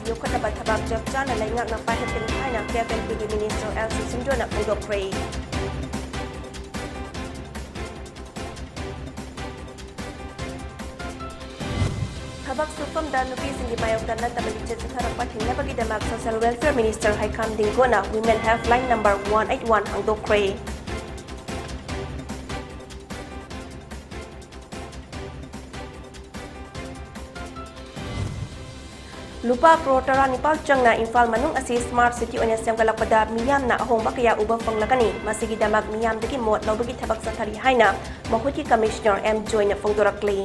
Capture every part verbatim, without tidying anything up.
ꯌꯣꯛꯈꯠꯅꯕ ꯊꯕꯛ ꯆꯞ ꯆꯥꯅ ꯂꯩꯉꯥꯛꯅ ꯄꯥꯏꯈꯠꯀꯅꯤ ꯍꯥꯏꯅ ꯀꯦꯐ ꯑꯦꯟ ꯄꯤꯒꯤ ꯃꯤꯅꯤꯁꯇꯔ ꯑꯦꯜ ꯁꯨꯁꯤꯟꯗ꯭ꯔꯣꯅ ꯐꯣꯡꯗꯣꯛꯈ꯭ꯔꯦ꯫ ꯊꯕꯛ ꯁꯨꯐꯝꯗ ꯅꯨꯄꯤꯁꯤꯡꯒꯤ ꯃꯥꯌꯣꯛꯇ ꯅꯠꯇꯕ ꯂꯤꯆꯠ ꯆꯠꯊꯔꯛꯄ ꯊꯤꯡꯅꯕꯒꯤꯗꯃꯛ ꯁꯣꯁꯤꯌꯦꯜ ꯋꯦꯜꯐꯤꯌꯔ ꯃꯤꯅꯤꯁꯇꯔ ꯍꯩꯈꯥꯝ ꯗꯤꯡꯒꯣꯅ Women Helpline number one eight one ꯍꯥꯡꯗꯣꯛꯈ꯭ꯔꯦ꯫ ꯂꯨꯄꯥ ꯀ꯭ꯔꯣꯔ ꯇꯔꯥꯅꯤꯄꯥꯜ ꯆꯪꯅ ꯏꯝꯐꯥꯜ ꯃꯅꯨꯡ ꯑꯁꯤ ꯁ꯭ꯃꯥꯔꯠ ꯁꯤꯇꯤ ꯑꯣꯏꯅ ꯁꯦꯝꯒꯠꯂꯛꯄꯗ ꯃꯤꯌꯥꯝꯅ ꯑꯍꯣꯡꯕ ꯀꯌꯥ ꯎꯕ ꯐꯪꯂꯒꯅꯤ꯫ ꯃꯁꯤꯒꯤꯗꯃꯛ ꯃꯤꯌꯥꯝꯗꯒꯤ ꯃꯣꯠ ꯂꯧꯕꯒꯤ ꯊꯕꯛ ꯆꯠꯊꯔꯤ ꯍꯥꯏꯅ ꯃꯍꯨꯠꯀꯤ ꯀꯃꯤꯁꯅꯔ ꯑꯦꯝ ꯖꯣꯏꯅ ꯐꯣꯡꯗꯣꯔꯛꯂꯤ꯫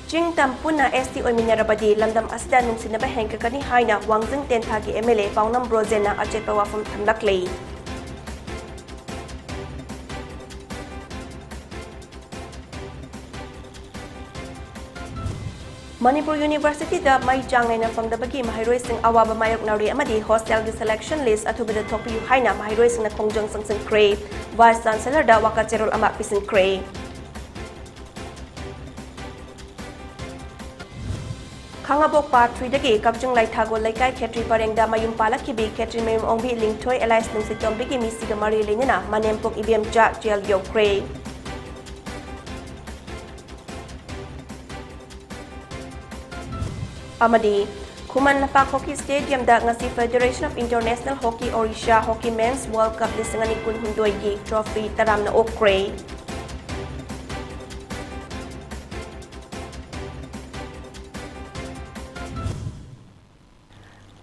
ꯆꯤꯡ ꯇꯝ ꯄꯨꯟꯅ ꯑꯦꯁ ꯇꯤ ꯑꯣꯏꯃꯤꯟꯅꯔꯕꯗꯤ ꯂꯝꯗꯝ ꯑꯁꯤꯗ ꯅꯨꯡꯁꯤꯅꯕ ꯍꯦꯟꯒꯠꯀꯅꯤ ꯍꯥꯏꯅ ꯋꯥꯡꯖꯤꯡ ꯇꯦꯟꯊꯥꯒꯤ ꯑꯦꯝ ꯑꯦꯜ ꯑꯦ ꯄꯥꯎꯅꯝ ꯕ꯭ꯔꯣꯖꯦꯟꯅ ꯑꯆꯦꯠꯄ ꯋꯥꯐꯝ ꯊꯝꯂꯛꯂꯤ꯫ ꯃꯅꯤꯄꯨꯔ ꯌꯨꯅꯤꯚꯔꯁꯤꯇꯤꯗ ꯃꯩ ꯆꯥꯡ ꯅꯥꯏꯅ ꯐꯪꯗꯕꯒꯤ ꯃꯍꯩꯔꯣꯏꯁꯤꯡ ꯑꯋꯥꯕ ꯃꯥꯌꯣꯛꯅꯔꯤ ꯑꯃꯗꯤ ꯍꯣꯁꯇꯦꯜꯒꯤ ꯁꯦꯂꯦꯛꯁꯟ ꯂꯤꯁ ꯑꯊꯨꯕꯗ ꯊꯣꯛꯄꯤꯌꯨ ꯍꯥꯏꯅ ꯃꯍꯩꯔꯣꯏꯁꯤꯡꯅ ꯈꯣꯡꯖꯪ ꯆꯪꯁꯤꯟꯈ꯭ꯔꯦ꯫ ꯚꯥꯏꯁ ꯆꯥꯟꯁꯦꯂꯔꯗ ꯋꯥꯀꯠ ꯆꯦꯔꯣꯜ ꯑꯃ ꯄꯤꯁꯤꯟꯈ꯭ꯔꯦ꯫ ꯈꯥꯉꯕꯣꯛ ꯄꯥꯔꯠ ꯊ꯭ꯔꯤꯗꯒꯤ ꯀꯛꯆꯤꯡ ꯂꯥꯏꯊꯥꯒꯣꯜ ꯂꯩꯀꯥꯏ ꯈꯦꯇ꯭ꯔꯤ ꯄꯔꯦꯡꯗ ꯃꯌꯨꯝ ꯄꯥꯜꯂꯛꯈꯤꯕꯤ ꯈꯦꯇ꯭ꯔꯤ ꯃꯌꯨꯝ ꯑꯣꯡꯕꯤ ꯂꯤꯡꯊꯣꯏ ꯑꯦꯂꯥꯏꯁ ꯅꯨꯡꯁꯤꯇꯣꯝꯕꯤꯒꯤ ꯃꯤꯁꯤꯒ ꯃꯔꯤ ꯂꯩꯅꯅ ꯃꯅꯦꯝꯄꯣꯛ ꯏꯕꯦꯝꯆꯥ ꯖꯦꯜ ꯌꯧꯈ꯭ꯔꯦ꯫ ꯑꯃꯗꯤ ꯈꯨꯃꯟ ꯂꯝꯄꯥꯛ ꯍꯣꯀꯤ ꯁ꯭ꯇꯦꯗꯤꯌꯝꯗ ꯉꯁꯤ Federation of International Hockey Odisha Hockey Men's World Cup ꯂꯤꯁꯤꯡ ꯑꯅꯤ ꯀꯨꯟꯍꯨꯝꯗꯣꯏꯒꯤ ꯇ꯭ꯔꯣꯐꯤ ꯇꯔꯥꯝꯅ ꯑꯣꯛꯈ꯭ꯔꯦ꯫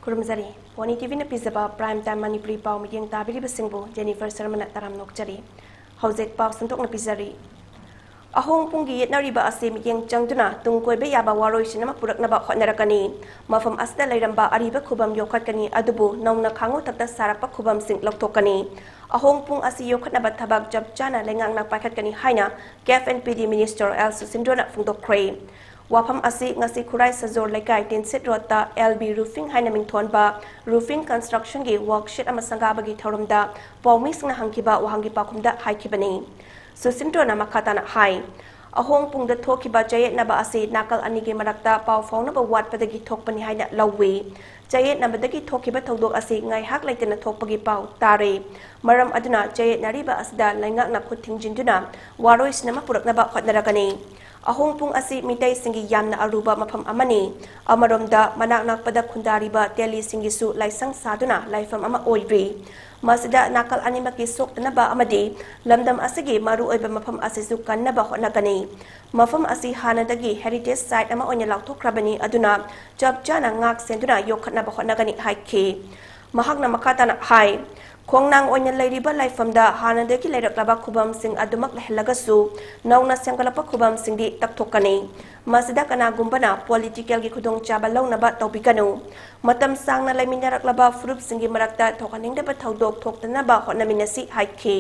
ꯈꯨꯔꯨꯝꯖꯔꯤ꯫ ꯄꯣꯅꯤ ꯇꯤꯚꯤꯅ ꯄꯤꯖꯕ Prime Time ꯃꯅꯤꯄꯨꯔꯤ ꯄꯥꯎ ꯃꯤꯠꯌꯦꯡ ꯇꯥꯕꯤꯔꯤꯕꯁꯤꯡꯕꯨ ꯖꯦꯅꯤꯐꯔ ꯁꯔꯃꯅ ꯇꯔꯥꯝꯅ ꯑꯣꯛꯆꯔꯤ꯫ ꯍꯧꯖꯤꯛ ꯄꯥꯎ ꯁꯟꯗꯣꯛꯅ ꯄꯤꯖꯔꯤ꯫ ꯑꯍꯣꯡ ꯄꯨꯡꯒꯤ ꯌꯦꯠꯅꯔꯤꯕ ꯑꯁꯤ ꯃꯤꯠꯌꯦꯡ ꯆꯪꯗꯨꯅ ꯇꯨꯡ ꯀꯣꯏꯕ ꯌꯥꯕ ꯋꯥꯔꯣꯏꯁꯤꯟ ꯑꯃ ꯄꯨꯔꯛꯅꯕ ꯍꯣꯠꯅꯔꯛꯀꯅꯤ꯫ ꯃꯐꯝ ꯑꯁꯤꯗ ꯂꯩꯔꯝꯕ ꯑꯔꯤꯕ ꯈꯨꯕꯝ ꯌꯣꯛꯈꯠꯀꯅꯤ, ꯑꯗꯨꯕꯨ ꯅꯧꯅ ꯈꯥꯉꯨ ꯊꯛꯇ ꯁꯥꯔꯛꯄ ꯈꯨꯕꯝꯁꯤꯡ ꯂꯧꯊꯣꯛꯀꯅꯤ꯫ ꯑꯍꯣꯡ ꯄꯨꯡ ꯑꯁꯤ ꯌꯣꯛꯈꯠꯅꯕ ꯊꯕꯛ ꯆꯞ ꯆꯥꯅ ꯂꯩꯉꯥꯛꯅ ꯄꯥꯏꯈꯠꯀꯅꯤ ꯍꯥꯏꯅ ꯀꯦꯐ ꯑꯦꯟ ꯄꯤ ꯗꯤ ꯃꯤꯅꯤꯁꯇꯔ ꯑꯦꯜ ꯁꯨꯁꯤꯟꯗ꯭ꯔꯣꯅ ꯐꯣꯡꯗꯣꯛꯈ꯭ꯔꯦ꯫ ꯋꯥꯐꯝ ꯑꯁꯤ ꯉꯁꯤ ꯈꯨꯔꯥꯏ ꯁꯖꯣꯔ ꯂꯩꯀꯥꯏ ꯇꯤꯟꯁꯤꯠ ꯔꯣꯗꯇ ꯑꯦꯜ ꯕꯤ ꯔꯨꯐꯤꯡ ꯍꯥꯏꯅ ꯃꯤꯡꯊꯣꯟꯕ ꯔꯨꯐꯤꯡ ꯀꯟꯁꯇ꯭ꯔꯛꯁꯟꯒꯤ ꯋꯥꯔꯛꯁꯦꯠ ꯑꯃ ꯁꯪꯒꯥꯕꯒꯤ ꯊꯧꯔꯝꯗ ꯄꯥꯎꯃꯤꯁꯤꯡꯅ ꯍꯪꯈꯤꯕ ꯋꯥꯍꯪꯒꯤ ꯄꯥꯎꯈꯨꯝꯗ ꯍꯥꯏꯈꯤꯕꯅꯤ꯫ ꯁꯨꯁꯤꯟꯗ꯭ꯔꯣꯅ ꯃꯈꯥ ꯇꯥꯅ ꯍꯥꯏ, ꯑꯍꯣꯡꯄꯨꯡꯗ ꯊꯣꯛꯈꯤꯕ ꯆꯌꯦꯠꯅꯕ ꯑꯁꯤ ꯅꯥꯀꯜ ꯑꯅꯤꯒꯤ ꯃꯔꯛꯇ ꯄꯥꯎ ꯐꯥꯎꯅꯕ ꯋꯥꯠꯄꯗꯒꯤ ꯊꯣꯛꯄꯅꯤ ꯍꯥꯏꯅ ꯂꯧꯏ꯫ ꯆꯌꯦꯠꯅꯕꯗꯒꯤ ꯊꯣꯛꯈꯤꯕ ꯊꯧꯗꯣꯛ ꯑꯁꯤ ꯉꯥꯏꯍꯥꯛ ꯂꯩꯇꯅ ꯊꯣꯛꯄꯒꯤ ꯄꯥꯎ ꯇꯥꯔꯦ꯫ ꯃꯔꯝ ꯑꯗꯨꯅ ꯆꯌꯦꯠꯅꯔꯤꯕ ꯑꯁꯤꯗ ꯂꯩꯉꯥꯛꯅ ꯈꯨꯠ ꯊꯤꯡꯖꯤꯟꯗꯨꯅ ꯋꯥꯔꯣꯏꯁꯤꯟ ꯑꯃ ꯄꯨꯔꯛꯅꯕ ꯍꯣꯠꯅꯔꯒꯅꯤ꯫ ꯑꯍꯣꯡꯄꯨꯡ ꯑꯁꯤ ꯃꯤꯇꯩꯁꯤꯡꯒꯤ ꯌꯥꯝꯅ ꯑꯔꯨꯕ ꯃꯐꯝ ꯑꯃꯅꯤ꯫ ꯑꯃꯔꯣꯝꯗ ꯃꯅꯥꯛ ꯅꯛꯄꯗ ꯈꯨꯟꯗꯥꯔꯤꯕ ꯇꯦꯂꯤꯁꯤꯡꯒꯤꯁꯨ ꯂꯥꯏꯁꯪ ꯁꯥꯗꯨꯅ ꯂꯥꯏꯐꯝ ꯑꯃ ꯑꯣꯏꯔꯤ꯫ ꯃꯁꯤꯗ ꯅꯥꯀꯜ ꯑꯅꯤꯃꯛꯀꯤ ꯁꯣꯛꯇꯅꯕ ꯑꯃꯗꯤ ꯂꯝꯗꯝ ꯑꯁꯤꯒꯤ ꯃꯔꯨꯑꯣꯏꯕ ꯃꯐꯝ ꯑꯁꯤꯁꯨ ꯀꯟꯅꯕ ꯍꯣꯠꯅꯒꯅꯤ꯫ ꯃꯐꯝ ꯑꯁꯤ ꯍꯥꯟꯅꯗꯒꯤ heritage site ꯑꯃ ꯑꯣꯏꯅ ꯂꯥꯎꯊꯣꯛꯈ꯭ꯔꯕꯅꯤ, ꯑꯗꯨꯅ ꯆꯞ ꯆꯥꯅ ꯉꯥꯛ ꯁꯦꯟꯗꯨꯅ ꯌꯣꯛꯈꯠꯅꯕ ꯍꯣꯠꯅꯒꯅꯤ ꯍꯥꯏꯈꯤ꯫ ꯃꯍꯥꯛꯅ ꯃꯈꯥ ꯇꯥꯅ ꯍꯥꯏ, ꯈꯣꯡꯅꯥꯡ ꯑꯣꯏꯅ ꯂꯩꯔꯤꯕ ꯂꯥꯏꯐꯝꯗ ꯍꯥꯟꯅꯗꯒꯤ ꯂꯩꯔꯛꯂꯕ ꯈꯨꯕꯝꯁꯤꯡ ꯑꯗꯨꯃꯛ ꯂꯩꯍꯜꯂꯒꯁꯨ ꯅꯧꯅ ꯁꯦꯝꯒꯠꯂꯛꯄ ꯈꯨꯕꯝꯁꯤꯡꯗꯤ ꯇꯛꯊꯣꯛꯀꯅꯤ꯫ ꯃꯁꯤꯗ ꯀꯅꯥꯒꯨꯝꯕꯅ political ꯒꯤ ꯈꯨꯗꯣꯡꯆꯥꯕ ꯂꯧꯅꯕ ꯇꯧꯕꯤꯒꯅꯨ꯫ ꯃꯇꯝ ꯁꯥꯡꯅ ꯂꯩꯃꯤꯟꯅꯔꯛꯂꯕ ꯐꯨꯔꯨꯞꯁꯤꯡꯒꯤ ꯃꯔꯛꯇ ꯊꯣꯛꯍꯟꯅꯤꯡꯗꯕ ꯊꯧꯗꯣꯛ ꯊꯣꯛꯇꯅꯕ ꯍꯣꯠꯅꯃꯤꯟꯅꯁꯤ ꯍꯥꯏꯈꯤ꯫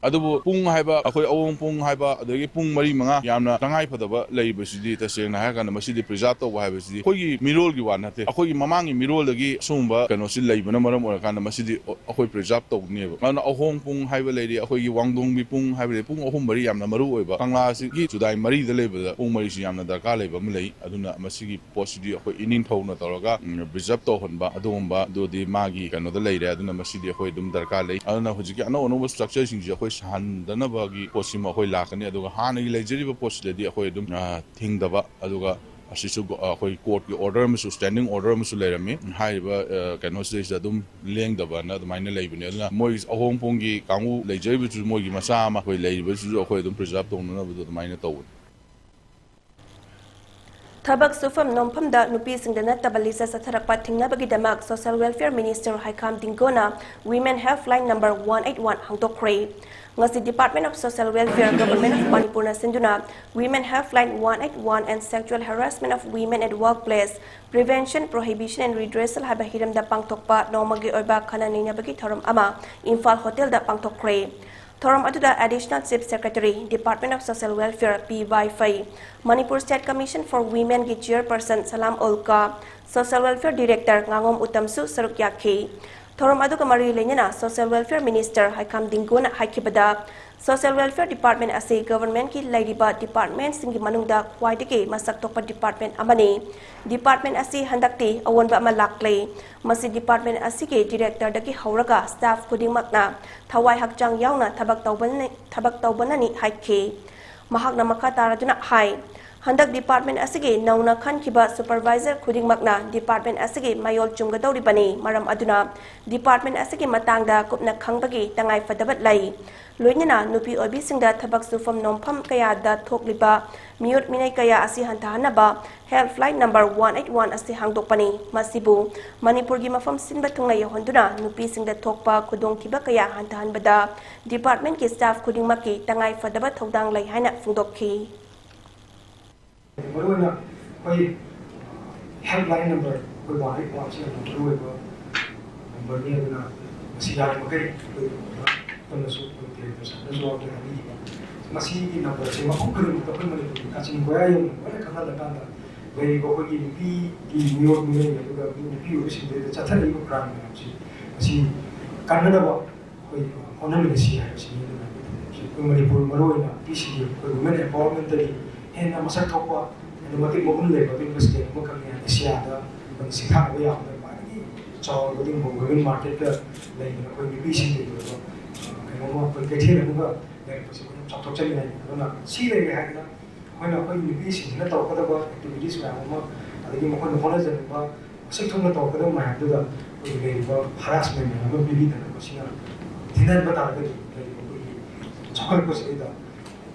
ꯑꯗꯨꯕꯨ ꯄꯨꯡ ꯍꯥꯏꯕ, ꯑꯩꯈꯣꯏ ꯑꯋꯣꯡ ꯄꯨꯡ ꯍꯥꯏꯕ, ꯑꯗꯒꯤ ꯄꯨꯡ ꯃꯔꯤ ꯃꯉꯥ ꯌꯥꯝꯅ ꯇꯉꯥꯏ ꯐꯗꯕ ꯂꯩꯕꯁꯤꯗꯤ, ꯇꯁꯦꯡꯅ ꯍꯥꯏꯔꯀꯥꯟꯗ, ꯃꯁꯤꯗꯤ preserve ꯇꯧꯕ ꯍꯥꯏꯕꯁꯤꯗꯤ ꯑꯩꯈꯣꯏꯒꯤ ꯃꯤꯔꯣꯜꯒꯤ ꯋꯥ ꯅꯠꯇꯦ꯫ ꯑꯩꯈꯣꯏꯒꯤ ꯃꯃꯥꯡꯒꯤ ꯃꯤꯔꯣꯜꯗꯒꯤ ꯁꯤꯒꯨꯝꯕ ꯀꯩꯅꯣꯁꯤ ꯂꯩꯕꯅ ꯃꯔꯝ ꯑꯣꯏꯔꯀꯥꯟꯗ ꯃꯁꯤꯗꯤ ꯑꯩꯈꯣꯏ preserve ꯇꯧꯅꯦꯕ꯫ ꯑꯗꯨꯅ ꯑꯍꯣꯡ ꯄꯨꯡ ꯍꯥꯏꯕ ꯂꯩꯔꯤ, ꯑꯩꯈꯣꯏꯒꯤ ꯋꯥꯡꯗꯣꯡꯕꯤ ꯄꯨꯡ ꯍꯥꯏꯕ ꯂꯩꯔꯤ, ꯄꯨꯡ ꯑꯍꯨꯝ ꯃꯔꯤ ꯌꯥꯝꯅ ꯃꯔꯨ ꯑꯣꯏꯕ, ꯀꯪꯂꯥꯁꯤꯒꯤ ꯆꯨꯗꯥꯏ ꯃꯔꯤꯗ ꯂꯩꯕꯗ ꯄꯨꯡ ꯃꯔꯤꯁꯤ ꯌꯥꯝꯅ ꯗꯔꯀꯥꯔ ꯂꯩꯕ ꯑꯃ ꯂꯩ꯫ ꯑꯗꯨꯅ ꯃꯁꯤꯒꯤ ꯄꯣꯠꯁꯤꯗꯤ ꯑꯩꯈꯣꯏ ꯏꯅꯤꯡꯊꯧꯅ ꯇꯧꯔꯒ, ꯎꯝ, preserve ꯇꯧꯍꯟꯕ ꯑꯗꯨꯒꯨꯝꯕ ꯑꯗꯨꯗꯤ ꯃꯥꯒꯤ ꯀꯩꯅꯣꯗ ꯂꯩꯔꯦ꯫ ꯑꯗꯨꯅ ꯃꯁꯤꯗꯤ ꯑꯩꯈꯣꯏ ꯑꯗꯨꯝ ꯗꯔꯀꯥꯔ ꯂꯩ꯫ ꯑꯗꯨꯅ ꯍꯧꯖꯤꯛꯀꯤ ꯑꯅꯧ ꯑꯅꯧꯕ structure ꯁꯤꯡꯁꯤ ꯑꯩꯈꯣꯏ ꯁꯥꯍꯟꯗꯅꯕꯒꯤ ꯄꯣꯠꯁꯤꯃ ꯑꯩꯈꯣꯏ ꯂꯥꯛꯀꯅꯤ꯫ ꯑꯗꯨꯒ ꯍꯥꯟꯅꯒꯤ ꯂꯩꯖꯔꯤꯕ ꯄꯣꯠꯁꯤꯗꯗꯤ ꯑꯩꯈꯣꯏ ꯑꯗꯨꯝ, ꯑ, ꯊꯤꯡꯗꯕ, ꯑꯗꯨꯒ ꯑꯁꯤꯁꯨ ꯒꯣ-, ꯑꯩꯈꯣꯏ court ꯀꯤ order ꯑꯃꯁꯨ, standing order ꯑꯃꯁꯨ ꯂꯩꯔꯝꯃꯤ꯫ ꯍꯥꯏꯔꯤꯕ, ꯑ, ꯀꯩꯅꯣꯁꯤꯗꯩꯁꯤꯗ ꯑꯗꯨꯝ ꯂꯦꯡꯗꯕꯅ ꯑꯗꯨꯃꯥꯏꯅ ꯂꯩꯕꯅꯦ꯫ ꯑꯗꯨꯅ ꯃꯣꯏ ꯑꯍꯣꯡ ꯄꯨꯡꯒꯤ ꯀꯥꯡꯕꯨ ꯂꯩꯖꯔꯤꯕꯁꯨ ꯃꯣꯏꯒꯤ ꯃꯆꯥ ꯑꯃ ꯑꯩꯈꯣꯏ ꯂꯩꯔꯤꯕꯁꯤꯁꯨ ꯑꯩꯈꯣꯏ ꯑꯗꯨꯝ preserve ꯇꯧꯅꯅꯕꯗꯣ ꯑꯗꯨꯃꯥꯏꯅ ꯇꯧꯕꯅꯤ꯫ ꯊꯕꯛ ꯁꯨꯐꯝ ꯅꯣꯝꯐꯝꯗ ꯅꯨꯄꯤꯁꯤꯡꯗ ꯅꯠꯇꯕ ꯂꯤꯆꯠ ꯆꯠꯊꯔꯛꯄ ꯊꯤꯡꯅꯕꯒꯤꯗꯃꯛ Social Welfare Minister ꯍꯩꯈꯥꯝ ꯗꯤꯡꯒꯣꯅ Women Helpline number one eight one ꯍꯥꯡꯗꯣꯛꯈ꯭ꯔꯦ꯫ ꯉꯁꯤ Department of Social Welfare, Government of ꯃꯅꯤꯄꯨꯔꯅ ꯁꯤꯟꯗꯨꯅ Women Helpline one eight one and Sexual Harassment of Women at Workplace, Prevention, Prohibition and Redressal ꯍꯥꯏꯕ ꯍꯤꯔꯝꯗ ꯄꯥꯡꯊꯣꯛꯄ ꯅꯣꯡꯃꯒꯤ ꯑꯣꯏꯕ ꯈꯟꯅ ꯅꯩꯅꯕꯒꯤ ꯊꯧꯔꯝ ꯑꯃ ꯏꯝꯐꯥꯜ ꯍꯣꯇꯦꯜꯗ ꯄꯥꯡꯊꯣꯛꯈ꯭ꯔꯦ꯫ ꯊꯧꯔꯝ ꯑꯗꯨꯗ Additional Chief Secretary, Department of Social Welfare, P ꯋꯥꯏꯐꯩ, Manipur State Commission for Women ꯒꯤ Chairperson ꯁꯂꯥꯝ ꯑꯣꯜꯀꯥ, Social Welfare Director ꯉꯥꯉꯣꯝ ꯎꯇꯝꯁꯨ ꯁꯔꯨꯛ ꯌꯥꯈꯤ꯫ ꯊꯧꯔꯝ ꯑꯗꯨꯒ ꯃꯔꯤ ꯂꯩꯅꯅ Social Welfare Minister ꯍꯩꯈꯥꯝ ꯗꯤꯡꯒꯣꯅ ꯍꯥꯏꯈꯤꯕꯗ, Social Welfare Department ꯑꯁꯤ governmentꯀꯤ ꯂꯩꯔꯤꯕ departmentꯁꯤꯡꯒꯤ ꯃꯅꯨꯡꯗ ꯈ꯭ꯋꯥꯏꯗꯒꯤ ꯃꯁꯛ ꯊꯣꯛꯄ department ꯑꯃꯅꯤ꯫ Department ꯑꯁꯤ ꯍꯟꯗꯛꯇꯤ ꯑꯑꯣꯟꯕ ꯑꯃ ꯂꯥꯛꯂꯦ꯫ ꯃꯁꯤ department ꯑꯁꯤꯒꯤ directorꯗꯒꯤ ꯍꯧꯔꯒ staff ꯈꯨꯗꯤꯡꯃꯛꯅ ꯊꯋꯥꯏ ꯍꯛꯆꯥꯡ ꯌꯥꯎꯅ ꯊꯕꯛ ꯇꯧꯕꯅ-, ꯊꯕꯛ ꯇꯧꯕꯅꯅꯤ ꯍꯥꯏꯈꯤ꯫ ꯃꯍꯥꯛꯅ ꯃꯈꯥ ꯇꯥꯔꯗꯨꯅ ꯍꯥꯏ, ꯍꯟꯗꯛ department ꯑꯁꯤꯒꯤ ꯅꯧꯅ ꯈꯟꯈꯤꯕ supervisor ꯈꯨꯗꯤꯡꯃꯛꯅ department ꯑꯁꯤꯒꯤ ꯃꯌꯣꯜ ꯆꯨꯝꯒꯗꯧꯔꯤꯕꯅꯤ꯫ ꯃꯔꯝ ꯑꯗꯨꯅ department ꯑꯁꯤꯒꯤ ꯃꯇꯥꯡꯗ ꯀꯨꯞꯅ ꯈꯪꯕꯒꯤ ꯇꯉꯥꯏ ꯐꯗꯕ ꯂꯩ꯫ ꯂꯣꯏꯅꯅ ꯅꯨꯄꯤ ꯑꯣꯏꯕꯤꯁꯤꯡꯗ ꯊꯕꯛ ꯁꯨꯐꯝ ꯅꯣꯝꯐꯝ ꯀꯌꯥꯗ ꯊꯣꯛꯂꯤꯕ ꯃꯤꯑꯣꯠ ꯃꯤꯅꯩ ꯀꯌꯥ ꯑꯁꯤ ꯍꯟꯊꯍꯟꯅꯕ helpline number one eight one ꯑꯁꯤ ꯍꯥꯡꯗꯣꯛꯄꯅꯤ꯫ ꯃꯁꯤꯕꯨ ꯃꯅꯤꯄꯨꯔꯒꯤ ꯃꯐꯝ ꯁꯤꯟꯕ ꯊꯨꯡꯅ ꯌꯧꯍꯟꯗꯨꯅ ꯅꯨꯄꯤꯁꯤꯡꯗ ꯊꯣꯛꯄ ꯈꯨꯗꯣꯡꯊꯤꯕ ꯀꯌꯥ ꯍꯟꯊꯍꯟꯕꯗ departmentꯀꯤ staff ꯈꯨꯗꯤꯡꯃꯛꯀꯤ ꯇꯉꯥꯏ ꯐꯗꯕ ꯊꯧꯗꯥꯡ ꯂꯩ ꯍꯥꯏꯅ ꯐꯣꯡꯗꯣꯛꯈꯤ꯫ ꯃꯔꯨꯑꯣꯏꯅ ꯑꯩꯈꯣꯏ helpline number ꯑꯩꯈꯣꯏ one eight one ꯁꯤ ꯌꯥꯝꯅ ꯃꯔꯨꯑꯣꯏꯕ numberꯅꯤ꯫ ꯑꯗꯨꯅ ꯃꯁꯤ ꯌꯥꯔꯤꯕꯃꯈꯩ ꯑꯩꯈꯣꯏ ꯃꯇꯝꯗꯁꯨ ꯑꯩꯈꯣꯏ directorꯁꯤꯡꯅꯁꯨ ꯑꯩꯈꯣꯏ ꯍꯥꯏꯕꯤꯈꯤꯕ, ꯃꯁꯤꯒꯤ numberꯁꯦ ꯃꯐꯝ ꯈꯨꯗꯤꯡꯃꯛꯇ ꯑꯩꯈꯣꯏ ꯃꯅꯤꯄꯨꯔꯒꯤ ꯀꯥꯆꯤꯟ ꯀꯣꯌꯥ ꯌꯧꯅ ꯂꯣꯏꯅ ꯈꯪꯍꯜꯂꯀꯥꯟꯗ ꯂꯩꯔꯤꯕ ꯑꯩꯈꯣꯏꯒꯤ ꯅꯨꯄꯤꯒꯤ ꯃꯤꯑꯣꯠ ꯃꯤꯅꯩ ꯑꯗꯨꯒ ꯅꯨꯄꯤ ꯑꯣꯏꯕꯁꯤꯡꯗ ꯆꯠꯊꯔꯛꯏꯕ crime ꯃꯌꯥꯝꯁꯤ ꯃꯁꯤ ꯀꯟꯅꯅꯕ ꯑꯩꯈꯣꯏ ꯍꯣꯠꯅꯃꯤꯟꯅꯁꯤ ꯍꯥꯏꯕꯁꯤꯅꯤ꯫ ꯑꯗꯨꯅ ꯑꯩꯈꯣꯏ ꯃꯅꯤꯄꯨꯔ ꯃꯔꯨꯑꯣꯏꯅ ꯅꯨꯄꯤꯁꯤꯡꯒꯤ ꯑꯩꯈꯣꯏ women empowermentꯇꯒꯤ ꯍꯦꯟꯅ ꯃꯁꯛ ꯊꯣꯛꯄ, ꯍꯦꯟꯅ ꯃꯇꯤꯛ ꯃꯒꯨꯟ ꯂꯩꯕ ꯑꯄꯤꯛꯄ state ꯑꯃꯈꯛꯅꯤ ꯑꯦꯁꯤꯌꯥꯗ ꯑꯩꯈꯣꯏꯅ ꯁꯤꯡꯊꯥꯅꯕ ꯌꯥꯕꯗ ꯈ꯭ꯋꯥꯏꯗꯒꯤ ꯆꯥꯎꯔꯕ ꯑꯗꯨꯒꯨꯝꯕ women marketꯇ ꯂꯩꯗꯅ ꯑꯩꯈꯣꯏ ꯅꯨꯄꯤꯁꯤꯡꯒꯤ ꯑꯣꯏꯕ ꯀꯩꯅꯣꯝꯃ ꯑꯩꯈꯣꯏ ꯀꯩꯊꯦꯜ ꯑꯃꯒ ꯂꯩꯔꯛꯄꯁꯤ ꯑꯩꯈꯣꯏ ꯌꯥꯝ ꯆꯥꯎꯊꯣꯛꯆꯅꯤꯡꯉꯥꯏꯅꯤ꯫ ꯑꯗꯨꯅ ꯁꯤ ꯂꯩꯔꯦ ꯍꯥꯏꯗꯅ ꯑꯩꯈꯣꯏꯅ ꯑꯩꯈꯣꯏ ꯅꯨꯄꯤꯁꯤꯡꯁꯤꯅ ꯇꯧꯔꯛꯀꯗꯕ activities ꯃꯌꯥꯝ ꯑꯃ, ꯑꯗꯒꯤ ꯃꯈꯣꯏꯅ ꯍꯣꯠꯅꯖꯅꯤꯡꯕ ꯃꯁꯛ ꯊꯣꯛꯅ ꯇꯧꯔꯛꯀꯗꯕ ꯃꯌꯥꯝꯗꯨꯗ ꯑꯩꯈꯣꯏꯒꯤ ꯂꯩꯔꯤꯕ harassment ꯃꯌꯥꯝ ꯑꯃ ꯄꯤꯕꯤꯗꯅ ꯃꯁꯤꯅ ꯊꯤꯡꯍꯟꯕ ꯇꯥꯔꯒꯗꯤ ꯂꯩꯔꯤꯕ ꯑꯩꯈꯣꯏꯒꯤ ꯆꯥꯎꯈꯠꯂꯛꯄꯁꯤꯗꯩꯗ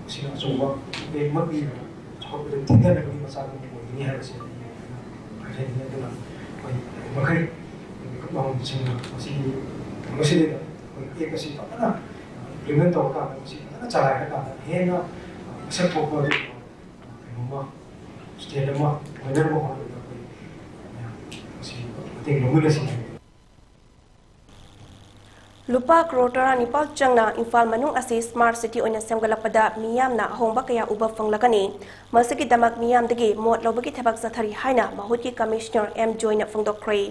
ꯃꯁꯤꯅ ꯑꯆꯧꯕ ꯏꯝꯄꯦꯛ ꯑꯃ ꯄꯤꯗꯅ ꯆꯥꯎꯈꯠꯄꯗ ꯊꯤꯡꯊꯅꯕꯒꯤ ꯃꯆꯥꯛ ꯑꯃ ꯑꯣꯏꯒꯅꯤ ꯍꯥꯏꯕꯁꯦ ꯑꯩ ꯍꯥꯏꯖꯅꯤꯡꯉꯤ꯫ ꯑꯗꯨꯅ ꯑꯩꯈꯣꯏ ꯃꯈꯩ ꯃꯤꯀꯨꯞ ꯃꯍꯨꯝꯁꯤꯡꯅ ꯃꯁꯤꯒꯤ ꯃꯁꯤꯗꯩꯗ ꯑꯩꯈꯣꯏ act ꯑꯁꯤ ꯐꯖꯅ implement ꯇꯧꯔꯀꯥꯟꯗ ꯃꯁꯤ ꯐꯖꯅ ꯆꯂꯥꯏꯔꯀꯥꯟꯗ ꯍꯦꯟꯅ ꯃꯁꯛ ꯊꯣꯛꯄ ꯀꯩꯅꯣꯝꯃ state ꯑꯃ ꯑꯣꯏꯅꯅꯕ ꯍꯣꯠꯅꯕꯗ ꯑꯩꯈꯣꯏ ꯃꯌꯥꯝ ꯃꯁꯤ ꯃꯇꯦꯡ ꯂꯧꯃꯤꯟꯅꯁꯤ ꯍꯥꯏꯕꯅꯤ꯫ ꯂꯨꯄꯥ ꯀ꯭ꯔꯣꯔ ꯇꯔꯥꯅꯤꯄꯥꯜ ꯆꯪꯅ ꯏꯝꯐꯥꯜ ꯃꯅꯨꯡ ꯑꯁꯤ smart city ꯑꯣꯏꯅ ꯁꯦꯝꯒꯠꯂꯛꯄꯗ ꯃꯤꯌꯥꯝꯅ ꯑꯍꯣꯡꯕ ꯀꯌꯥ ꯎꯕ ꯐꯪꯂꯒꯅꯤ꯫ ꯃꯁꯤꯒꯤꯗꯃꯛ ꯃꯤꯌꯥꯝꯗꯒꯤ ꯃꯣꯠ ꯂꯧꯕꯒꯤ ꯊꯕꯛ ꯆꯠꯊꯔꯤ ꯍꯥꯏꯅ ꯃꯍꯨꯠꯀꯤ commissioner ꯑꯦꯝ ꯖꯣꯏꯅ ꯐꯣꯡꯗꯣꯛꯈ꯭ꯔꯦ꯫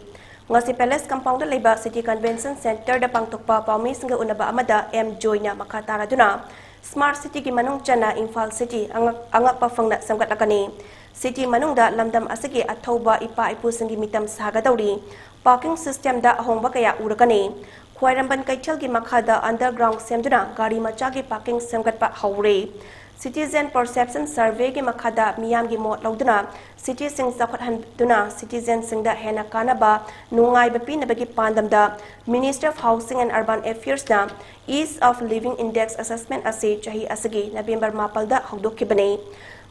ꯉꯁꯤ Palace Compoundꯗ ꯂꯩꯕ City Convention Centreꯗ ꯄꯥꯡꯊꯣꯛꯄ ꯄꯥꯎꯃꯤꯁꯤꯡꯒ ꯎꯅꯕ ꯑꯃꯗ ꯑꯦꯝ ꯖꯣꯏꯅ ꯃꯈꯥ ꯇꯥꯔꯗꯨꯅ, Smart Cityꯒꯤ ꯃꯅꯨꯡ ꯆꯟꯅ ꯏꯝꯐꯥꯜ City ꯑꯉꯛ-, ꯑꯉꯛꯄ ꯐꯪꯅ ꯁꯦꯝꯒꯠꯂꯛꯀꯅꯤ꯫ City ꯃꯅꯨꯡꯗ ꯂꯝꯗꯝ ꯑꯁꯤꯒꯤ ꯑꯊꯧꯕ ꯏꯄꯥ ꯏꯄꯨꯁꯤꯡꯒꯤ ꯃꯤꯇꯝ ꯁꯥꯒꯗꯧꯔꯤ꯫ Parking systemꯗ ꯑꯍꯣꯡꯕ ꯀꯌꯥ ꯎꯔꯛꯀꯅꯤ꯫ ꯈ꯭ꯋꯥꯏꯔꯝꯕꯟ ꯀꯩꯊꯦꯜꯒꯤ ꯃꯈꯥꯗ underground ꯁꯦꯝꯗꯨꯅ ꯒꯥꯔꯤ ꯃꯆꯥꯒꯤ parking ꯁꯦꯝꯒꯠꯄ ꯍꯧꯔꯦ꯫ Citizen Perception Surveyꯒꯤ ꯃꯈꯥꯗ ꯃꯤꯌꯥꯝꯒꯤ ꯃꯣꯠ ꯂꯧꯗꯨꯅ cityꯁꯤꯡ ꯆꯥꯎꯈꯠꯍꯟꯗꯨꯅ citizenꯁꯤꯡꯗ ꯍꯦꯟꯅ ꯀꯥꯟꯅꯕ, ꯅꯨꯡꯉꯥꯏꯕ ꯄꯤꯅꯕꯒꯤ ꯄꯥꯟꯗꯝꯗ Ministry of Housing and Urban Affairsꯅ Ease of Living Index Assessment ꯑꯁꯤ ꯆꯍꯤ ꯑꯁꯤꯒꯤ November ꯃꯥꯄꯜꯗ ꯍꯧꯗꯣꯛꯈꯤꯕꯅꯤ꯫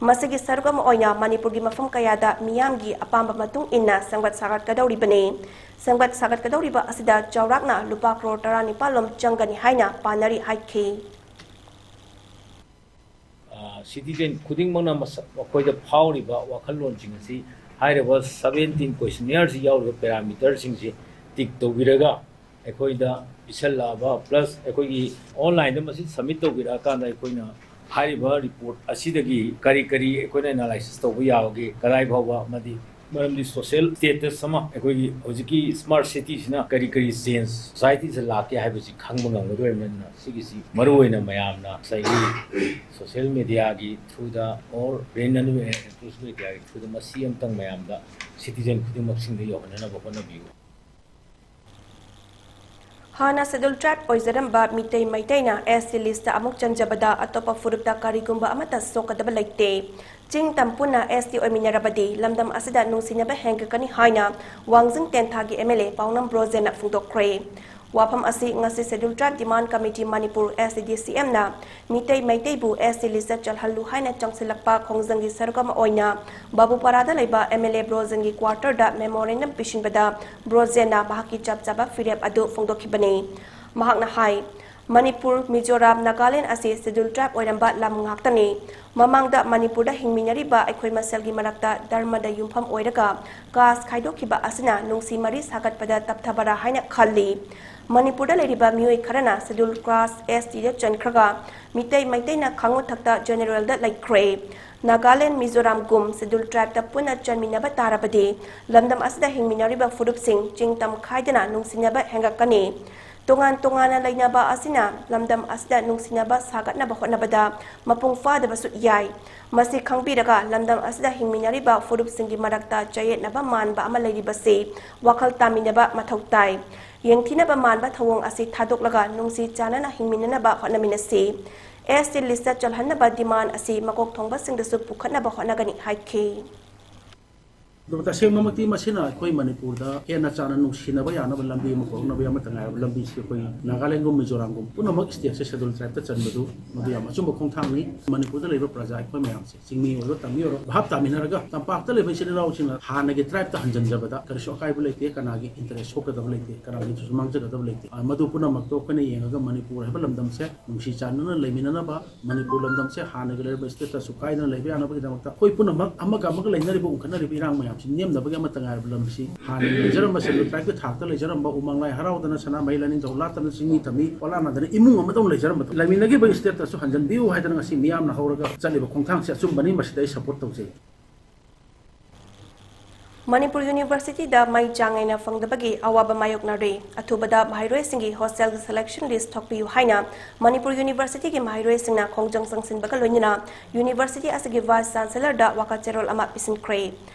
ꯃꯁꯤꯒꯤ ꯁꯔꯨꯛ ꯑꯃ ꯑꯣꯏꯅ ꯃꯅꯤꯄꯨꯔꯒꯤ ꯃꯐꯝ ꯀꯌꯥꯗ ꯃꯤꯌꯥꯝꯒꯤ ꯑꯄꯥꯝꯕ ꯃꯇꯨꯡ ꯏꯟꯅ ꯁꯦꯝꯒꯠ ꯁꯥꯒꯠꯀꯗꯧꯔꯤꯕꯅꯤ꯫ ꯁꯦꯝꯒꯠ ꯁꯥꯒꯠꯀꯗꯧꯔꯤꯕ ꯑꯁꯤꯗ ꯆꯥꯎꯔꯥꯛꯅ ꯂꯨꯄꯥ ꯀ꯭ꯔꯣꯔ ꯇꯔꯥꯅꯤꯄꯥꯜ ꯂꯣꯝ ꯆꯪꯒꯅꯤ ꯍꯥꯏꯅ ꯄꯥꯅꯔꯤ ꯍꯥꯏꯈꯤ꯫ ꯑ, citizen ꯈꯨꯗꯤꯡꯃꯛꯅ ꯃꯁꯛ ꯃꯈꯣꯏꯗ ꯐꯥꯎꯔꯤꯕ ꯋꯥꯈꯜꯂꯣꯟꯁꯤꯡ ꯑꯁꯤ ꯍꯥꯏꯔꯤꯕ seventeen questionnaire ꯁꯤ ꯌꯥꯎꯔꯤꯕ parameter ꯁꯤꯡꯁꯤ tick ꯇꯧꯕꯤꯔꯒ ꯑꯩꯈꯣꯏꯗ ꯄꯤꯁꯜꯂꯛꯑꯕ, plus ꯑꯩꯈꯣꯏꯒꯤ online ꯗ ꯃꯁꯤ submit ꯇꯧꯕꯤꯔꯛꯑꯀꯥꯟꯗ ꯑꯩꯈꯣꯏꯅ ꯍꯥꯏꯔꯤꯕ report ꯑꯁꯤꯗꯒꯤ ꯀꯔꯤ ꯀꯔꯤ ꯑꯩꯈꯣꯏꯅ analysis ꯇꯧꯕ ꯌꯥꯕꯒꯦ, ꯀꯗꯥꯏ ꯐꯥꯎꯕ, ꯑꯃꯗꯤ ꯃꯔꯝꯗꯤ social status ꯑꯃ, ꯑꯩꯈꯣꯏꯒꯤ ꯍꯧꯖꯤꯛꯀꯤ smart city ꯁꯤꯅ ꯀꯔꯤ ꯀꯔꯤ change society ꯁꯤꯗ ꯂꯥꯛꯀꯦ ꯍꯥꯏꯕꯁꯤ ꯈꯪꯕ ꯉꯝꯒꯗꯣꯔꯤꯕꯅꯤꯅ, ꯁꯤꯒꯤꯁꯤ ꯃꯔꯨꯑꯣꯏꯅ ꯃꯌꯥꯝꯅ ꯉꯁꯥꯏꯒꯤ social media ꯒꯤ through the or print and electronic media ꯒꯤ through ꯗ ꯃꯁꯤ ꯑꯃꯇꯪ ꯃꯌꯥꯝꯗ citizen ꯈꯨꯗꯤꯡꯃꯛꯁꯤꯡꯗ ꯌꯧꯍꯟꯅꯅꯕ ꯍꯣꯠꯅꯕꯤꯌꯨ꯫ ꯍꯥꯟꯅ Scheduled Tribe ꯑꯣꯏꯖꯔꯝꯕ Meitei ꯃꯩꯇꯩꯅ S T list ꯇ ꯑꯃꯨꯛ ꯆꯟꯖꯕꯗ ꯑꯇꯣꯞꯄ ꯐꯨꯔꯨꯞꯇ ꯀꯔꯤꯒꯨꯝꯕ ꯑꯃꯠꯇ ꯁꯣꯛꯀꯗꯕ ꯂꯩꯇꯦ꯫ ꯆꯤꯡ ꯇꯝ ꯄꯨꯟꯅ S T ꯑꯣꯏꯃꯤꯟꯅꯔꯕꯗꯤ ꯂꯝꯗꯝ ꯑꯁꯤꯗ ꯅꯨꯡꯁꯤꯅꯕ ꯍꯦꯟꯒꯠꯀꯅꯤ ꯍꯥꯏꯅ ꯋꯥꯡꯖꯤꯡ ꯇꯦꯟꯊꯥꯒꯤ M L A ꯄꯥꯎꯅꯝ ꯕ꯭ꯔꯣꯖꯦꯟꯅ ꯐꯣꯡꯗꯣꯛꯈ꯭ꯔꯦ꯫ ꯋꯥꯐꯝ ꯑꯁꯤ ꯉꯁꯤ Scheduled Tribe Demand Committee Manipur, S T D C M ꯅ ꯃꯤꯇꯩ ꯃꯩꯇꯩꯕꯨ S T list ꯇ ꯆꯜꯍꯜꯂꯨ ꯍꯥꯏꯅ ꯆꯪꯁꯤꯜꯂꯛꯄ ꯈꯣꯡꯖꯪꯒꯤ ꯁꯔꯨꯛ ꯑꯃ ꯑꯣꯏꯅ ꯕꯥꯕꯨꯄꯥꯔꯥꯗ ꯂꯩꯕ M L A ꯕ꯭ꯔꯣꯖꯦꯟꯒꯤ quarter the memorandum ꯄꯤꯁꯤꯟꯕꯗ ꯕ꯭ꯔꯣꯖꯦꯟꯅ ꯃꯍꯥꯛꯀꯤ ꯆꯞ ꯆꯥꯕ ꯐꯤꯔꯦꯞ ꯑꯗꯨ ꯐꯣꯡꯗꯣꯛꯈꯤꯕꯅꯤ꯫ ꯃꯍꯥꯛꯅ ꯍꯥꯏ, ꯃꯅꯤꯄꯨꯔ, ꯃꯤꯖꯣꯔꯥꯝ, ꯅꯥꯒꯥꯂꯦꯟ ꯑꯁꯤ Scheduled Tribe ꯑꯣꯏꯔꯝꯕ ꯂꯝ ꯉꯥꯛꯇꯅꯤ꯫ ꯃꯃꯥꯡꯗ ꯃꯅꯤꯄꯨꯔꯗ ꯍꯤꯡꯃꯤꯟꯅꯔꯤꯕ ꯑꯩꯈꯣꯏ ꯃꯁꯦꯜꯒꯤ ꯃꯔꯛꯇ ꯙꯔꯃꯗ ꯌꯨꯝꯐꯝ ꯑꯣꯏꯔꯒ caste ꯈꯥꯏꯗꯣꯛꯈꯤꯕ ꯑꯁꯤꯅ ꯅꯨꯡꯁꯤ ꯃꯔꯤ ꯁꯥꯒꯠꯄꯗ ꯇꯞꯊꯕꯔꯥ ꯍꯥꯏꯅ ꯈꯜꯂꯤ꯫ ꯃꯅꯤꯄꯨꯔꯗ ꯂꯩꯔꯤꯕ ꯃꯤꯑꯣꯏ ꯈꯔꯅ Scheduled Caste, S T ꯗ ꯆꯟꯈ꯭ꯔꯒ ꯃꯤꯇꯩ ꯃꯩꯇꯩꯅ ꯈꯥꯡꯉꯨ ꯊꯛꯇ general ꯗ ꯂꯩꯈ꯭ꯔꯦ꯫ ꯅꯥꯒꯥꯂꯦꯟ, ꯃꯤꯖꯣꯔꯥꯝꯒꯨꯝ Scheduled Tribe ꯇ ꯄꯨꯟꯅ ꯆꯟꯃꯤꯟꯅꯕ ꯇꯥꯔꯕꯗꯤ ꯂꯝꯗꯝ ꯑꯁꯤꯗ ꯍꯤꯡꯃꯤꯟꯅꯔꯤꯕ ꯐꯨꯔꯨꯞꯁꯤꯡ ꯆꯤꯡ ꯇꯝ ꯈꯥꯏꯗꯅ ꯅꯨꯡꯁꯤꯅꯕ ꯍꯦꯟꯒꯠꯀꯅꯤ꯫ ꯇꯣꯉꯥꯟ ꯇꯣꯉꯥꯟꯅ ꯂꯩꯅꯕ ꯑꯁꯤꯅ ꯂꯝꯗꯝ ꯑꯁꯤꯗ ꯅꯨꯡꯁꯤꯅꯕ ꯁꯥꯒꯠꯅꯕ ꯍꯣꯠꯅꯕꯗ ꯃꯄꯨꯡ ꯐꯥꯗꯕꯁꯨ ꯌꯥꯏ꯫ ꯃꯁꯤ ꯈꯪꯕꯤꯔꯒ ꯂꯝꯗꯝ ꯑꯁꯤꯗ ꯍꯤꯡꯃꯤꯟꯅꯔꯤꯕ ꯐꯨꯔꯨꯞꯁꯤꯡꯒꯤ ꯃꯔꯛꯇ ꯆꯌꯦꯠꯅꯕ ꯃꯥꯟꯕ ꯑꯃ ꯂꯩꯔꯤꯕꯁꯤ ꯋꯥꯈꯜ ꯇꯥꯃꯤꯟꯅꯕ ꯃꯊꯧ ꯇꯥꯏ꯫ ꯌꯦꯡꯊꯤꯅꯕ ꯃꯥꯟꯕ ꯊꯧꯑꯣꯡ ꯑꯁꯤ ꯊꯥꯗꯣꯛꯂꯒ ꯅꯨꯡꯁꯤ ꯆꯥꯟꯅꯅ ꯍꯤꯡꯃꯤꯟꯅꯅꯕ ꯍꯣꯠꯅꯃꯤꯟꯅꯁꯤ꯫ S T list ꯇ ꯆꯜꯍꯟꯅꯕ demand ꯑꯁꯤ ꯃꯀꯣꯛ ꯊꯣꯡꯕꯁꯤꯡꯗꯁꯨ ꯄꯨꯈꯠꯅꯕ ꯍꯣꯠꯅꯒꯅꯤ ꯍꯥꯏꯈꯤ꯫ ꯑꯗꯨꯒ ꯇꯁꯦꯡꯕꯃꯛꯇꯤ ꯃꯁꯤꯅ ꯑꯩꯈꯣꯏ ꯃꯅꯤꯄꯨꯔꯗ ꯍꯦꯟꯅ ꯆꯥꯎꯅ ꯅꯨꯡꯁꯤꯅꯕ ꯌꯥꯅꯕ ꯂꯝꯕꯤ ꯑꯃ ꯄꯨꯔꯛꯅꯕꯒꯤ ꯑꯃꯠꯇ ꯉꯥꯏꯔꯕ ꯂꯝꯕꯤꯁꯤ ꯑꯩꯈꯣꯏ ꯅꯥꯒꯥꯂꯦꯟꯒꯨꯝ ꯃꯤꯖꯣꯔꯥꯝꯒꯨꯝ ꯄꯨꯝꯅꯃꯛ state ꯁꯦ Scheduled Tribe ꯇ ꯆꯟꯕꯗꯨ ꯃꯗꯨ ꯌꯥꯝ ꯑꯆꯨꯝꯕ ꯈꯣꯡꯊꯥꯡꯅꯤ꯫ ꯃꯅꯤꯄꯨꯔꯗ ꯂꯩꯕ ꯄ꯭ꯔꯖꯥ ꯑꯩꯈꯣꯏ ꯃꯌꯥꯝꯁꯦ ꯆꯤꯡꯃꯤ ꯑꯣꯏꯔꯣ ꯇꯝꯃꯤ ꯑꯣꯏꯔꯣ ꯚꯥꯞ ꯇꯥꯃꯤꯟꯅꯔꯒ ꯇꯝꯄꯥꯛꯇ ꯂꯩꯕ ꯏꯆꯤꯜ ꯏꯅꯥꯎꯁꯤꯡꯅ ꯍꯥꯟꯅꯒꯤ tribe ꯇ ꯍꯟꯖꯤꯟꯖꯕꯗ ꯀꯔꯤꯁꯨ ꯑꯀꯥꯏꯕ ꯂꯩꯇꯦ, ꯀꯅꯥꯒꯤ interest ꯁꯣꯛꯀꯗꯕ ꯂꯩꯇꯦ, ꯀꯅꯥꯒꯤꯁꯨ ꯃꯥꯡꯖꯒꯗꯕ ꯂꯩꯇꯦ꯫ ꯑ, ꯃꯗꯨ ꯄꯨꯝꯅꯃꯛꯇꯣ ꯑꯩꯈꯣꯏꯅ ꯌꯦꯡꯉꯒ ꯃꯅꯤꯄꯨꯔ ꯍꯥꯏꯕ ꯂꯝꯗꯝꯁꯦ ꯅꯨꯡꯁꯤ ꯆꯥꯟꯅꯅ ꯂꯩꯃꯤꯟꯅꯅꯕ, ꯃꯅꯤꯄꯨꯔ ꯂꯝꯗꯝꯁꯦ ꯍꯥꯟꯅꯒꯤ ꯂꯩꯔꯝꯕ state ꯇꯁꯨ ꯀꯥꯏꯗꯅ ꯂꯩꯕ ꯌꯥꯅꯕꯒꯤꯗꯃꯛꯇ ꯑꯩꯈꯣꯏ ꯄꯨꯝꯅꯃꯛ ꯑꯃꯒ ꯑꯃꯒ ꯂꯩꯅꯔꯤꯕ ꯎꯅꯈꯠꯅꯔꯤꯕ ꯏꯔꯥꯡ ꯃꯌꯥꯝꯁꯤ ꯅꯦꯝꯅꯕꯒꯤ ꯑꯃꯠꯇ ꯉꯥꯏꯔꯕ ꯂꯝꯁꯤ ꯍꯥꯟꯅꯒꯤ ꯂꯩꯖꯔꯝꯕ Scheduled Tribe ꯀꯤ ꯊꯥꯛꯇ ꯂꯩꯖꯔꯝꯕ ꯎꯃꯪ ꯂꯥꯏ ꯍꯔꯥꯎꯗꯅ ꯁꯅꯥꯃꯍꯤ ꯂꯥꯏꯅꯤꯡꯊꯧ ꯂꯥꯠꯇꯅ ꯆꯤꯡꯃꯤ ꯇꯝꯃꯤ ꯄꯣꯂꯥꯠꯅꯗꯅ ꯏꯃꯨꯡ ꯑꯃꯗꯧꯅ ꯂꯩꯖꯔꯝꯕꯗꯣ ꯂꯩꯃꯤꯟꯅꯈꯤꯕ state ꯇꯁꯨ ꯍꯟꯖꯤꯟꯕꯤꯌꯨ ꯍꯥꯏꯗꯅ ꯉꯁꯤ ꯃꯤꯌꯥꯝꯅ ꯍꯧꯔꯒ ꯆꯠꯂꯤꯕ ꯈꯣꯡꯊꯥꯡꯁꯤ ꯑꯆꯨꯝꯕꯅꯤ, ꯃꯁꯤꯗ ꯑꯩ support ꯇꯧꯖꯩ꯫ ꯃꯅꯤꯄꯨꯔ University ꯗ ꯃꯩ ꯆꯥꯡ ꯅꯥꯏꯅ ꯐꯪꯗꯕꯒꯤ ꯑꯋꯥꯕ ꯃꯥꯌꯣꯛꯅꯔꯤ꯫ ꯑꯊꯨꯕꯗ ꯃꯍꯩꯔꯣꯏꯁꯤꯡꯒꯤ hostel ꯒꯤ selection list ꯊꯣꯛꯄꯤꯌꯨ ꯍꯥꯏꯅ ꯃꯅꯤꯄꯨꯔ University ꯒꯤ ꯃꯍꯩꯔꯣꯏꯁꯤꯡꯅ ꯈꯣꯡꯖꯪ ꯆꯪꯁꯤꯟꯕꯒ ꯂꯣꯏꯅꯅ university ꯑꯁꯤꯒꯤ Vice Chancellor ꯗ ꯋꯥꯀꯠ ꯆꯦꯔꯣꯜ ꯑꯃ ꯄꯤꯁꯤꯟꯈ꯭ꯔꯦ꯫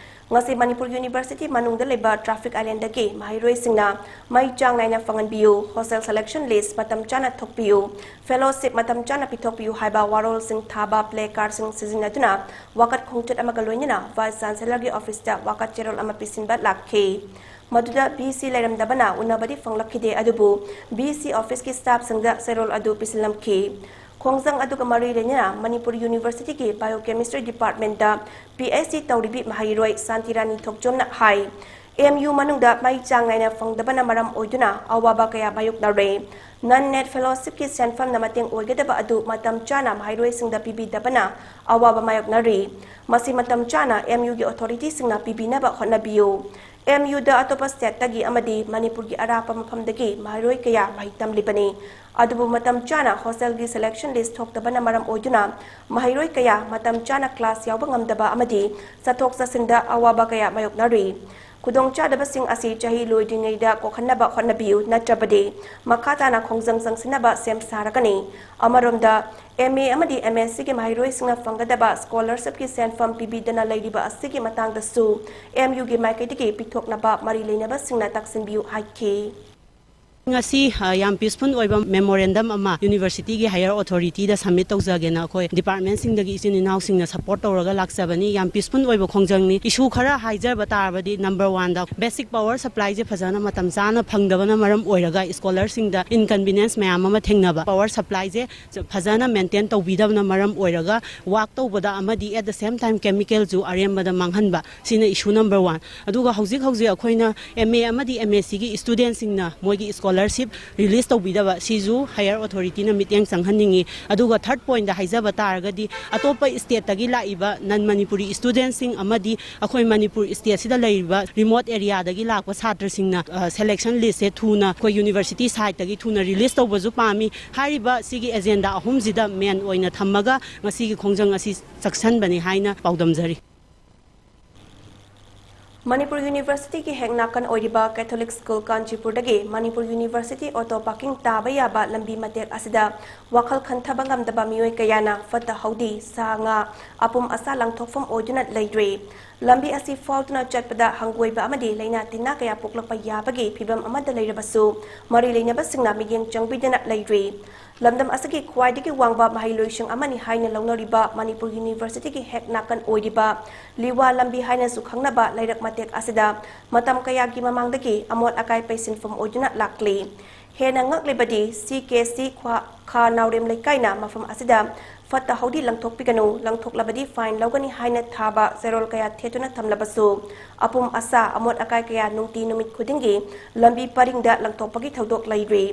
ꯉꯁꯤ ꯃꯅꯤꯄꯨꯔ University ꯃꯅꯨꯡꯗ ꯂꯩꯕ traffic island ꯗꯒꯤ ꯃꯍꯩꯔꯣꯏꯁꯤꯡꯅ ꯃꯩ ꯆꯥꯡ ꯅꯥꯏꯅ ꯐꯪꯍꯟꯕꯤꯌꯨ, hostel selection list ꯃꯇꯝ ꯆꯥꯅ ꯊꯣꯛꯄꯤꯌꯨ, fellowship ꯃꯇꯝ ꯆꯥꯅ ꯄꯤꯊꯣꯛꯄꯤꯌꯨ ꯍꯥꯏꯕ ꯋꯥꯔꯣꯜꯁꯤꯡ ꯊꯥꯕ placard ꯁꯤꯡ ꯁꯤꯖꯤꯟꯅꯗꯨꯅ ꯋꯥꯀꯠ ꯈꯣꯡꯆꯠ ꯑꯃꯒ ꯂꯣꯏꯅꯅ Vice Chancellor ꯒꯤ office ꯇ ꯋꯥꯀꯠ ꯆꯦꯔꯣꯜ ꯑꯃ ꯄꯤꯁꯤꯟꯕ ꯂꯥꯛꯈꯤ꯫ ꯃꯗꯨꯗ V C ꯂꯩꯔꯝꯗꯕꯅ ꯎꯅꯕꯗꯤ ꯐꯪꯂꯛꯈꯤꯗꯦ, ꯑꯗꯨꯕꯨ V C office ꯀꯤ staff ꯁꯤꯡꯗ ꯆꯦꯔꯣꯜ ꯑꯗꯨ ꯄꯤꯁꯤꯜꯂꯝꯈꯤ꯫ ꯈꯣꯡꯖꯪ ꯑꯗꯨꯒ ꯃꯔꯤ ꯂꯩꯅꯅ ꯃꯅꯤꯄꯨꯔ University ꯒꯤ Biochemistry Department ꯇ P H D ꯇꯧꯔꯤꯕꯤ ꯃꯍꯩꯔꯣꯏ ꯁꯥꯟꯇꯤꯔꯥꯅꯤ ꯊꯣꯛꯆꯣꯝꯅ ꯍꯥꯏ, ꯑꯦꯝ ꯌꯨ ꯃꯅꯨꯡꯗ ꯃꯩ ꯆꯥꯡ ꯅꯥꯏꯅ ꯐꯪꯗꯕꯅ ꯃꯔꯝ ꯑꯣꯏꯗꯨꯅ ꯑꯋꯥꯕ ꯀꯌꯥ ꯃꯥꯌꯣꯛꯅꯔꯦ꯫ ꯅꯟ ꯅꯦꯠ ꯐꯦꯂꯣꯁꯤꯞꯀꯤ ꯁꯦꯟꯐꯝꯅ ꯃꯇꯦꯡ ꯑꯣꯏꯒꯗꯕ ꯑꯗꯨ ꯃꯇꯝ ꯆꯥꯅ ꯃꯍꯩꯔꯣꯏꯁꯤꯡꯗ ꯄꯤꯕꯤꯗꯕꯅ ꯑꯋꯥꯕ ꯃꯥꯌꯣꯛꯅꯔꯤ꯫ ꯃꯁꯤ ꯃꯇꯝ ꯆꯥꯅ ꯑꯦꯝ ꯌꯨꯒꯤ ꯑꯣꯊꯣꯔꯤꯇꯤꯁꯤꯡꯅ ꯄꯤꯕꯤꯅꯕ ꯍꯣꯠꯅꯕꯤꯌꯨ꯫ ꯑꯦꯝ ꯌꯨꯗ ꯑꯇꯣꯞꯄ ꯁ꯭ꯇꯦꯠꯇꯒꯤ ꯑꯃꯗꯤ ꯃꯅꯤꯄꯨꯔꯒꯤ ꯑꯔꯥꯞꯄ ꯃꯐꯝꯗꯒꯤ ꯃꯍꯩꯔꯣꯏ ꯀꯌꯥ ꯃꯍꯩ ꯇꯝꯂꯤꯕꯅꯤ꯫ ꯑꯗꯨꯕꯨ ꯃꯇꯝ ꯆꯥꯅ ꯍꯣꯁꯇꯦꯜꯒꯤ ꯁꯦꯂꯦꯛꯁꯟ ꯂꯤꯁ ꯊꯣꯛꯇꯕꯅ ꯃꯔꯝ ꯑꯣꯏꯗꯨꯅ ꯃꯍꯩꯔꯣꯏ ꯀꯌꯥ ꯃꯇꯝ ꯆꯥꯅ ꯀ꯭ꯂꯥꯁ ꯌꯥꯎꯕ ꯉꯝꯗꯕ ꯑꯃꯗꯤ ꯆꯠꯊꯣꯛ ꯆꯠꯁꯤꯟꯗ ꯑꯋꯥꯕ ꯀꯌꯥ ꯃꯥꯌꯣꯛꯅꯔꯤ꯫ ꯈꯨꯗꯣꯡꯆꯥꯗꯕꯁꯤꯡ ꯑꯁꯤ ꯆꯍꯤ ꯂꯣꯏꯗ꯭ꯔꯤꯉꯩꯗ ꯀꯣꯛꯍꯟꯅꯕ ꯍꯣꯠꯅꯕꯤꯌꯨ, ꯅꯠꯇ꯭ꯔꯕꯗꯤ ꯃꯈꯥ ꯇꯥꯅ ꯈꯣꯡꯖꯪ ꯆꯪꯁꯤꯟꯅꯕ ꯁꯦꯝ ꯁꯥꯔꯒꯅꯤ꯫ ꯑꯃꯔꯣꯝꯗ, ꯑꯦꯝ ꯑꯦ ꯑꯃꯗꯤ ꯑꯦꯝ ꯑꯦꯁ ꯁꯤꯒꯤ ꯃꯍꯩꯔꯣꯏꯁꯤꯡꯅ ꯐꯪꯒꯗꯕ ꯁ꯭ꯀꯣꯂꯔꯁꯤꯞꯀꯤ ꯁꯦꯟꯐꯝ ꯄꯤꯕꯤꯗꯅ ꯂꯩꯔꯤꯕ ꯑꯁꯤꯒꯤ ꯃꯇꯥꯡꯗꯁꯨ ꯑꯦꯝ ꯌꯨꯒꯤ ꯃꯥꯏꯀꯩꯗꯒꯤ ꯄꯤꯊꯣꯛꯅꯕ ꯃꯔꯤ ꯂꯩꯅꯕꯁꯤꯡꯅ ꯇꯛꯁꯤꯟꯕꯤꯌꯨ ꯍꯥꯏꯈꯤ꯫ ꯉꯁꯤ ꯑ, ꯌꯥꯝ ꯄꯤꯁꯐꯨꯜ ꯑꯣꯏꯕ ꯃꯦꯃꯣꯔꯦꯟꯗꯝ ꯑꯃ ꯌꯨꯅꯤꯚꯔꯁꯤꯇꯤꯒꯤ ꯍꯥꯌꯔ ꯑꯣꯊꯣꯔꯤꯇꯤꯗ ꯁꯕꯃꯤꯠ ꯇꯧꯖꯒꯦꯅ ꯑꯩꯈꯣꯏ ꯗꯤꯄꯥꯔꯠꯃꯦꯟꯁꯤꯡꯗꯒꯤ ꯏꯆꯤꯟ ꯏꯅꯥꯎꯁꯤꯡꯅ ꯁꯄꯣꯔꯠ ꯇꯧꯔꯒ ꯂꯥꯛꯆꯕꯅꯤ꯫ ꯌꯥꯝ ꯄꯤꯁꯐꯨꯜ ꯑꯣꯏꯕ ꯈꯣꯡꯖꯪꯅꯤ꯫ ꯏꯁꯨ ꯈꯔ ꯍꯥꯏꯖꯕ ꯇꯥꯔꯕꯗꯤ, ꯅꯝꯕꯔ ꯋꯥꯟꯗ, ꯕꯦꯁꯤꯛ ꯄꯥꯋꯔ ꯁꯄ꯭ꯂꯥꯏꯁꯦ ꯐꯖꯅ ꯃꯇꯝ ꯆꯥꯅ ꯐꯪꯗꯕꯅ ꯃꯔꯝ ꯑꯣꯏꯔꯒ ꯁ꯭ꯀꯣꯂꯔꯁꯤꯡꯗ ꯏꯟꯀꯟꯚꯤꯅꯤꯌꯟꯁ ꯃꯌꯥꯝ ꯑꯃ ꯊꯦꯡꯅꯕ, ꯄꯥꯋꯔ ꯁꯄ꯭ꯂꯥꯏꯁꯦ ꯐꯖꯅ ꯃꯦꯟꯇꯦꯟ ꯇꯧꯕꯤꯗꯕꯅ ꯃꯔꯝ ꯑꯣꯏꯔꯒ ꯋꯥꯛ ꯇꯧꯕꯗ ꯑꯃꯗꯤ at the same time ꯀꯦꯃꯤꯀꯦꯜꯁꯨ ꯑꯔꯦꯝꯕꯗ ꯃꯥꯡꯍꯟꯕ, ꯁꯤꯅ ꯏꯁꯨ ꯅꯝꯕꯔ ꯋꯥꯟ꯫ ꯑꯗꯨꯒ ꯍꯧꯖꯤꯛ ꯍꯧꯖꯤꯛ ꯑꯩꯈꯣꯏꯅ ꯑꯦꯝ ꯑꯦ ꯑꯃꯗꯤ ꯑꯦꯝ ꯑꯦꯁ ꯁꯤꯒꯤ ꯁ꯭ꯇꯨꯗꯦꯟꯁꯤꯡꯅ ꯃꯣꯏꯒꯤ ꯁ꯭ꯀꯣꯂꯔꯁꯤꯞ ꯔꯤꯂꯤꯁ ꯇꯧꯕꯤꯗꯕ, ꯁꯤꯁꯨ ꯍꯥꯌꯔ ꯑꯣꯊꯣꯔꯤꯇꯤꯅ ꯃꯤꯠꯌꯦꯡ ꯆꯪꯍꯟꯅꯤꯡꯉꯤ꯫ ꯑꯗꯨꯒ ꯊꯥꯔꯠ ꯄꯣꯏꯟꯗ ꯍꯥꯏꯖꯕ ꯇꯥꯔꯒꯗꯤ, ꯑꯇꯣꯞꯄ ꯁ꯭ꯇꯦꯠꯇꯒꯤ ꯂꯥꯛꯏꯕ ꯅꯟ ꯃꯅꯤꯄꯨꯔꯤ ꯁ꯭ꯇꯨꯗꯦꯟꯁꯤꯡ ꯑꯃꯗꯤ ꯑꯩꯈꯣꯏ ꯃꯅꯤꯄꯨꯔ ꯁ꯭ꯇꯦꯠꯁꯤꯗ ꯂꯩꯔꯤꯕ ꯔꯤꯃꯣꯠ ꯑꯦꯔꯤꯌꯥꯗꯒꯤ ꯂꯥꯛꯄ ꯁꯥꯇ꯭ꯔꯁꯤꯡꯅ, ꯑ, ꯁꯦꯂꯦꯛꯁꯟ ꯂꯤꯁꯁꯦ ꯊꯨꯅ ꯑꯩꯈꯣꯏ ꯌꯨꯅꯤꯚꯔꯁꯤꯇꯤ ꯁꯥꯏꯠꯇꯒꯤ ꯊꯨꯅ ꯔꯤꯂꯤꯁ ꯇꯧꯕꯁꯨ ꯄꯥꯝꯃꯤ꯫ ꯍꯥꯏꯔꯤꯕ ꯁꯤꯒꯤ ꯑꯦꯖꯦꯟꯗꯥ ꯑꯍꯨꯝꯁꯤꯗ ꯃꯦꯟ ꯑꯣꯏꯅ ꯊꯝꯃꯒ ꯉꯁꯤꯒꯤ ꯈꯣꯡꯖꯪ ꯑꯁꯤ ꯆꯠꯁꯟꯕꯅꯤ ꯍꯥꯏꯅ ꯄꯥꯎꯗꯝꯖꯔꯤ꯫ ꯃꯅꯤꯄꯨꯔ ꯌꯨꯅꯤꯚꯔꯁꯤꯇꯤꯒꯤ ꯍꯦꯛ ꯅꯥꯀꯟ ꯑꯣꯏꯔꯤꯕ ꯀꯦꯊꯣꯂꯤꯛ ꯁ꯭ꯀꯨꯜ ꯀꯥꯟꯆꯤꯄꯨꯔꯗꯒꯤ ꯃꯅꯤꯄꯨꯔ ꯌꯨꯅꯤꯚꯔꯁꯤꯇꯤ ꯑꯣꯇꯣ ꯄꯥꯔꯀꯤꯡ ꯇꯥꯕ ꯌꯥꯕ ꯂꯝꯕꯤ ꯃꯇꯦꯛ ꯑꯁꯤꯗ ꯋꯥꯈꯜ ꯈꯟꯊꯕ ꯉꯝꯗꯕ ꯃꯤꯑꯣꯏ ꯀꯌꯥꯅ ꯐꯠꯇ ꯍꯥꯎꯗꯤ, ꯁꯥ ꯉꯥ, ꯑꯄꯨꯝ ꯑꯁꯥ ꯂꯪꯊꯣꯛꯐꯝ ꯑꯣꯏꯗꯨꯅ ꯂꯩꯔꯦ꯫ ꯂꯝꯕꯤ ꯑꯁꯤ ꯐꯥꯎꯗꯨꯅ ꯆꯠꯄꯗ ꯍꯪꯒꯣꯏꯕ ꯑꯃꯗꯤ ꯂꯥꯏꯅꯥ ꯇꯤꯟꯅꯥ ꯀꯌꯥ ꯄꯣꯛꯂꯛꯄ ꯌꯥꯕꯒꯤ ꯐꯤꯚꯝ ꯑꯃꯗ ꯂꯩꯔꯕꯁꯨ ꯃꯔꯤ ꯂꯩꯅꯕꯁꯤꯡꯅ ꯃꯤꯠꯌꯦꯡ ꯆꯪꯕꯤꯗꯅ ꯂꯩꯔꯦ꯫ ꯂꯝꯗꯝ ꯑꯁꯤꯒꯤ ꯈ꯭ꯋꯥꯏꯗꯒꯤ ꯋꯥꯡꯕ ꯃꯍꯩꯂꯣꯏꯁꯪ ꯑꯃꯅꯤ ꯍꯥꯏꯅ ꯂꯧꯅꯔꯤꯕ ꯃꯅꯤꯄꯨꯔ ꯌꯨꯅꯤꯚꯔꯁꯤꯇꯤꯒꯤ ꯍꯦꯛ ꯅꯥꯀꯟ ꯑꯣꯏꯔꯤꯕ ꯂꯤꯋꯥ ꯂꯝꯕꯤ ꯍꯥꯏꯅꯁꯨ ꯈꯪꯅꯕ ꯂꯩꯔꯛ ꯃꯇꯦꯛ ꯑꯁꯤꯗ ꯃꯇꯝ ꯀꯌꯥꯒꯤ ꯃꯃꯥꯡꯗꯒꯤ ꯑꯃꯣꯠ ꯑꯀꯥꯏ ꯄꯩꯁꯤꯟꯐꯝ ꯑꯣꯏꯗꯨꯅ ꯂꯥꯛꯂꯤ꯫ ꯍꯦꯟꯅ ꯉꯛꯂꯤꯕꯗꯤ, ꯁꯤ ꯀꯦ ꯁꯤ ꯈ꯭ꯋꯥ-, ꯈꯥ ꯅꯥꯎꯔꯦꯝ ꯂꯩꯀꯥꯏꯅ ꯃꯐꯝ ꯑꯁꯤꯗ ꯐꯠꯇ ꯍꯥꯎꯗꯤ ꯂꯪꯊꯣꯛꯄꯤꯒꯅꯨ, ꯂꯪꯊꯣꯛꯂꯕꯗꯤ fine ꯂꯧꯒꯅꯤ ꯍꯥꯏꯅ ꯊꯥꯕ ꯆꯦꯔꯣꯜ ꯀꯌꯥ ꯊꯦꯠꯇꯨꯅ ꯊꯝꯂꯕꯁꯨ, ꯑꯄꯨꯝ ꯑꯁꯥ, ꯑꯃꯣꯠ ꯑꯀꯥꯏ ꯀꯌꯥ ꯅꯨꯡꯇꯤ ꯅꯨꯃꯤꯠ ꯈꯨꯗꯤꯡꯒꯤ ꯂꯝꯕꯤ ꯄꯔꯤꯡꯗ ꯂꯪꯊꯣꯛꯄꯒꯤ ꯊꯧꯗꯣꯛ ꯂꯩꯔꯤ꯫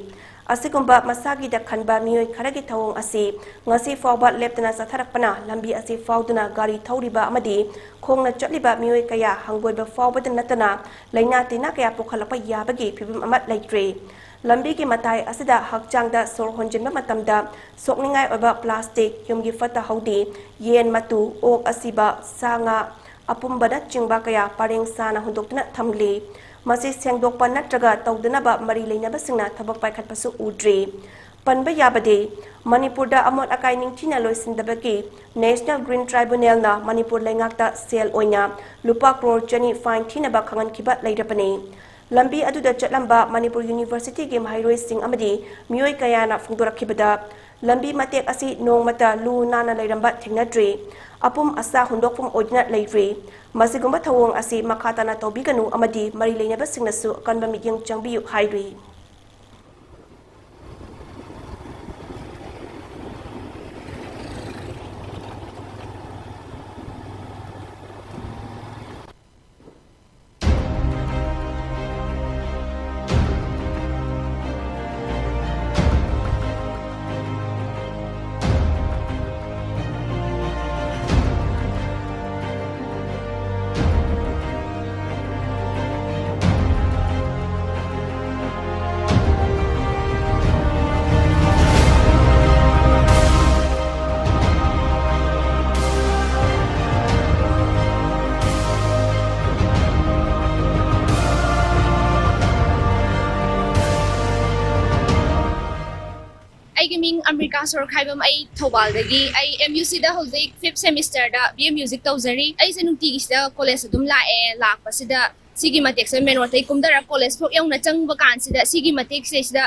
ꯑꯁꯤꯒꯨꯝꯕ ꯃꯁꯥꯒꯤꯗ ꯈꯟꯕ ꯃꯤꯑꯣꯏ ꯈꯔꯒꯤ ꯊꯧꯑꯣꯡ ꯑꯁꯤ ꯉꯁꯤ ꯐꯥꯎꯕ ꯂꯦꯞꯇꯅ ꯆꯠꯊꯔꯛꯄꯅ, ꯂꯝꯕꯤ ꯑꯁꯤ ꯐꯥꯎꯗꯨꯅ ꯒꯥꯔꯤ ꯊꯧꯔꯤꯕ ꯑꯃꯗꯤ ꯈꯣꯡꯅ ꯆꯠꯂꯤꯕ ꯃꯤꯑꯣꯏ ꯀꯌꯥ ꯍꯪꯒꯣꯏꯕ ꯐꯥꯎꯕꯗ ꯅꯠꯇꯅ, ꯂꯥꯏꯅꯥ ꯇꯤꯟꯅꯥ ꯀꯌꯥ ꯄꯣꯛꯍꯜꯂꯛꯄ ꯌꯥꯕꯒꯤ ꯐꯤꯚꯝ ꯑꯃ ꯂꯩꯈ꯭ꯔꯦ꯫ ꯂꯝꯕꯤꯒꯤ ꯃꯇꯥꯏ ꯑꯁꯤꯗ ꯍꯛꯆꯥꯡꯗ ꯁꯣꯔ ꯍꯣꯟꯖꯤꯟꯕ ꯃꯇꯝꯗ ꯁꯣꯛꯅꯤꯡꯉꯥꯏ ꯑꯣꯏꯕ plastic, ꯌꯨꯝꯒꯤ ꯐꯠꯇ ꯍꯥꯎꯗꯤ, ꯌꯦꯟ ꯃꯇꯨ, ꯑꯣꯛ ꯑꯁꯤꯕ, ꯁꯥ ꯉꯥ ꯑꯄꯨꯝꯕꯅꯆꯤꯡꯕ ꯀꯌꯥ ꯄꯔꯦꯡ ꯁꯥꯅ ꯍꯨꯟꯗꯣꯛꯇꯨꯅ ꯊꯝꯂꯤ꯫ ꯃꯁꯤ ꯁꯦꯡꯗꯣꯛꯄ ꯅꯠꯇ꯭ꯔꯒ ꯇꯧꯗꯅꯕ ꯃꯔꯤ ꯂꯩꯅꯕꯁꯤꯡꯅ ꯊꯕꯛ ꯄꯥꯏꯈꯠꯄꯁꯨ ꯎꯗ꯭ꯔꯤ꯫ ꯄꯟꯕ ꯌꯥꯕꯗꯤ, ꯃꯅꯤꯄꯨꯔꯗ ꯑꯃꯣꯠ ꯑꯀꯥꯏ ꯅꯤꯡꯊꯤꯅ ꯂꯣꯏꯁꯤꯟꯗꯕꯒꯤ National Green Tribunalꯅ ꯃꯅꯤꯄꯨꯔ ꯂꯩꯉꯥꯛꯇ ꯁꯦꯜ ꯑꯣꯏꯅ ꯂꯨꯄꯥ ꯀ꯭ꯔꯣꯔ ꯆꯅꯤ fine ꯊꯤꯅꯕ ꯈꯪꯍꯟꯈꯤꯕ ꯂꯩꯔꯕꯅꯤ꯫ ꯂꯝꯕꯤ ꯑꯗꯨꯗ ꯆꯠꯂꯝꯕ ꯃꯅꯤꯄꯨꯔ Universityꯒꯤ ꯃꯍꯩꯔꯣꯏꯁꯤꯡ ꯑꯃꯗꯤ ꯃꯤꯑꯣꯏ ꯀꯌꯥꯅ ꯐꯣꯡꯗꯣꯔꯛꯈꯤꯕꯗ, ꯂꯝꯕꯤ ꯃꯇꯦꯛ ꯑꯁꯤ ꯅꯣꯡꯃꯇ ꯂꯨ ꯅꯥꯟꯅ ꯂꯩꯔꯝꯕ ꯊꯦꯡꯅꯗ꯭ꯔꯤ꯫ ꯑꯄꯨꯝ ꯑꯁꯥ ꯍꯨꯟꯗꯣꯛꯐꯝ ꯑꯣꯏꯗꯨꯅ ꯂꯩꯔꯤ꯫ ꯃꯁꯤꯒꯨꯝꯕ ꯊꯧꯑꯣꯡ ꯑꯁꯤ ꯃꯈꯥ ꯇꯥꯅ ꯇꯧꯕꯤꯒꯅꯨ ꯑꯃꯗꯤ ꯃꯔꯤ ꯂꯩꯅꯕꯁꯤꯡꯅꯁꯨ ꯑꯀꯟꯕ ꯃꯤꯠꯌꯦꯡ ꯆꯪꯕꯤꯌꯨ ꯍꯥꯏꯔꯤ꯫ ꯑꯩꯒꯤ ꯃꯤꯡ ꯑꯃ꯭ꯔꯤꯀꯥ ꯁꯣꯔꯈꯥꯏꯕꯝ, ꯑꯩ ꯊꯧꯕꯥꯜꯗꯒꯤ꯫ ꯑꯩ M U Cꯗ ꯍꯧꯖꯤꯛ fifth semesterꯗ B A Music ꯇꯧꯖꯔꯤ꯫ ꯑꯩꯁꯦ ꯅꯨꯡꯇꯤꯒꯤ ꯁꯤꯗ college ꯑꯗꯨꯝ ꯂꯥꯛꯑꯦ꯫ ꯂꯥꯛꯄꯁꯤꯗ ꯁꯤꯒꯤ ꯃꯇꯦꯛꯁꯦ main roadꯇꯒꯤ ꯀꯨꯝꯊꯔ college ꯐꯥꯎ ꯌꯧꯅ ꯆꯪꯕ ꯀꯥꯟꯁꯤꯗ ꯁꯤꯒꯤ ꯃꯇꯦꯛꯁꯦ ꯁꯤꯗ,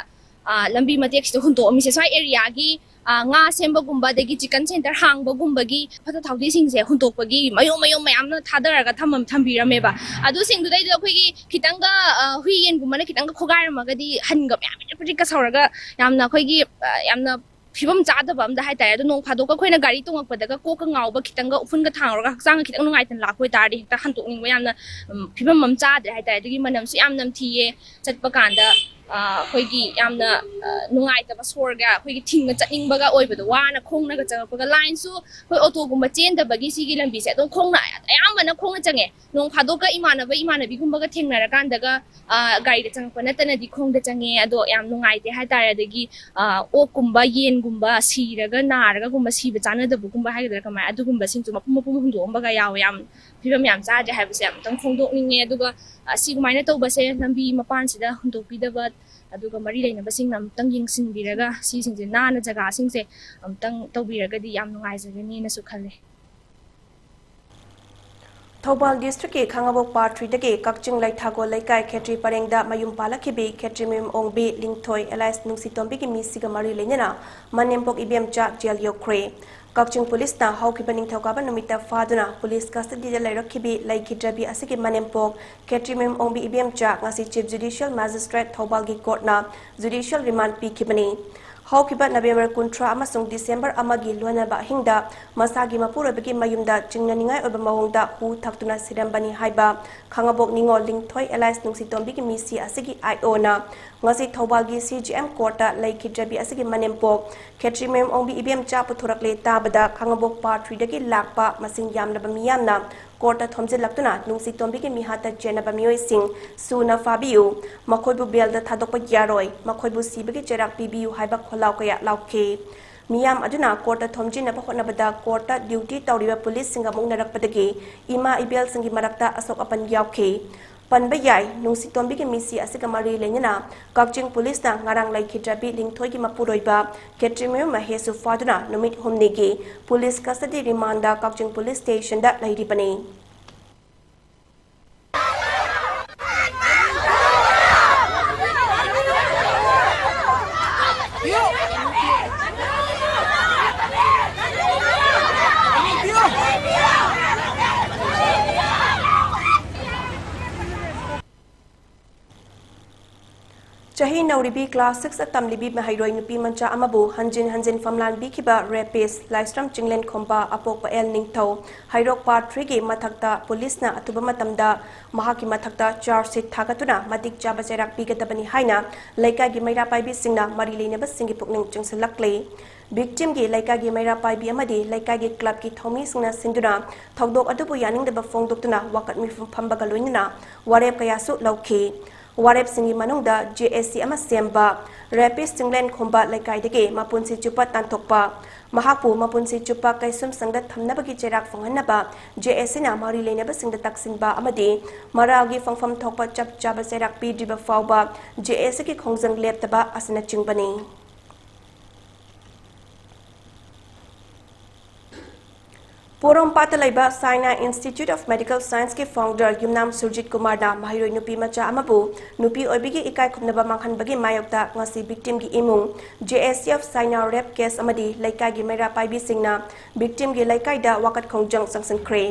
ꯑ, ꯂꯝꯕꯤ ꯃꯇꯦꯛꯁꯤꯗ ꯍꯨꯟꯇꯣꯛꯑꯝꯃꯤꯁꯦ ꯁ꯭ꯋꯥꯏ areaꯒꯤ, ꯑ, ꯉꯥ ꯁꯦꯝꯕꯒꯨꯝꯕ ꯑꯗꯒꯤ chicken center ꯍꯥꯡꯕꯒꯨꯝꯕꯒꯤ ꯐꯠꯇ ꯍꯥꯎꯗꯤꯁꯤꯡꯁꯦ ꯍꯨꯟꯇꯣꯛꯄꯒꯤ ꯃꯌꯣꯝ ꯃꯌꯣꯝ ꯃꯌꯥꯝꯅ ꯊꯥꯗꯔꯒ ꯊꯝꯃꯝ-, ꯊꯝꯕꯤꯔꯝꯃꯦꯕ꯫ ꯑꯗꯨꯁꯤꯡꯗꯨꯗꯩꯗ ꯑꯩꯈꯣꯏꯒꯤ ꯈꯤꯇꯪꯒ, ꯑ, ꯍꯨꯏ ꯌꯦꯟꯒꯨꯝꯕꯅ ꯈꯤꯇꯪꯒ ꯈꯣꯒꯥꯏꯔꯝꯃꯒꯗꯤ ꯍꯟꯒ ꯃꯌꯥꯝ ꯄꯤꯛꯇ꯭ꯔꯤꯛ ꯄꯤꯛꯇ꯭ꯔꯤꯛꯀ ꯁꯧꯔꯒ ꯌꯥꯝꯅ ꯑꯩꯈꯣꯏꯒꯤ, ꯑ, ꯌꯥꯝꯅ ꯐꯤꯕꯝ ꯆꯥꯗꯕ ꯑꯝꯗ ꯍꯥꯏꯇꯥꯔꯦ꯫ ꯑꯗꯣ ꯅꯣꯡ ꯐꯥꯗꯣꯛꯀ ꯑꯩꯈꯣꯏꯅ ꯒꯥꯔꯤ ꯇꯣꯡꯉꯛꯄꯗꯒ ꯀꯣꯛꯀ ꯉꯥꯎꯕ, ꯈꯤꯇꯪꯒ ꯎꯐꯨꯟꯒ ꯊꯥꯡꯉꯨꯔꯒ ꯍꯛꯆꯥꯡꯒ ꯈꯤꯇꯪ ꯅꯨꯡꯉꯥꯏꯇꯅ ꯂꯥꯛꯄ ꯑꯣꯏꯇꯥꯔꯗꯤ ꯍꯦꯛꯇ ꯍꯟꯇꯣꯛꯅꯤꯡꯕ, ꯌꯥꯝꯅ, ꯎꯝ, ꯐꯤꯕꯝ ꯑꯃ ꯆꯥꯗ꯭ꯔꯦ ꯍꯥꯏꯇꯥꯔꯦ꯫ ꯑꯗꯨꯒꯤ ꯃꯅꯝꯁꯨ ꯌꯥꯝ ꯅꯝꯊꯤꯌꯦ꯫ ꯆꯠꯄ ꯀꯥꯟꯗ, ꯑ, ꯑꯩꯈꯣꯏꯒꯤ ꯌꯥꯝꯅ, ꯑ, ꯅꯨꯡꯉꯥꯏꯇꯕ, ꯁꯣꯔꯒ ꯑꯩꯈꯣꯏꯒꯤ ꯊꯤꯡꯅ ꯆꯠꯅꯤꯡꯕꯒ ꯑꯣꯏꯕꯗꯣ, ꯋꯥꯅ ꯈꯣꯡꯅꯒ ꯆꯪꯉꯛꯄꯒ꯫ ꯂꯥꯏꯟꯁꯨ ꯑꯩꯈꯣꯏ ꯑꯣꯇꯣꯒꯨꯝꯕ ꯆꯦꯟꯗꯕꯒꯤ ꯁꯤꯒꯤ ꯂꯝꯕꯤꯁꯦ ꯑꯗꯨꯝ ꯈꯣꯡꯅ, ꯑꯌꯥꯝꯕꯅ ꯈꯣꯡꯅ ꯆꯪꯉꯦ꯫ ꯅꯣꯡ ꯐꯥꯗꯣꯛꯀ ꯏꯃꯥꯟꯅꯕ ꯏꯃꯥꯟꯅꯕꯤꯒꯨꯝꯕꯒ ꯊꯦꯡꯅꯔꯀꯥꯟꯗꯒ, ꯑ, ꯒꯥꯔꯤꯗ ꯆꯪꯉꯛꯄ ꯅꯠꯇꯅꯗꯤ ꯈꯣꯡꯗ ꯆꯪꯉꯦ꯫ ꯑꯗꯣ ꯌꯥꯝ ꯅꯨꯡꯉꯥꯏꯇꯦ ꯍꯥꯏꯇꯥꯔꯦ꯫ ꯑꯗꯒꯤ, ꯑ, ꯑꯣꯛꯀꯨꯝꯕ, ꯌꯦꯟꯒꯨꯝꯕ ꯁꯤꯔꯒ ꯅꯥꯔꯒꯒꯨꯝꯕ, ꯁꯤꯕ ꯆꯥꯅꯗꯕꯒꯨꯝꯕ ꯍꯥꯏꯒꯗ꯭ꯔꯥ ꯀꯃꯥꯏ, ꯑꯗꯨꯒꯨꯝꯕꯁꯤꯡꯁꯨ ꯃꯄꯨꯝ ꯃꯄꯨꯝ ꯍꯨꯟꯗꯣꯛꯑꯝꯕꯒ ꯌꯥꯎꯋꯦ꯫ ꯌꯥꯝ ꯐꯤꯕꯝ ꯌꯥꯝ ꯆꯥꯗ꯭ꯔꯦ ꯍꯥꯏꯕꯁꯦ ꯑꯃꯨꯛꯇꯪ ꯐꯣꯡꯗꯣꯛꯅꯤꯡꯉꯦ꯫ ꯑꯗꯨꯒ, ꯑ, ꯁꯤꯒꯨꯃꯥꯏꯅ ꯇꯧꯕꯁꯦ ꯂꯝꯕꯤ ꯃꯄꯥꯟꯁꯤꯗ ꯍꯨꯟꯗꯣꯛꯄꯤꯗꯕ, ꯑꯗꯨꯒ ꯃꯔꯤ ꯂꯩꯅꯕꯁꯤꯡꯅ ꯑꯃꯨꯛꯇꯪ ꯌꯦꯡꯁꯤꯟꯕꯤꯔꯒ ꯁꯤꯁꯤꯡꯁꯦ ꯅꯥꯟꯅ ꯖꯒꯥꯁꯤꯡꯁꯦ ꯑꯃꯨꯛꯇꯪ ꯇꯧꯕꯤꯔꯒꯗꯤ ꯌꯥꯝ ꯅꯨꯡꯉꯥꯏꯖꯒꯅꯤꯅꯁꯨ ꯈꯜꯂꯦ꯫ ꯊꯧꯕꯥꯜ ꯗꯤꯁꯇ꯭ꯔꯤꯛꯀꯤ ꯈꯥꯉꯕꯣꯛ ꯄꯥꯔꯠ ꯊ꯭ꯔꯤꯗꯒꯤ ꯀꯛꯆꯤꯡ ꯂꯩꯊꯥꯒꯣꯜ ꯂꯩꯀꯥꯏ ꯈꯦꯇ꯭ꯔꯤ ꯄꯔꯦꯡꯗ ꯃꯌꯨꯝ ꯄꯥꯜꯂꯛꯈꯤꯕꯤ ꯈꯦꯇ꯭ꯔꯤꯃꯌꯨꯝ ꯑꯣꯡꯕꯤ ꯂꯤꯡꯊꯣꯏ ꯑꯦꯂꯥꯏꯁ ꯅꯨꯡꯁꯤꯇꯣꯝꯕꯤꯒꯤ ꯃꯤꯁꯤꯒ ꯃꯔꯤ ꯂꯩꯅꯅ ꯃꯅꯦꯝꯄꯣꯛ ꯏꯕꯦꯝꯆꯥ ꯖꯦꯜ ꯌꯧꯈ꯭ꯔꯦ꯫ ꯀꯛꯆꯤꯡ ꯄꯨꯂꯤꯁꯅ ꯍꯧꯈꯤꯕ ꯅꯤꯡꯊꯧꯀꯥꯕ ꯅꯨꯃꯤꯠꯇ ꯐꯥꯗꯨꯅ ꯄꯨꯂꯤꯁ ꯀꯁꯇꯗꯤꯗ ꯂꯩꯔꯛꯈꯤꯕꯤ ꯂꯩꯈꯤꯗ꯭ꯔꯕꯤ ꯑꯁꯤꯒꯤ ꯃꯅꯦꯝꯄꯣꯛ ꯈꯦꯇ꯭ꯔꯤꯃꯌꯨꯝ ꯑꯣꯡꯕꯤ ꯏꯕꯦꯝꯆꯥ ꯉꯁꯤ ꯆꯤꯐ ꯖꯨꯗꯤꯁꯤꯌꯦꯜ ꯃꯦꯖꯤꯁꯇ꯭ꯔꯦꯠ ꯊꯧꯕꯥꯜꯒꯤ ꯀꯣꯔꯠꯅ ꯖꯨꯗꯤꯁꯤꯌꯦꯜ ꯔꯤꯃꯥꯟ ꯄꯤꯈꯤꯕꯅꯤ꯫ ꯍꯧꯈꯤꯕ ꯅꯕꯦꯝꯕꯔ ꯀꯨꯟꯊ꯭ꯔꯥ ꯑꯃꯁꯨꯡ ꯗꯤꯁꯦꯝꯕꯔ ꯑꯃꯒꯤ ꯂꯣꯟꯅꯕ ꯑꯍꯤꯡꯗ ꯃꯁꯥꯒꯤ ꯃꯄꯨꯔꯣꯏꯕꯒꯤ ꯃꯌꯨꯝꯗ ꯆꯤꯡꯅꯅꯤꯡꯉꯥꯏ ꯑꯣꯏꯕ ꯃꯑꯣꯡꯗ ꯍꯨ ꯊꯛꯇꯨꯅ ꯁꯤꯔꯝꯕꯅꯤ ꯍꯥꯏꯕ ꯈꯥꯉꯕꯣꯛ ꯅꯤꯉꯣꯜ ꯂꯤꯡꯊꯣꯏ ꯑꯦꯂꯥꯏꯁ ꯅꯨꯡꯁꯤꯇꯣꯝꯕꯤꯒꯤ ꯃꯤꯁꯤ ꯑꯁꯤꯒꯤ ꯑꯥꯏ ꯑꯣꯅ ꯉꯁꯤ ꯊꯧꯕꯥꯜꯒꯤ ꯁꯤ ꯖꯤ ꯑꯦꯝ ꯀꯣꯔꯠꯇ ꯂꯩꯈꯤꯗ꯭ꯔꯕꯤ ꯑꯁꯤꯒꯤ ꯃꯅꯦꯝꯄꯣꯛ ꯈꯦꯇ꯭ꯔꯤꯃꯌꯨꯝ ꯑꯣꯡꯕꯤ ꯏꯕꯦꯝꯆꯥ ꯄꯨꯊꯣꯔꯛꯂꯦ ꯇꯥꯕꯗ ꯈꯥꯉꯕꯣꯛ ꯄꯥꯔꯠ ꯊ꯭ꯔꯤꯗꯒꯤ ꯂꯥꯛꯄ ꯃꯁꯤꯡ ꯌꯥꯝꯂꯕ ꯃꯤꯌꯥꯝꯅ ꯀꯣꯔꯠꯇ ꯊꯣꯝꯖꯤꯜꯂꯛꯇꯨꯅ ꯅꯨꯡꯁꯤꯇꯣꯝꯕꯤꯒꯤ ꯃꯤꯍꯥꯠꯇ ꯆꯦꯟꯅꯕ ꯃꯤꯑꯣꯏꯁꯤꯡ ꯁꯨꯅ ꯐꯥꯕꯤꯌꯨ, ꯃꯈꯣꯏꯕꯨ ꯕꯦꯜꯗ ꯊꯥꯗꯣꯛꯄ ꯌꯥꯔꯣꯏ, ꯃꯈꯣꯏꯕꯨ ꯁꯤꯕꯒꯤ ꯆꯩꯔꯥꯛ ꯄꯤꯕꯤꯌꯨ ꯍꯥꯏꯕ ꯈꯣꯜꯂꯥꯎ ꯀꯌꯥ ꯂꯥꯎꯈꯤ꯫ ꯃꯤꯌꯥꯝ ꯑꯗꯨꯅ ꯀꯣꯔꯠꯇ ꯊꯣꯝꯖꯤꯟꯅꯕ ꯍꯣꯠꯅꯕꯗ ꯀꯣꯔꯠꯇ ꯗ꯭ꯌꯨꯇꯤ ꯇꯧꯔꯤꯕ ꯄꯨꯂꯤꯁꯁꯤꯡꯒ ꯃꯨꯛꯅꯔꯛꯄꯗꯒꯤ ꯏꯃꯥ ꯏꯕꯦꯜꯁꯤꯡꯒꯤ ꯃꯔꯛꯇ ꯑꯁꯣꯛ ꯑꯄꯟ ꯌꯥꯎꯈꯤ꯫ ꯄꯟꯕ ꯌꯥꯏ, ꯅꯨꯡꯁꯤꯇꯣꯝꯕꯤꯒꯤ ꯃꯤꯁꯤ ꯑꯁꯤꯒ ꯃꯔꯤ ꯂꯩꯅꯅ ꯀꯛꯆꯤꯡ ꯄꯨꯂꯤꯁꯅ ꯉꯔꯥꯡ ꯂꯩꯈꯤꯗ꯭ꯔꯕꯤ ꯂꯤꯡꯊꯣꯏꯒꯤ ꯃꯄꯨꯔꯣꯏꯕ ꯈꯦꯇ꯭ꯔꯤꯃꯌꯨꯝ ꯃꯍꯦꯁꯁꯨ ꯐꯥꯗꯨꯅ ꯅꯨꯃꯤꯠ ꯍꯨꯝꯅꯤꯒꯤ ꯄꯨꯂꯤꯁ ꯀꯁꯇꯗꯤ ꯔꯤꯃꯥꯟꯗ ꯀꯛꯆꯤꯡ ꯄꯨꯂꯤꯁ ꯁ꯭ꯇꯦꯁꯟꯗ ꯂꯩꯔꯤꯕꯅꯤ꯫ ꯆꯍꯤ ꯅꯧꯔꯤꯕꯤ class six ꯇꯝꯂꯤꯕꯤ ꯃꯍꯩꯔꯣꯏ ꯅꯨꯄꯤ ꯃꯆꯥ ꯑꯃꯕꯨ ꯍꯟꯖꯤꯟ ꯍꯟꯖꯤꯟ ꯐꯝꯂꯥꯟꯕꯤꯈꯤꯕ rapist ꯂꯥꯏꯁ꯭ꯔꯝ ꯆꯤꯡꯂꯦꯟ ꯈꯣꯝꯕ ꯑꯄꯣꯛꯄ ꯑꯦꯜ ꯅꯤꯡꯊꯧ ꯍꯩꯔꯣꯛ part three ꯒꯤ ꯃꯊꯛꯇ ꯄꯨꯂꯤꯁꯅ ꯑꯊꯨꯕ ꯃꯇꯝꯗ ꯃꯍꯥꯛꯀꯤ ꯃꯊꯛꯇ charge sheet ꯊꯥꯒꯠꯇꯨꯅ ꯃꯇꯤꯛ ꯆꯥꯕ ꯆꯩꯔꯥꯛ ꯄꯤꯒꯗꯕꯅꯤ ꯍꯥꯏꯅ ꯂꯩꯀꯥꯏꯒꯤ ꯃꯩꯔꯥ ꯄꯥꯏꯕꯤꯁꯤꯡꯅ ꯃꯔꯤ ꯂꯩꯅꯕꯁꯤꯡꯒꯤ ꯄꯨꯛꯅꯤꯡ ꯆꯤꯡꯁꯤꯜꯂꯛꯂꯤ꯫ Victim ꯒꯤ ꯂꯩꯀꯥꯏꯒꯤ ꯃꯩꯔꯥ ꯄꯥꯏꯕꯤ ꯑꯃꯗꯤ ꯂꯩꯀꯥꯏꯒꯤ club ꯀꯤ ꯊꯧꯃꯤꯁꯤꯡꯅ ꯁꯤꯟꯗꯨꯅ ꯊꯧꯗꯣꯛ ꯑꯗꯨꯕꯨ ꯌꯥꯅꯤꯡꯗꯕ ꯐꯣꯡꯗꯣꯛꯇꯨꯅ ꯋꯥꯀꯠ ꯃꯤꯐꯝ ꯐꯝꯕꯒ ꯂꯣꯏꯅꯅ ꯋꯥꯔꯦꯞ ꯀꯌꯥꯁꯨ ꯂꯧꯈꯤ꯫ ꯋꯥꯔꯦꯞꯁꯤꯡꯒꯤ ꯃꯅꯨꯡꯗ J A C ꯑꯃ ꯁꯦꯝꯕ, rapist ꯆꯤꯡꯂꯦꯟ ꯈꯣꯝꯕ ꯂꯩꯀꯥꯏꯗꯒꯤ ꯃꯄꯨꯟꯁꯤ ꯆꯨꯞꯄ ꯇꯥꯟꯊꯣꯛꯄ, ꯃꯍꯥꯛꯄꯨ ꯃꯄꯨꯟꯁꯤ ꯆꯨꯞꯄ ꯀꯩꯁꯨꯝꯁꯪꯗ ꯊꯝꯅꯕꯒꯤ ꯆꯩꯔꯥꯛ ꯐꯪꯍꯟꯅꯕ J A C ꯅ ꯃꯔꯤ ꯂꯩꯅꯕꯁꯤꯡꯗ ꯇꯛꯁꯤꯟꯕ ꯑꯃꯗꯤ ꯃꯔꯥꯜꯒꯤ ꯐꯪꯐꯝ ꯊꯣꯛꯄ ꯆꯞ ꯆꯥꯕ ꯆꯩꯔꯥꯛ ꯄꯤꯗ꯭ꯔꯤꯕ ꯐꯥꯎꯕ J A C ꯒꯤ ꯈꯣꯡꯖꯪ ꯂꯦꯞꯇꯕ ꯑꯁꯤꯅꯆꯤꯡꯕꯅꯤ꯫ ꯄꯣꯔꯣꯝꯄꯥꯠꯇ ꯂꯩꯕ Saina Institute of Medical Science ꯀꯤ founder ꯌꯨꯝꯅꯥꯝ ꯁꯨꯔꯖꯤꯠ ꯀꯨꯃꯥꯔꯅ ꯃꯍꯩꯔꯣꯏ ꯅꯨꯄꯤ ꯃꯆꯥ ꯑꯃꯕꯨ ꯅꯨꯄꯤ ꯑꯣꯏꯕꯤꯒꯤ ꯏꯀꯥꯏ ꯈꯨꯝꯅꯕ ꯃꯥꯡꯍꯟꯕꯒꯤ ꯃꯥꯌꯣꯛꯇ ꯉꯁꯤ victim ꯒꯤ ꯏꯃꯨꯡ, J A C of Saina rape case ꯑꯃꯗꯤ ꯂꯩꯀꯥꯏꯒꯤ ꯃꯩꯔꯥ ꯄꯥꯏꯕꯤꯁꯤꯡꯅ victim ꯒꯤ ꯂꯩꯀꯥꯏꯗ ꯋꯥꯀꯠ ꯈꯣꯡꯖꯪ ꯆꯪꯁꯤꯟꯈ꯭ꯔꯦ꯫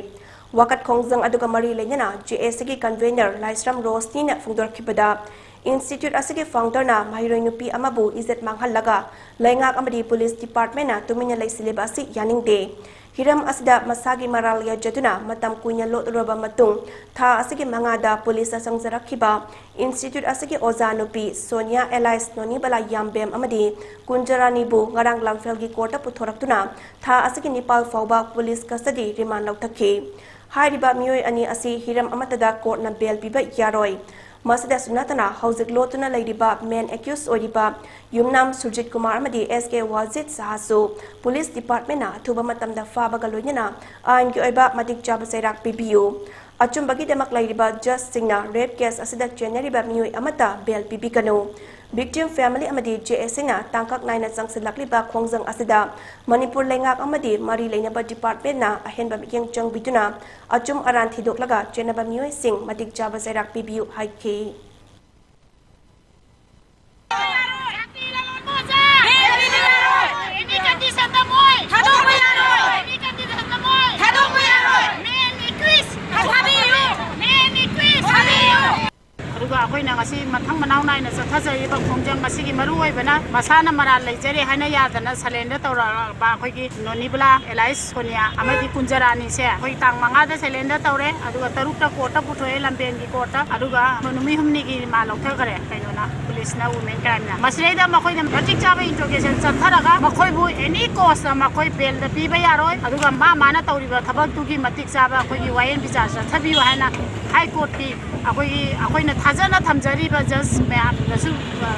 ꯋꯥꯀꯠ ꯈꯣꯡꯖꯪ ꯑꯗꯨꯒ ꯃꯔꯤ ꯂꯩꯅꯅ J A C ꯒꯤ convener ꯂꯥꯏꯁ꯭ꯔꯝ ꯔꯣꯁꯅꯤꯅ ꯐꯣꯡꯗꯣꯔꯛꯈꯤꯕꯗ, Institute ꯑꯁꯤꯒꯤ founder ꯅ ꯃꯍꯩꯔꯣꯏ ꯅꯨꯄꯤ ꯑꯃꯕꯨ ꯏꯖꯠ ꯃꯥꯡꯍꯜꯂꯒ ꯂꯩꯉꯥꯛ ꯑꯃꯗꯤ police department ꯅ ꯇꯨꯃꯤꯟꯅ ꯂꯩꯁꯤꯜꯂꯤꯕ ꯑꯁꯤ ꯌꯥꯅꯤꯡꯗꯦ꯫ ꯍꯤꯔꯝ ꯑꯁꯤꯗ ꯃꯁꯥꯒꯤ ꯃꯔꯥꯜ ꯌꯥꯖꯗꯨꯅ ꯃꯇꯝ ꯀꯨꯏꯅ ꯂꯣꯠꯂꯨꯔꯕ ꯃꯇꯨꯡ, ꯊꯥ ꯑꯁꯤꯒꯤ ꯃꯉꯥꯗ ꯄꯨꯂꯤꯁꯇ ꯆꯪꯖꯔꯛꯈꯤꯕ Institute ꯑꯁꯤꯒꯤ ꯑꯣꯖꯥ ꯅꯨꯄꯤ ꯁꯣꯅꯤꯌꯥ alias ꯅꯣꯅꯤꯕꯂꯥ ꯌꯥꯝꯕꯦꯝ ꯑꯃꯗꯤ ꯀꯨꯟꯖꯔꯥꯅꯤꯕꯨ ꯉꯔꯥꯡ ꯂꯥꯡꯐꯦꯜꯒꯤ court ꯇ ꯄꯨꯊꯣꯔꯛꯇꯨꯅ ꯊꯥ ꯑꯁꯤꯒꯤ ꯅꯤꯄꯥꯜ ꯐꯥꯎꯕ police custody remand ꯂꯧꯊꯈꯤ꯫ ꯍꯥꯏꯔꯤꯕ ꯃꯤꯑꯣꯏ ꯑꯅꯤ ꯑꯁꯤ ꯍꯤꯔꯝ ꯑꯃꯠꯇꯗ court ꯅ bail ꯄꯤꯕ ꯌꯥꯔꯣꯏ꯫ ꯃꯁꯤꯗꯁꯨ ꯅꯠꯇꯅ ꯍꯧꯖꯤꯛ ꯂꯣꯠꯇꯨꯅ ꯂꯩꯔꯤꯕ main accused ꯑꯣꯏꯔꯤꯕ ꯌꯨꯝꯅꯥꯝ ꯁꯨꯔꯖꯤꯠ ꯀꯨꯃꯥꯔ ꯑꯃꯗꯤ S K ꯋꯥꯖꯤꯠ ꯁꯍꯥꯁꯨ police department ꯅ ꯑꯊꯨꯕ ꯃꯇꯝꯗ ꯐꯥꯕꯒ ꯂꯣꯏꯅꯅ ꯑꯥꯏꯟꯒꯤ ꯑꯣꯏꯕ ꯃꯇꯤꯛ ꯆꯥꯕ ꯆꯩꯔꯥꯛ ꯄꯤꯕꯤꯌꯨ꯫ ꯑꯆꯨꯝꯕꯒꯤꯗꯃꯛ ꯂꯩꯔꯤꯕ judge ꯁꯤꯡꯅ rape case ꯑꯁꯤꯗ ꯆꯦꯟꯅꯔꯤꯕ ꯃꯤꯑꯣꯏ ꯑꯃꯠꯇ bail ꯄꯤꯕꯤꯒꯅꯨ꯫ Victim family ꯑꯃꯗꯤ J A C ꯅ ꯇꯥꯡꯀꯛ ꯅꯥꯏꯅ ꯆꯪꯁꯤꯜꯂꯛꯂꯤꯕ ꯈꯣꯡꯖꯪ ꯑꯁꯤꯗ ꯃꯅꯤꯄꯨꯔ ꯂꯩꯉꯥꯛ ꯑꯃꯗꯤ ꯃꯔꯤ ꯂꯩꯅꯕ department ꯅ ꯑꯍꯦꯟꯕ ꯃꯤꯠꯌꯦꯡ ꯆꯪꯕꯤꯗꯨꯅ ꯑꯆꯨꯝ ꯑꯔꯥꯟ ꯊꯤꯗꯣꯛꯂꯒ ꯆꯦꯟꯅꯕ ꯃꯤꯑꯣꯏꯁꯤꯡ ꯃꯇꯤꯛ ꯆꯥꯕ ꯆꯩꯔꯥꯛ ꯄꯤꯕꯤꯌꯨ ꯍꯥꯏꯈꯤ꯫ ꯑꯗꯨꯒ ꯑꯩꯈꯣꯏꯅ ꯉꯁꯤ ꯃꯊꯪ ꯃꯅꯥꯎ ꯅꯥꯏꯅ ꯆꯠꯊꯖꯔꯤꯕ ꯈꯣꯡꯖꯪ ꯑꯁꯤꯒꯤ ꯃꯔꯨꯑꯣꯏꯕꯅ ꯃꯁꯥꯅ ꯃꯔꯥꯜ ꯂꯩꯖꯔꯦ ꯍꯥꯏꯅ ꯌꯥꯗꯅ ꯁꯔꯦꯟꯗꯔ ꯇꯧꯔꯛꯂꯕ ꯑꯩꯈꯣꯏꯒꯤ ꯅꯣꯅꯤꯕꯂꯥ, ꯑꯦꯂꯥꯏꯁ, ꯁꯣꯅꯤꯌꯥ ꯑꯃꯗꯤ ꯀꯨꯟꯖꯔꯥꯅꯤꯁꯦ ꯑꯩꯈꯣꯏ ꯇꯥꯡ ꯃꯉꯥꯗ ꯁꯔꯦꯟꯗꯔ ꯇꯧꯔꯦ꯫ ꯑꯗꯨꯒ ꯇꯔꯨꯛꯇ ꯀꯣꯔꯠꯇ ꯄꯨꯊꯣꯛꯑꯦ, ꯂꯝꯕꯦꯟꯒꯤ ꯀꯣꯔꯠꯇ꯫ ꯑꯗꯨꯒ ꯅꯨꯃꯤꯠ ꯍꯨꯝꯅꯤꯒꯤ ꯔꯤꯃꯥꯟ ꯂꯧꯊꯈ꯭ꯔꯦ ꯀꯩꯅꯣꯅ, ꯄꯨꯂꯤꯁꯅ, ꯋꯨꯃꯦꯟ ꯀ꯭ꯔꯥꯏꯝꯅ꯫ ꯃꯁꯤꯗꯩꯗ ꯃꯈꯣꯏꯅ ꯃꯇꯤꯛ ꯆꯥꯕ ꯏꯟꯇ꯭ꯔꯣꯒꯦꯁꯟ ꯆꯠꯊꯔꯒ ꯃꯈꯣꯏꯕꯨ ꯑꯦꯅꯤ ꯀꯣꯁꯇ ꯃꯈꯣꯏ ꯕꯦꯜꯗ ꯄꯤꯕ ꯌꯥꯔꯣꯏ꯫ ꯑꯗꯨꯒ ꯃꯥ ꯃꯥꯅ ꯇꯧꯔꯤꯕ ꯊꯕꯛꯇꯨꯒꯤ ꯃꯇꯤꯛ ꯆꯥꯕ ꯑꯩꯈꯣꯏꯒꯤ ꯋꯥꯌꯦꯜ ꯕꯤꯆꯥꯔ ꯆꯠꯊꯕꯤꯌꯨ ꯍꯥꯏꯅ ꯍꯥꯏ ꯀꯣꯔꯠꯀꯤ ꯑꯩꯈꯣꯏꯒꯤ, ꯑꯩꯈꯣꯏꯅ ꯊꯥꯖꯅ ꯊꯝꯖꯔꯤꯕ ꯖꯁ ꯃꯌꯥꯝꯗꯁꯨ, ꯑ,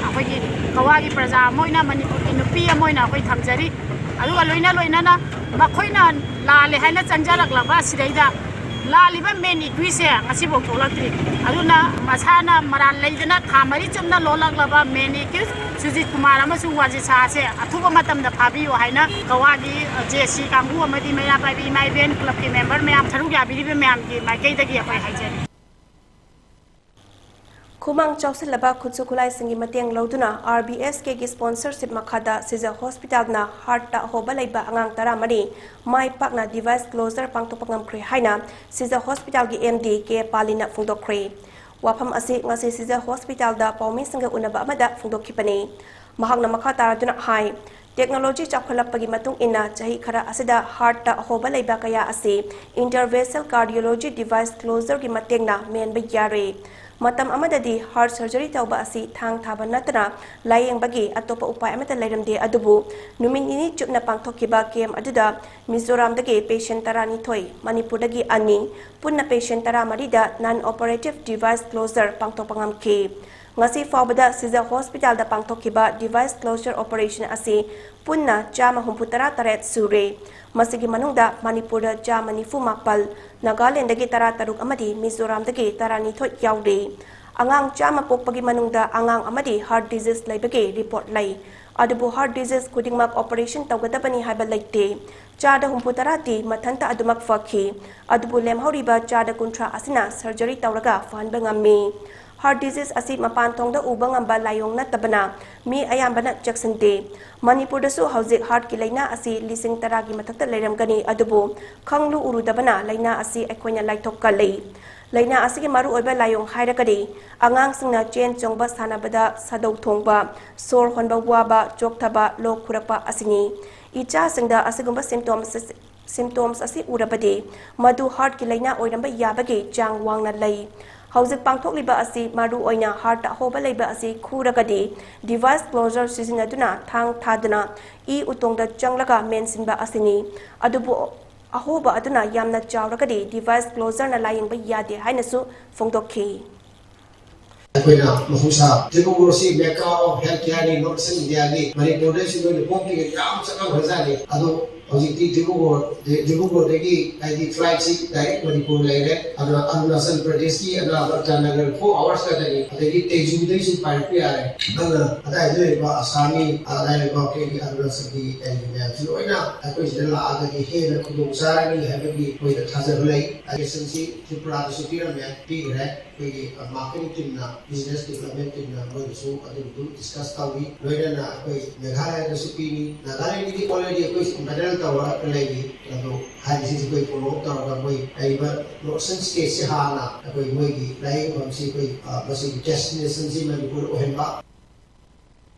ꯑꯩꯈꯣꯏꯒꯤ ꯒꯋꯥꯒꯤ ꯄ꯭ꯔꯖꯥ ꯑꯃ ꯑꯣꯏꯅ, ꯃꯅꯤꯄꯨꯔꯒꯤ ꯅꯨꯄꯤ ꯑꯃ ꯑꯣꯏꯅ ꯑꯩꯈꯣꯏ ꯊꯝꯖꯔꯤ꯫ ꯑꯗꯨꯒ ꯂꯣꯏꯅ ꯂꯣꯏꯅꯅ ꯃꯈꯣꯏꯅ ꯂꯥꯜꯂꯦ ꯍꯥꯏꯅ ꯆꯪꯖꯔꯛꯂꯕ ꯑꯁꯤꯗꯩꯗ ꯂꯥꯜꯂꯤꯕ ꯃꯦꯟ ꯑꯦꯀ꯭ꯌꯨꯁꯁꯦ ꯉꯁꯤꯐꯥꯎ ꯊꯣꯛꯂꯛꯇ꯭ꯔꯤ꯫ ꯑꯗꯨꯅ ꯃꯁꯥꯅ ꯃꯔꯥꯜ ꯂꯩꯗꯅ ꯊꯥ ꯃꯔꯤ ꯆꯨꯞꯅ ꯂꯣꯜꯂꯛꯂꯕ ꯃꯦꯟ ꯑꯦꯀ꯭ꯌꯨꯁ ꯁꯨꯖꯤꯠ ꯀꯨꯃꯥꯔ ꯑꯃꯁꯨꯡ ꯋꯥꯖꯤꯁꯥꯁꯦ ꯑꯊꯨꯕ ꯃꯇꯝꯗ ꯐꯥꯕꯤꯌꯨ ꯍꯥꯏꯅ ꯒꯋꯥꯒꯤ ꯖꯦ ꯁꯤ ꯀꯥꯡꯕꯨ ꯑꯃꯗꯤ ꯃꯩꯔꯥ ꯄꯥꯏꯕꯤ ꯏꯃꯥ ꯏꯕꯦꯟ ꯀ꯭ꯂꯕꯀꯤ ꯃꯦꯝꯕꯔ ꯃꯌꯥꯝ ꯁꯔꯨꯛ ꯌꯥꯕꯤꯔꯤꯕ ꯃꯌꯥꯝꯒꯤ ꯃꯥꯏꯀꯩꯗꯒꯤ ꯑꯩꯈꯣꯏ ꯍꯥꯏꯖꯔꯤ꯫ ꯈꯨꯃꯥꯡ ꯆꯥꯎꯁꯤꯜꯂꯕ ꯈꯨꯠꯁꯨ ꯈꯨꯠꯂꯥꯏꯁꯤꯡꯒꯤ ꯃꯇꯦꯡ ꯂꯧꯗꯨꯅ ꯑꯥꯔ ꯕꯤ ꯑꯦꯁ ꯀꯦꯒꯤ ꯁ꯭ꯄꯣꯟꯁꯔꯁꯤꯞ ꯃꯈꯥꯗ ꯁꯤꯖ ꯍꯣꯁꯄꯤꯇꯥꯜꯅ ꯍꯥꯔꯠꯇ ꯑꯍꯣꯕ ꯂꯩꯕ ꯑꯉꯥꯡ ꯇꯔꯥꯃꯔꯤ ꯃꯥꯏ ꯄꯥꯛꯅ ꯗꯤꯚꯥꯏꯁ ꯀ꯭ꯂꯣꯖꯔ ꯄꯥꯡꯊꯣꯛꯄ ꯉꯝꯈ꯭ꯔꯦ ꯍꯥꯏꯅ ꯁꯤꯖ ꯍꯣꯁꯄꯤꯇꯥꯜꯒꯤ ꯑꯦꯝ ꯗꯤ ꯀꯦ ꯄꯥꯂꯤꯅ ꯐꯣꯡꯗꯣꯛꯈ꯭ꯔꯦ꯫ ꯋꯥꯐꯝ ꯑꯁꯤ ꯉꯁꯤ ꯁꯤꯖ ꯍꯣꯁꯄꯤꯇꯥꯜꯗ ꯄꯥꯎꯃꯤꯁꯤꯡꯒ ꯎꯅꯕ ꯑꯃꯗ ꯐꯣꯡꯗꯣꯛꯈꯤꯕꯅꯤ꯫ ꯃꯍꯥꯛꯅ ꯃꯈꯥ ꯇꯥꯔꯗꯨꯅ ꯍꯥꯏ, ꯇꯦꯛꯅꯣꯂꯣꯖꯤ ꯆꯥꯎꯈꯠꯂꯛꯄꯒꯤ ꯃꯇꯨꯡ ꯏꯟꯅ ꯆꯍꯤ ꯈꯔ ꯑꯁꯤꯗ ꯍꯥꯔꯠꯇ ꯑꯍꯣꯕ ꯂꯩꯕ ꯀꯌꯥ ꯑꯁꯤ ꯏꯟꯇꯔꯚꯦꯟꯁꯅꯦꯜ ꯀꯥꯔꯗꯤꯑꯣꯂꯣꯖꯤ ꯗꯤꯚꯥꯏꯁ ꯀ꯭ꯂꯣꯖꯔꯒꯤ ꯃꯇꯦꯡꯅ ꯃꯦꯟꯕ ꯌꯥꯔꯦ꯫ ꯃꯇꯝ ꯑꯃꯗꯗꯤ ꯍꯥꯔꯠ ꯁꯔꯖꯔꯤ ꯇꯧꯕ ꯑꯁꯤ ꯊꯥꯡ ꯊꯥꯕ ꯅꯠꯇꯅ ꯂꯥꯌꯦꯡꯕꯒꯤ ꯑꯇꯣꯞꯄ ꯎꯄꯥꯏ ꯑꯃꯠꯇ ꯂꯩꯔꯝꯗꯦ, ꯑꯗꯨꯕꯨ ꯅꯨꯃꯤꯠ ꯅꯤꯅꯤ ꯆꯨꯞꯅ ꯄꯥꯡꯊꯣꯛꯈꯤꯕ ꯀꯦꯝꯞ ꯑꯗꯨꯗ ꯃꯤꯖꯣꯔꯥꯝꯗꯒꯤ ꯄꯦꯁꯦꯟꯠ ꯇꯔꯥꯅꯤꯊꯣꯏ, ꯃꯅꯤꯄꯨꯔꯗꯒꯤ ꯑꯅꯤ, ꯄꯨꯟꯅ ꯄꯦꯁꯦꯟꯠ ꯇꯔꯥꯃꯔꯤꯗ ꯅꯟ ꯑꯣꯄꯔꯦꯇꯤꯚ ꯗꯤꯚꯥꯏꯁ ꯀ꯭ꯂꯣꯖꯔ ꯄꯥꯡꯊꯣꯛꯄ ꯉꯝꯈꯤ꯫ ꯉꯁꯤ ꯐꯥꯎꯕꯗ ꯁꯤꯖ ꯍꯣꯁꯄꯤꯇꯥꯜꯗ ꯄꯥꯡꯊꯣꯛꯈꯤꯕ ꯗꯤꯚꯥꯏꯁ ꯀ꯭ꯂꯣꯖꯔ ꯑꯣꯄꯔꯦꯁꯟ ꯑꯁꯤ ꯄꯨꯟꯅ ꯆꯥꯝꯃ ꯍꯨꯝꯐꯨꯇꯔꯥ ꯇꯔꯦꯠ ꯁꯨꯔꯦ꯫ ꯃꯁꯤꯒꯤ ꯃꯅꯨꯡꯗ ꯃꯅꯤꯄꯨꯔꯗ ꯆꯥꯝꯃ ꯅꯤꯐꯨ ꯃꯥꯄꯜ, ꯅꯥꯒꯥꯂꯦꯟꯗꯒꯤ ꯇꯔꯥꯇꯔꯨꯛ ꯑꯃꯗꯤ ꯃꯤꯖꯣꯔꯥꯝꯗꯒꯤ ꯇꯔꯥꯅꯤꯊꯣꯏ ꯌꯥꯎꯔꯤ꯫ ꯑꯉꯥꯡ ꯆꯥꯝꯃ ꯄꯣꯛꯄꯒꯤ ꯃꯅꯨꯡꯗ ꯑꯉꯥꯡ ꯑꯃꯗꯤ ꯍꯥꯔꯠ ꯗꯤꯖꯤꯖ ꯂꯩꯕꯒꯤ ꯔꯤꯄꯣꯔꯠ ꯂꯩ꯫ ꯑꯗꯨꯕꯨ ꯍꯥꯔꯠ ꯗꯤꯖꯤꯖ ꯈꯨꯗꯤꯡꯃꯛ ꯑꯣꯄꯔꯦꯁꯟ ꯇꯧꯒꯗꯕꯅꯤ ꯍꯥꯏꯕ ꯂꯩꯇꯦ꯫ ꯆꯥꯗ ꯍꯨꯝꯐꯨꯇꯔꯥꯗꯤ ꯃꯊꯟꯇ ꯑꯗꯨꯃꯛ ꯐꯈꯤ꯫ ꯑꯗꯨꯕꯨ ꯂꯦꯝꯍꯧꯔꯤꯕ ꯆꯥꯗ ꯀꯨꯟꯊ꯭ꯔꯥ ꯑꯁꯤꯅ ꯁꯔꯖꯔꯤ ꯇꯧꯔꯒ ꯐꯍꯟꯕ ꯉꯝꯃꯤ꯫ ꯍꯥꯔꯠ ꯗꯤꯖꯤꯖ ꯑꯁꯤ ꯃꯄꯥꯟ ꯊꯣꯡꯗ ꯎꯕ ꯉꯝꯕ ꯂꯥꯏꯑꯣꯡ ꯅꯠꯇꯕꯅ ꯃꯤ ꯑꯌꯥꯝꯕꯅ ꯆꯦꯛꯁꯤꯟꯗꯦ꯫ ꯃꯅꯤꯄꯨꯔꯗꯁꯨ ꯍꯧꯖꯤꯛ ꯍꯥꯔꯠꯀꯤ ꯂꯥꯏꯅꯥ ꯑꯁꯤ ꯂꯤꯁꯤꯡ ꯇꯔꯥꯒꯤ ꯃꯊꯛꯇ ꯂꯩꯔꯝꯒꯅꯤ, ꯑꯗꯨꯕꯨ ꯈꯪꯂꯨ ꯎꯔꯨꯗꯕꯅ ꯂꯥꯏꯅꯥ ꯑꯁꯤ ꯑꯩꯈꯣꯏꯅ ꯂꯥꯏꯊꯣꯛꯀꯜꯂꯤ꯫ ꯂꯥꯏꯅꯥ ꯑꯁꯤꯒꯤ ꯃꯔꯨꯑꯣꯏꯕ ꯂꯥꯏꯑꯣꯡ ꯍꯥꯏꯔꯒꯗꯤ ꯑꯉꯥꯡꯁꯤꯡꯅ ꯆꯦꯟ ꯆꯣꯡꯕ ꯁꯥꯟꯅꯕꯗ ꯁꯥꯗꯧ ꯊꯣꯡꯕ, ꯁꯣꯔ ꯍꯣꯟꯕ ꯋꯥꯕ, ꯆꯣꯛꯊꯕ, ꯂꯣꯛ ꯈꯨꯔꯛꯄ ꯑꯁꯤꯅꯤ꯫ ꯏꯆꯥꯁꯤꯡꯗ ꯑꯁꯤꯒꯨꯝꯕ symptoms symptoms ꯑꯁꯤ ꯎꯔꯕꯗꯤ ꯃꯗꯨ heartꯀꯤ ꯂꯥꯏꯅꯥ ꯑꯣꯏꯔꯝꯕ ꯌꯥꯕꯒꯤ ꯆꯥꯡ ꯋꯥꯡꯅ ꯂꯩ꯫ ꯍꯧꯖꯤꯛ ꯄꯥꯡꯊꯣꯛꯂꯤꯕ ꯑꯁꯤ ꯃꯔꯨ ꯑꯣꯏꯅ heartꯇ ꯑꯍꯣꯕ ꯂꯩꯕ ꯑꯁꯤ ꯈꯨꯔꯒꯗꯤ device closure ꯁꯤꯖꯤꯟꯅꯗꯨꯅ ꯊꯥꯡ ꯊꯥꯗꯨꯅ ꯏ ꯎꯇꯣꯡꯗ ꯆꯪꯂꯒ ꯃꯦꯟꯁꯤꯟꯕ ꯑꯁꯤꯅꯤ꯫ ꯑꯗꯨꯕꯨ ꯑꯍꯣꯕ ꯑꯗꯨꯅ ꯌꯥꯝꯅ ꯆꯥꯎꯔꯒꯗꯤ device closureꯅ ꯂꯥꯌꯦꯡꯕ ꯌꯥꯗꯦ ꯍꯥꯏꯅꯁꯨ ꯐꯣꯡꯗꯣꯛꯈꯤ꯫ ꯑꯩꯈꯣꯏꯅ ꯃꯍꯧꯁꯥ ꯗꯤꯕ꯭ꯔꯨꯒꯔꯁꯤ Mecca of health careꯅꯤ, North Eastern Indiaꯒꯤ ꯃꯅꯤꯄꯨꯔꯗꯩꯁꯨ ꯂꯣꯏꯅ ꯄꯣꯛꯇ꯭ꯔꯤꯉꯩ ꯌꯥꯝ ꯆꯠꯅꯈ꯭ꯔꯖꯥꯠꯅꯤ꯫ ꯑꯗꯣ ꯍꯧꯖꯤꯛꯇꯤ ꯗꯤꯕ꯭ꯔꯨꯒꯔ ꯗꯤꯕ꯭ꯔꯨꯒꯔꯗꯒꯤ ꯍꯥꯏꯗꯤ flightꯁꯤ direct ꯃꯅꯤꯄꯨꯔ ꯂꯩꯔꯦ꯫ ꯑꯗꯨꯅ ꯑꯔꯨꯅꯥꯆꯜ ꯄ꯭ꯔꯗꯦꯁꯀꯤ ꯑꯅꯥꯕ ꯏꯇꯥꯅꯒꯔ four hoursꯇ ꯂꯩ꯫ ꯑꯗꯒꯤ ꯇꯦꯖꯨꯗꯩꯁꯨ ꯄꯥꯏꯔꯛꯄ ꯌꯥꯔꯦ꯫ ꯑꯗꯨꯅ ꯑꯗꯥꯏꯗ ꯂꯩꯔꯤꯕ ꯑꯁꯥꯝꯒꯤ, ꯑꯗꯥꯏꯗ ꯂꯩꯔꯤꯕ ꯑꯩꯈꯣꯏꯒꯤ ꯑꯔꯨꯅꯥꯆꯜꯒꯤ ꯂꯩꯔꯤꯕ ꯃꯌꯥꯝꯁꯤ ꯂꯣꯏꯅ ꯑꯩꯈꯣꯏ ꯁꯤꯗ ꯂꯥꯛꯑꯒꯗꯤ ꯍꯦꯟꯅ ꯈꯨꯗꯣꯡ ꯆꯥꯔꯅꯤ ꯍꯥꯏꯕꯒꯤ ꯑꯩꯈꯣꯏꯗ ꯊꯥꯖꯕ ꯂꯩ꯫ Suggestionꯁꯤ ꯇ꯭ꯔꯤꯄꯨꯔꯥꯗꯁꯨ ꯄꯤꯔꯝꯃꯦ, ꯄꯤꯈ꯭ꯔꯦ꯫ ꯑꯩꯈꯣꯏꯒꯤ marketing teamꯅ, business development teamꯅ ꯃꯣꯏꯒꯁꯨ ꯑꯗꯨꯒꯤꯗꯨ discuss ꯇꯧꯔꯤ꯫ ꯂꯣꯏꯅꯅ ꯑꯩꯈꯣꯏ ꯃꯦꯘꯥꯂꯌꯗꯁꯨ ꯄꯤꯔꯤ꯫ ꯅꯥꯒꯥꯂꯦꯟꯒꯤꯗꯤ already ꯑꯩꯈꯣꯏ ꯕꯥꯏꯅꯦꯜ ꯇꯧꯔꯒ ꯂꯩꯔꯤ꯫ ꯑꯗꯣ ꯍꯥꯏꯔꯤꯁꯤꯡꯁꯤ ꯑꯩꯈꯣꯏ follow up ꯇꯧꯔꯒ ꯃꯣꯏ ꯂꯩꯔꯤꯕ North Eastern stateꯁꯤ ꯍꯥꯟꯅ ꯑꯩꯈꯣꯏ ꯃꯣꯏꯒꯤ ꯂꯥꯏꯌꯦꯡꯐꯝꯁꯤ ꯑꯩꯈꯣꯏ, ꯑ, ꯃꯁꯤꯒꯤ destinationꯁꯤ ꯃꯅꯤꯄꯨꯔ ꯑꯣꯏꯍꯟꯕ꯫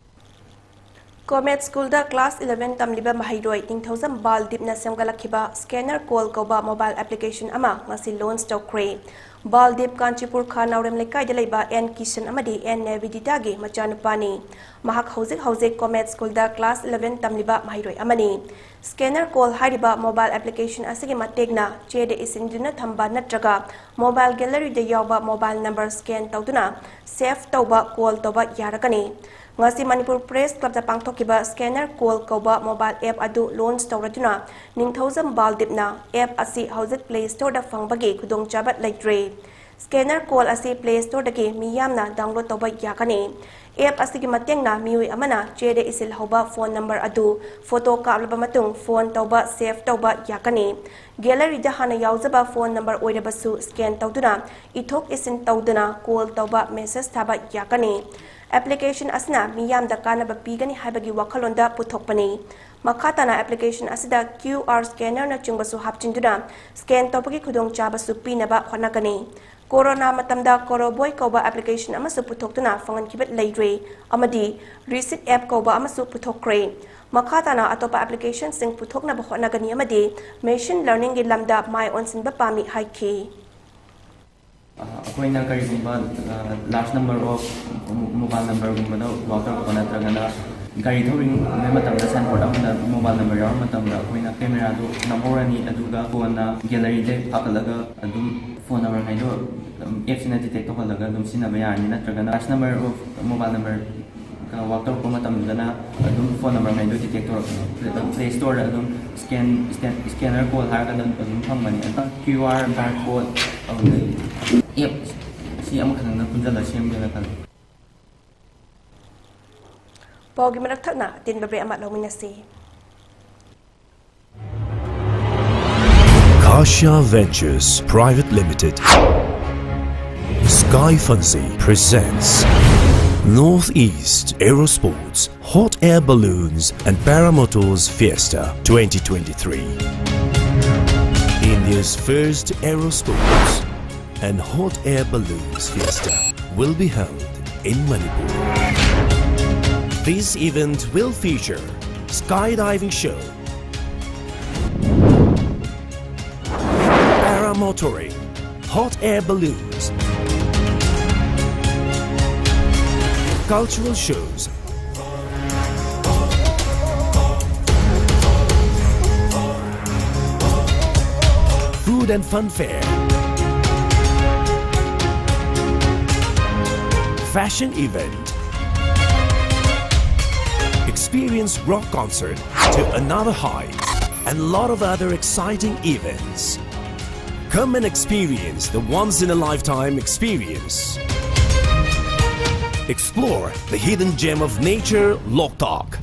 ꯀꯣꯃꯦꯠ ꯁ꯭ꯀꯨꯜꯗ class eleven ꯇꯝꯂꯤꯕ ꯃꯍꯩꯔꯣꯏ ꯅꯤꯡꯊꯧꯖꯝ ꯕꯥꯜꯗꯤꯞꯅ ꯁꯦꯝꯒꯠꯂꯛꯈꯤꯕ Scanner Call ꯀꯧꯕ mobile application ꯑꯃ ꯉꯁꯤ launch ꯇꯧꯈ꯭ꯔꯦ꯫ ꯕꯥꯜꯗꯤꯞ ꯀꯥꯟꯆꯤꯄꯨꯔ ꯈꯥ ꯅꯥꯎꯔꯦꯝ ꯂꯩꯀꯥꯏꯗ ꯂꯩꯕ ꯑꯦꯟ ꯀꯤꯁꯟ ꯑꯃꯗꯤ ꯑꯦꯟ ꯅꯦꯕꯤꯗꯤꯇꯥꯒꯤ ꯃꯆꯥꯅꯨꯄꯥꯅꯤ꯫ ꯃꯍꯥꯛ ꯍꯧꯖꯤꯛ ꯍꯧꯖꯤꯛ ꯀꯣꯃꯦꯠ ꯁ꯭ꯀꯨꯜꯗ class eleven ꯇꯝꯂꯤꯕ ꯃꯍꯩꯔꯣꯏ ꯑꯃꯅꯤ꯫ Scanner Call ꯍꯥꯏꯔꯤꯕ mobile application ꯑꯁꯤꯒꯤ ꯃꯇꯦꯡꯅ ꯆꯦꯗ ꯏꯁꯤꯟꯗꯨꯅ ꯊꯝꯕ ꯅꯠꯇ꯭ꯔꯒ mobile galleryꯗ ꯌꯥꯎꯕ mobile number scan ꯇꯧꯗꯨꯅ save ꯇꯧꯕ, call ꯇꯧꯕ ꯌꯥꯔꯒꯅꯤ꯫ ꯉꯁꯤ ꯃꯅꯤꯄꯨꯔ Press Clubꯇ ꯄꯥꯡꯊꯣꯛꯈꯤꯕ Scanner Call ꯀꯧꯕ mobile app ꯑꯗꯨ launch ꯇꯧꯔꯗꯨꯅ ꯅꯤꯡꯊꯧꯖꯝ ꯕꯥꯜꯗꯤꯞꯅ app ꯑꯁꯤ ꯍꯧꯖꯤꯛ Play Storeꯗ ꯐꯪꯕꯒꯤ ꯈꯨꯗꯣꯡꯆꯥꯕ ꯂꯩꯇ꯭ꯔꯦ꯫ Scanner Call ꯑꯁꯤ Play Storeꯗꯒꯤ ꯃꯤꯌꯥꯝꯅ download ꯇꯧꯕ ꯌꯥꯒꯅꯤ꯫ App ꯑꯁꯤꯒꯤ ꯃꯇꯦꯡꯅ ꯃꯤꯑꯣꯏ ꯑꯃꯅ ꯆꯦꯗ ꯏꯁꯤꯜꯍꯧꯕ phone number ꯑꯗꯨ photo ꯀꯥꯞꯂꯕ ꯃꯇꯨꯡ phone ꯇꯧꯕ, save ꯇꯧꯕ ꯌꯥꯒꯅꯤ꯫ Galleryꯗ ꯍꯥꯟꯅ ꯌꯥꯎꯖꯕ phone number ꯑꯣꯏꯔꯕꯁꯨ scan ꯇꯧꯗꯨꯅ ꯏꯊꯣꯛ ꯏꯁꯤꯟ ꯇꯧꯗꯨꯅ call ꯇꯧꯕ, message ꯊꯥꯕ ꯌꯥꯒꯅꯤ꯫ Application ꯑꯁꯤꯅ ꯃꯤꯌꯥꯝꯗ ꯀꯥꯟꯅꯕ ꯄꯤꯒꯅꯤ ꯍꯥꯏꯕꯒꯤ ꯋꯥꯈꯜꯂꯣꯟꯗ ꯄꯨꯊꯣꯛꯄꯅꯤ꯫ ꯃꯈꯥ ꯇꯥꯅ application ꯑꯁꯤꯗ QR scanner ꯅꯆꯤꯡꯕꯁꯨ ꯍꯥꯞꯆꯤꯟꯗꯨꯅ scan ꯇꯧꯕꯒꯤ ꯈꯨꯗꯣꯡꯆꯥꯕꯁꯨ ꯄꯤꯅꯕ ꯍꯣꯠꯅꯒꯅꯤ꯫ ꯀꯣꯔꯣꯅꯥ ꯃꯇꯝꯗ ꯀꯣꯔꯣꯕꯣꯏ ꯀꯧꯕ application ꯑꯃꯁꯨ ꯄꯨꯊꯣꯛꯇꯨꯅ ꯐꯪꯍꯟꯈꯤꯕ ꯂꯩꯔꯦ ꯑꯃꯗꯤ Receipt app ꯀꯧꯕ ꯑꯃꯁꯨ ꯄꯨꯊꯣꯛꯈ꯭ꯔꯦ꯫ ꯃꯈꯥ ꯇꯥꯅ ꯑꯇꯣꯞꯄ applicationꯁꯤꯡ ꯄꯨꯊꯣꯛꯅꯕ ꯍꯣꯠꯅꯒꯅꯤ ꯑꯃꯗꯤ machine learningꯒꯤ ꯂꯝꯗ ꯃꯥꯏ ꯑꯣꯟꯁꯤꯟꯕ ꯄꯥꯝꯃꯤ ꯍꯥꯏꯈꯤ꯫ ꯑꯩꯈꯣꯏꯅ ꯀꯔꯤꯒꯨꯝꯕ large number of mobile numberꯒꯨꯝꯕꯗ work ꯇꯧꯔꯛꯄ ꯅꯠꯇ꯭ꯔꯒꯅ ꯒꯥꯔꯤ ꯊꯧꯔꯤꯉꯩ ꯃꯇꯝꯗ signboard ꯑꯃꯗ mobile number ꯌꯥꯎꯔꯛꯄ ꯃꯇꯝꯗ ꯑꯩꯈꯣꯏꯅ cameraꯗꯨ ꯅꯝꯍꯧꯔꯅꯤ, ꯑꯗꯨꯒ ꯀꯣꯟꯅ galleryꯗ ꯍꯥꯞꯀꯠꯂꯒ ꯑꯗꯨꯝ phone number ꯍꯥꯏꯗꯣ appꯁꯤꯅ detect ꯇꯧꯍꯜꯂꯒ ꯑꯗꯨꯝ ꯁꯤꯖꯤꯟꯅꯕ ꯌꯥꯔꯅꯤ꯫ ꯅꯠꯇ꯭ꯔꯒꯅ large number of mobile number work ꯇꯧꯔꯛꯄ ꯃꯇꯝꯗꯅ ꯑꯗꯨꯝ phone number ꯉꯩꯗꯣ detect ꯇꯧꯔꯛꯀꯅꯤ꯫ Play Storeꯗ ꯑꯗꯨꯝ scan scanner call ꯍꯥꯏꯔꯒ ꯑꯗꯨꯝ ꯐꯪꯕꯅꯤ꯫ ꯑꯗꯨꯒ QR barcode ꯑꯗꯨꯗꯒꯤ app ꯁꯤ ꯑꯃꯈꯛꯇꯪꯗ ꯄꯨꯟꯁꯤꯜꯂꯒ ꯁꯦꯝꯒꯦꯅ ꯈꯜꯂꯤ꯫ ꯄꯥꯎꯒꯤ ꯃꯔꯛ ꯊꯠꯅ ꯑꯇꯦꯟꯕ break ꯑꯃ ꯂꯧꯃꯤꯟꯅꯁꯤ꯫ Kasha Ventures Private Limited, Sky Fancy presents Northeast Aerosports Hot Air Balloons and Paramotors Fiesta twenty twenty-three. India's first aerosports and hot air balloons fiesta will be held in Manipur. This event will feature skydiving show, paramotoring, hot air balloons, cultural shows, food and fun fair, fashion event, experience rock concert to another height, and lot of other exciting events. Come and experience the once in a lifetime experience. Explore the hidden gem of nature, Loktak.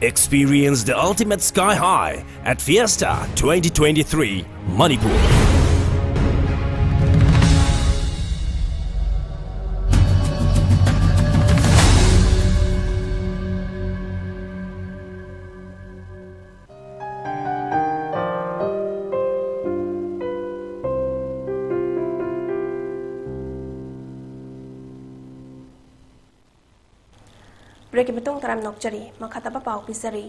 Experience the ultimate sky high at Fiesta twenty twenty-three, Manipur. ꯕ꯭ꯔꯦꯛꯀꯤ ꯃꯇꯨꯡ ꯇꯔꯥꯝ ꯅꯣꯛꯆꯔꯤ꯫ ꯃꯈꯥ ꯇꯥꯕ ꯄꯥꯎ ꯄꯤꯖꯔꯤ꯫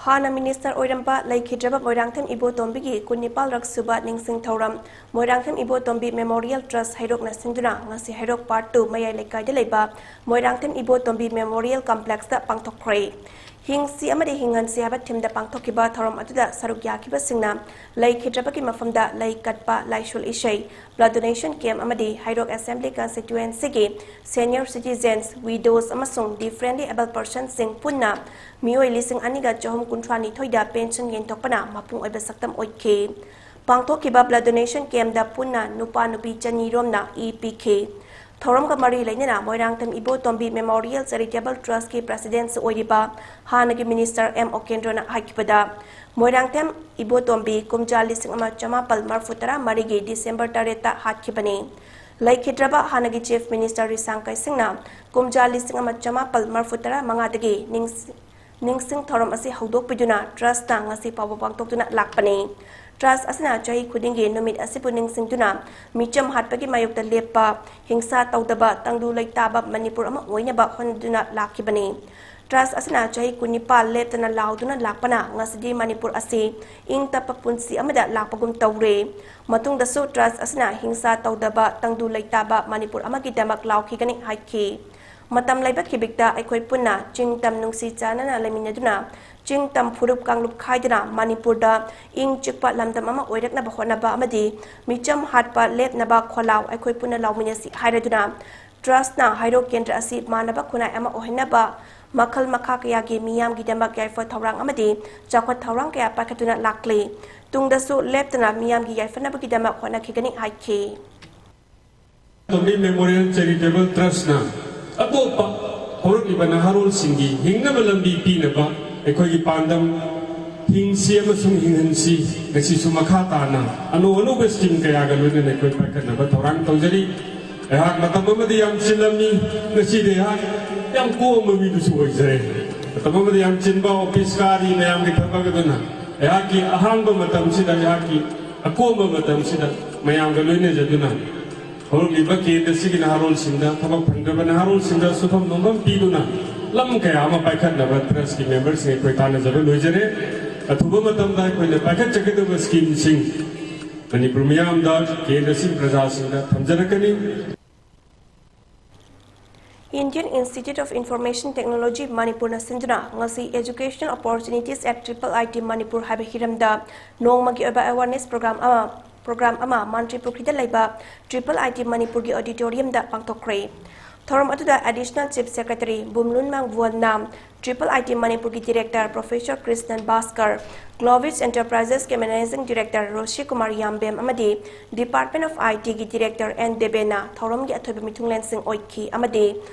ꯍꯥꯟꯅ minister ꯑꯣꯏꯔꯝꯕ ꯂꯩꯈꯤꯗ꯭ꯔꯕ ꯃꯣꯏꯔꯥꯡꯊꯦꯝ ꯏꯕꯣꯇꯣꯝꯕꯤꯒꯤ ꯀꯨꯟꯅꯤꯄꯥꯜꯔꯛ ꯁꯨꯕ ꯅꯤꯡꯁꯤꯡ ꯊꯧꯔꯝ ꯃꯣꯏꯔꯥꯡꯊꯦꯝ ꯏꯕꯣꯇꯣꯝꯕꯤ ꯃꯦꯃꯣꯔꯤꯌꯦꯜ ꯇ꯭ꯔꯁ ꯍꯩꯔꯣꯛꯅ ꯁꯤꯟꯗꯨꯅ ꯉꯁꯤ ꯍꯩꯔꯣꯛ ꯄꯥꯔꯠ ꯇꯨ ꯃꯌꯥꯏ ꯂꯩꯀꯥꯏꯗ ꯂꯩꯕ ꯃꯣꯏꯔꯥꯡꯊꯦꯝ ꯏꯕꯣꯇꯣꯝꯕꯤ ꯃꯦꯃꯣꯔꯤꯌꯦꯜ ꯀꯝꯄ꯭ꯂꯦꯛꯁꯇ ꯄꯥꯡꯊꯣꯛꯈ꯭ꯔꯦ꯫ ꯍꯤꯡꯁꯤ ꯑꯃꯗꯤ ꯍꯤꯡꯍꯟꯁꯤ ꯍꯥꯏꯕ ꯊꯤꯝꯗ ꯄꯥꯡꯊꯣꯛꯈꯤꯕ ꯊꯧꯔꯝ ꯑꯗꯨꯗ ꯁꯔꯨꯛ ꯌꯥꯈꯤꯕꯁꯤꯡꯅ ꯂꯩꯈꯤꯗ꯭ꯔꯕꯒꯤ ꯃꯐꯝꯗ ꯂꯩ ꯀꯠꯄ, ꯂꯥꯏꯁꯣꯜ ꯏꯁꯩ, ꯕ꯭ꯂꯗ ꯗꯣꯅꯦꯁꯟ ꯀꯦꯝꯞ ꯑꯃꯗꯤ ꯍꯩꯔꯣꯛ ꯑꯦꯁꯦꯝꯕ꯭ꯂꯤ ꯀꯟꯁꯇꯤꯇ꯭ꯋꯦꯟꯁꯤꯒꯤ ꯁꯦꯅꯤꯌꯔ ꯁꯤꯇꯤꯖꯦꯟꯁ, ꯋꯤꯗꯣꯁ ꯑꯃꯁꯨꯡ ꯗꯤꯐꯔꯦꯟꯠꯂꯤ ꯑꯦꯕꯜ ꯄꯔꯁꯟꯁꯤꯡ ꯄꯨꯟꯅ ꯃꯤꯑꯣꯏ ꯂꯤꯁꯤꯡ ꯑꯅꯤꯒ ꯆꯍꯨꯝ ꯀꯨꯟꯊ꯭ꯔꯥ ꯅꯤꯊꯣꯏꯗ ꯄꯦꯟꯁꯟ ꯌꯦꯟꯊꯣꯛꯄꯅ ꯃꯄꯨꯡ ꯑꯣꯏꯕ ꯁꯛꯇꯝ ꯑꯣꯏꯈꯤ꯫ ꯄꯥꯡꯊꯣꯛꯈꯤꯕ ꯕ꯭ꯂꯗ ꯗꯣꯅꯦꯁꯟ ꯀꯦꯝꯞꯇ ꯄꯨꯟꯅ ꯅꯨꯄꯥ ꯅꯨꯄꯤ ꯆꯅꯤ ꯔꯣꯝꯅ ꯏ ꯄꯤꯈꯤ꯫ ꯊꯧꯔꯝꯒ ꯃꯔꯤ ꯂꯩꯅꯅ ꯃꯣꯏꯔꯥꯡꯊꯦꯝ ꯏꯕꯣꯇꯣꯝꯕꯤ ꯃꯦꯃꯣꯔꯤꯌꯦꯜ ꯆꯦꯔꯤꯇꯦꯕꯜ ꯇ꯭ꯔꯁꯀꯤ ꯄ꯭ꯔꯁꯤꯗꯦꯟꯠꯁꯨ ꯑꯣꯏꯔꯤꯕ ꯍꯥꯟꯅꯒꯤ ꯃꯤꯅꯤꯁꯇꯔ ꯑꯦꯝ ꯑꯣꯀꯦꯟꯗ꯭ꯔꯣꯅ ꯍꯥꯏꯈꯤꯕꯗ, ꯃꯣꯏꯔꯥꯡꯊꯦꯝ ꯏꯕꯣꯇꯣꯝꯕꯤ ꯀꯨꯝꯖꯥ ꯂꯤꯁꯤꯡ ꯑꯃ ꯆꯃꯥꯄꯜ ꯃꯔꯤꯐꯨ ꯇꯔꯥ ꯃꯔꯤꯒꯤ ꯗꯤꯁꯦꯝꯕꯔ ꯇꯔꯦꯠꯇ ꯍꯥꯠꯈꯤꯕꯅꯤ꯫ ꯂꯩꯈꯤꯗ꯭ꯔꯕ ꯍꯥꯟꯅꯒꯤ ꯆꯤꯐ ꯃꯤꯅꯤꯁꯇꯔ ꯔꯤꯁꯥꯡ ꯀꯩꯁꯤꯡꯅ ꯀꯨꯝꯖꯥ ꯂꯤꯁꯤꯡ ꯑꯃ ꯆꯃꯥꯄꯜ ꯃꯔꯤꯐꯨ ꯇꯔꯥ ꯃꯉꯥꯗꯒꯤ ꯅꯤꯡꯁ-, ꯅꯤꯡꯁꯤꯡ ꯊꯧꯔꯝ ꯑꯁꯤ ꯍꯧꯗꯣꯛꯄꯤꯗꯨꯅ ꯇ꯭ꯔꯁꯇ ꯉꯁꯤ ꯐꯥꯎꯕ ꯄꯥꯡꯊꯣꯛꯇꯨꯅ ꯂꯥꯛꯄꯅꯤ꯫ ꯇ꯭ꯔꯁ ꯑꯁꯤꯅ ꯆꯍꯤ ꯈꯨꯗꯤꯡꯒꯤ ꯅꯨꯃꯤꯠ ꯑꯁꯤꯕꯨ ꯅꯤꯡꯁꯤꯡꯗꯨꯅ ꯃꯤꯆꯝ ꯍꯥꯠꯄꯒꯤ ꯃꯥꯌꯣꯛꯇ ꯂꯦꯞꯄ, ꯍꯤꯡꯁꯥ ꯇꯧꯗꯕ, ꯇꯪꯗꯨ ꯂꯩꯇꯥꯕ ꯃꯅꯤꯄꯨꯔ ꯑꯃ ꯑꯣꯏꯅꯕ ꯍꯣꯠꯅꯗꯨꯅ ꯂꯥꯛꯈꯤꯕꯅꯤ꯫ ꯇ꯭ꯔꯁ ꯑꯁꯤꯅ ꯆꯍꯤ ꯀꯨꯟꯅꯤꯄꯥꯜ ꯂꯦꯞꯇꯅ ꯂꯥꯎꯗꯨꯅ ꯂꯥꯛꯄꯅ ꯉꯁꯤꯗꯤ ꯃꯅꯤꯄꯨꯔ ꯑꯁꯤ ꯏꯪ ꯇꯞꯄ ꯄꯨꯟꯁꯤ ꯑꯃꯗ ꯂꯥꯛꯄꯒꯨꯝ ꯇꯧꯔꯦ꯫ ꯃꯇꯨꯡꯗꯁꯨ ꯇ꯭ꯔꯁ ꯑꯁꯤꯅ ꯍꯤꯡꯁꯥ ꯇꯧꯗꯕ, ꯇꯪꯗꯨ ꯂꯩꯇꯥꯕ ꯃꯅꯤꯄꯨꯔ ꯑꯃꯒꯤꯗꯃꯛ ꯂꯥꯎꯈꯤꯒꯅꯤ ꯍꯥꯏꯈꯤ꯫ ꯃꯇꯝ ꯂꯩꯕ ꯈꯤꯕꯤꯛꯇ ꯑꯩꯈꯣꯏ ꯄꯨꯟꯅ ꯆꯤꯡ ꯇꯝ ꯅꯨꯡꯁꯤ ꯆꯥꯟꯅꯅ ꯂꯩꯃꯤꯟꯅꯗꯨꯅ ꯆꯤꯡ ꯇꯝ ꯐꯨꯔꯨꯞ ꯀꯥꯡꯂꯨꯞ ꯈꯥꯏꯗꯅ ꯃꯅꯤꯄꯨꯔꯗ ꯏꯪ ꯆꯤꯛꯄ ꯂꯝꯗꯝ ꯑꯃ ꯑꯣꯏꯔꯛꯅꯕ ꯍꯣꯠꯅꯕ ꯑꯃꯗꯤ ꯃꯤꯆꯝ ꯍꯥꯠꯄ ꯂꯦꯞꯅꯕ ꯈꯣꯜꯂꯥꯎ ꯑꯩꯈꯣꯏ ꯄꯨꯟꯅ ꯂꯥꯎꯃꯤꯟꯅꯁꯤ ꯍꯥꯏꯔꯗꯨꯅ ꯇ꯭ꯔꯁꯅ ꯍꯩꯔꯣꯛ ꯀꯦꯟꯗ꯭ꯔ ꯑꯁꯤ ꯃꯥꯟꯅꯕ ꯈꯨꯟꯅꯥꯏ ꯑꯃ ꯑꯣꯏꯍꯟꯅꯕ ꯃꯈꯜ ꯃꯈꯥ ꯀꯌꯥꯒꯤ ꯃꯤꯌꯥꯝꯒꯤꯗꯃꯛ ꯌꯥꯏꯐ ꯊꯧꯔꯥꯡ ꯑꯃꯗꯤ ꯆꯥꯎꯈꯠ ꯊꯧꯔꯥꯡ ꯀꯌꯥ ꯄꯥꯏꯈꯠꯇꯨꯅ ꯂꯥꯛꯂꯤ꯫ ꯇꯨꯡꯗꯁꯨ ꯂꯦꯞꯇꯅ ꯃꯤꯌꯥꯝꯒꯤ ꯌꯥꯏꯐꯅꯕꯒꯤꯗꯃꯛ ꯍꯣꯠꯅꯈꯤꯒꯅꯤ ꯍꯥꯏꯈꯤ꯫ ꯇꯣꯝꯕꯤ ꯃꯦꯃꯣꯔꯤꯌꯦꯜ ꯆꯦꯔꯤꯇꯦꯕꯜ ꯇ꯭ꯔꯁꯅ ꯑꯇꯣꯞꯄ ꯍꯧꯔꯛꯂꯤꯕ ꯅꯍꯥꯔꯣꯜꯁꯤꯡꯒꯤ ꯍꯤꯡꯅꯕ ꯂꯝꯕꯤ ꯄꯤꯅꯕ ꯑꯩꯈꯣꯏꯒꯤ ꯄꯥꯟꯗꯝ ꯍꯤꯡꯁꯤ ꯑꯃꯁꯨꯡ ꯍꯤꯡꯍꯟꯁꯤ ꯉꯁꯤꯁꯨ ꯃꯈꯥ ꯇꯥꯅ ꯑꯅꯧ ꯑꯅꯧꯕ ꯁ꯭ꯀꯤꯝ ꯀꯌꯥꯒ ꯂꯣꯏꯅꯅ ꯑꯩꯈꯣꯏ ꯄꯥꯏꯈꯠꯅꯕ ꯊꯧꯔꯥꯡ ꯇꯧꯖꯔꯤ꯫ ꯑꯩꯍꯥꯛ ꯃꯇꯝ ꯑꯃꯗ ꯌꯥꯝ ꯆꯤꯜꯂꯝꯃꯤ, ꯉꯁꯤꯗꯤ ꯑꯩꯍꯥꯛ ꯌꯥꯝ ꯀꯣꯝꯕ ꯃꯤꯗꯨꯁꯨ ꯑꯣꯏꯖꯔꯦ꯫ ꯃꯇꯝ ꯑꯃꯗ ꯌꯥꯝ ꯆꯤꯟꯕ ꯑꯣꯐꯤꯁ ꯀꯥꯔꯤ ꯃꯌꯥꯝꯒꯤ ꯊꯕꯛ ꯑꯗꯨꯅ ꯑꯩꯍꯥꯛꯀꯤ ꯑꯍꯥꯡꯕ ꯃꯇꯝꯁꯤꯗ, ꯑꯩꯍꯥꯛꯀꯤ ꯑꯀꯣꯝꯕ ꯃꯇꯝꯁꯤꯗ ꯃꯌꯥꯝꯒ ꯂꯣꯏꯅꯖꯗꯨꯅ ꯍꯧꯔꯛꯂꯤꯕ ꯀꯦꯟꯗ꯭ꯔꯁꯤꯒꯤ ꯅꯍꯥꯔꯣꯜꯁꯤꯡꯗ, ꯊꯕꯛ ꯐꯪꯗ꯭ꯔꯕ ꯅꯍꯥꯔꯣꯜꯁꯤꯡꯗ ꯁꯨꯐꯝ ꯅꯣꯝꯐꯝ ꯄꯤꯗꯨꯅ ꯂꯝ ꯀꯌꯥ ꯑꯃ ꯄꯥꯏꯈꯠꯅꯕ ꯇ꯭ꯔꯁꯀꯤ ꯃꯦꯝꯕꯔꯁꯤꯡ ꯑꯩꯈꯣꯏ ꯇꯥꯟꯅꯖꯕ ꯂꯣꯏꯖꯔꯦ꯫ ꯑꯊꯨꯕ ꯃꯇꯝꯗ ꯑꯩꯈꯣꯏꯅ ꯄꯥꯏꯈꯠꯆꯒꯗꯕ ꯁ꯭ꯀꯤꯝꯁꯤꯡ ꯃꯅꯤꯄꯨꯔ ꯃꯤꯌꯥꯝꯗ, ꯀꯦꯟꯗ꯭ꯔꯁꯤꯡ, ꯄ꯭ꯔꯖꯥꯁꯤꯡꯗ ꯊꯝꯖꯔꯛꯀꯅꯤ꯫ Indian Institute of Information Technology ꯃꯅꯤꯄꯨꯔꯅ ꯁꯤꯟꯗꯨꯅ ꯉꯁꯤ Educational Opportunities at Triple I T Manipur ꯍꯥꯏꯕ ꯍꯤꯔꯝꯗ ꯅꯣꯡꯃꯒꯤ ꯑꯣꯏꯕ ꯑꯦꯋꯥꯔꯅꯦꯁ ꯄ꯭ꯔꯣꯒ꯭ꯔꯥꯝ ꯑꯃ ꯄ꯭ꯔꯣꯒ꯭ꯔꯥꯝ ꯑꯃ ꯃꯟꯇ꯭ꯔꯤ ꯄꯨꯈ꯭ꯔꯤꯗ ꯂꯩꯕ Triple I T Manipurꯒꯤ ꯑꯣꯗꯤꯇꯣꯔꯤꯌꯝꯗ ꯄꯥꯡꯊꯣꯛꯈ꯭ꯔꯦ꯫ ꯊꯧꯔꯝ ꯑꯗꯨꯗ Additional Chief Secretary ꯕꯨꯝꯂꯨꯟꯃꯥꯡ ꯚꯨꯋꯟꯅꯥꯝ, Triple I T Manipurꯒꯤ Director Professor Krishnan Bhaskar, Glovis Enterprisesꯀꯤ Managing Director ꯔꯣꯁꯤ Kumar ꯌꯥꯝꯕꯦꯝ ꯑꯃꯗꯤ Department of ITꯒꯤ Director ꯑꯦꯟ ꯗꯦꯕꯦꯅ ꯊꯧꯔꯝꯒꯤ ꯑꯊꯣꯏꯕ ꯃꯤꯊꯨꯡꯂꯦꯟꯁꯤꯡ ꯑꯣꯏꯈꯤ ꯑꯃꯗꯤ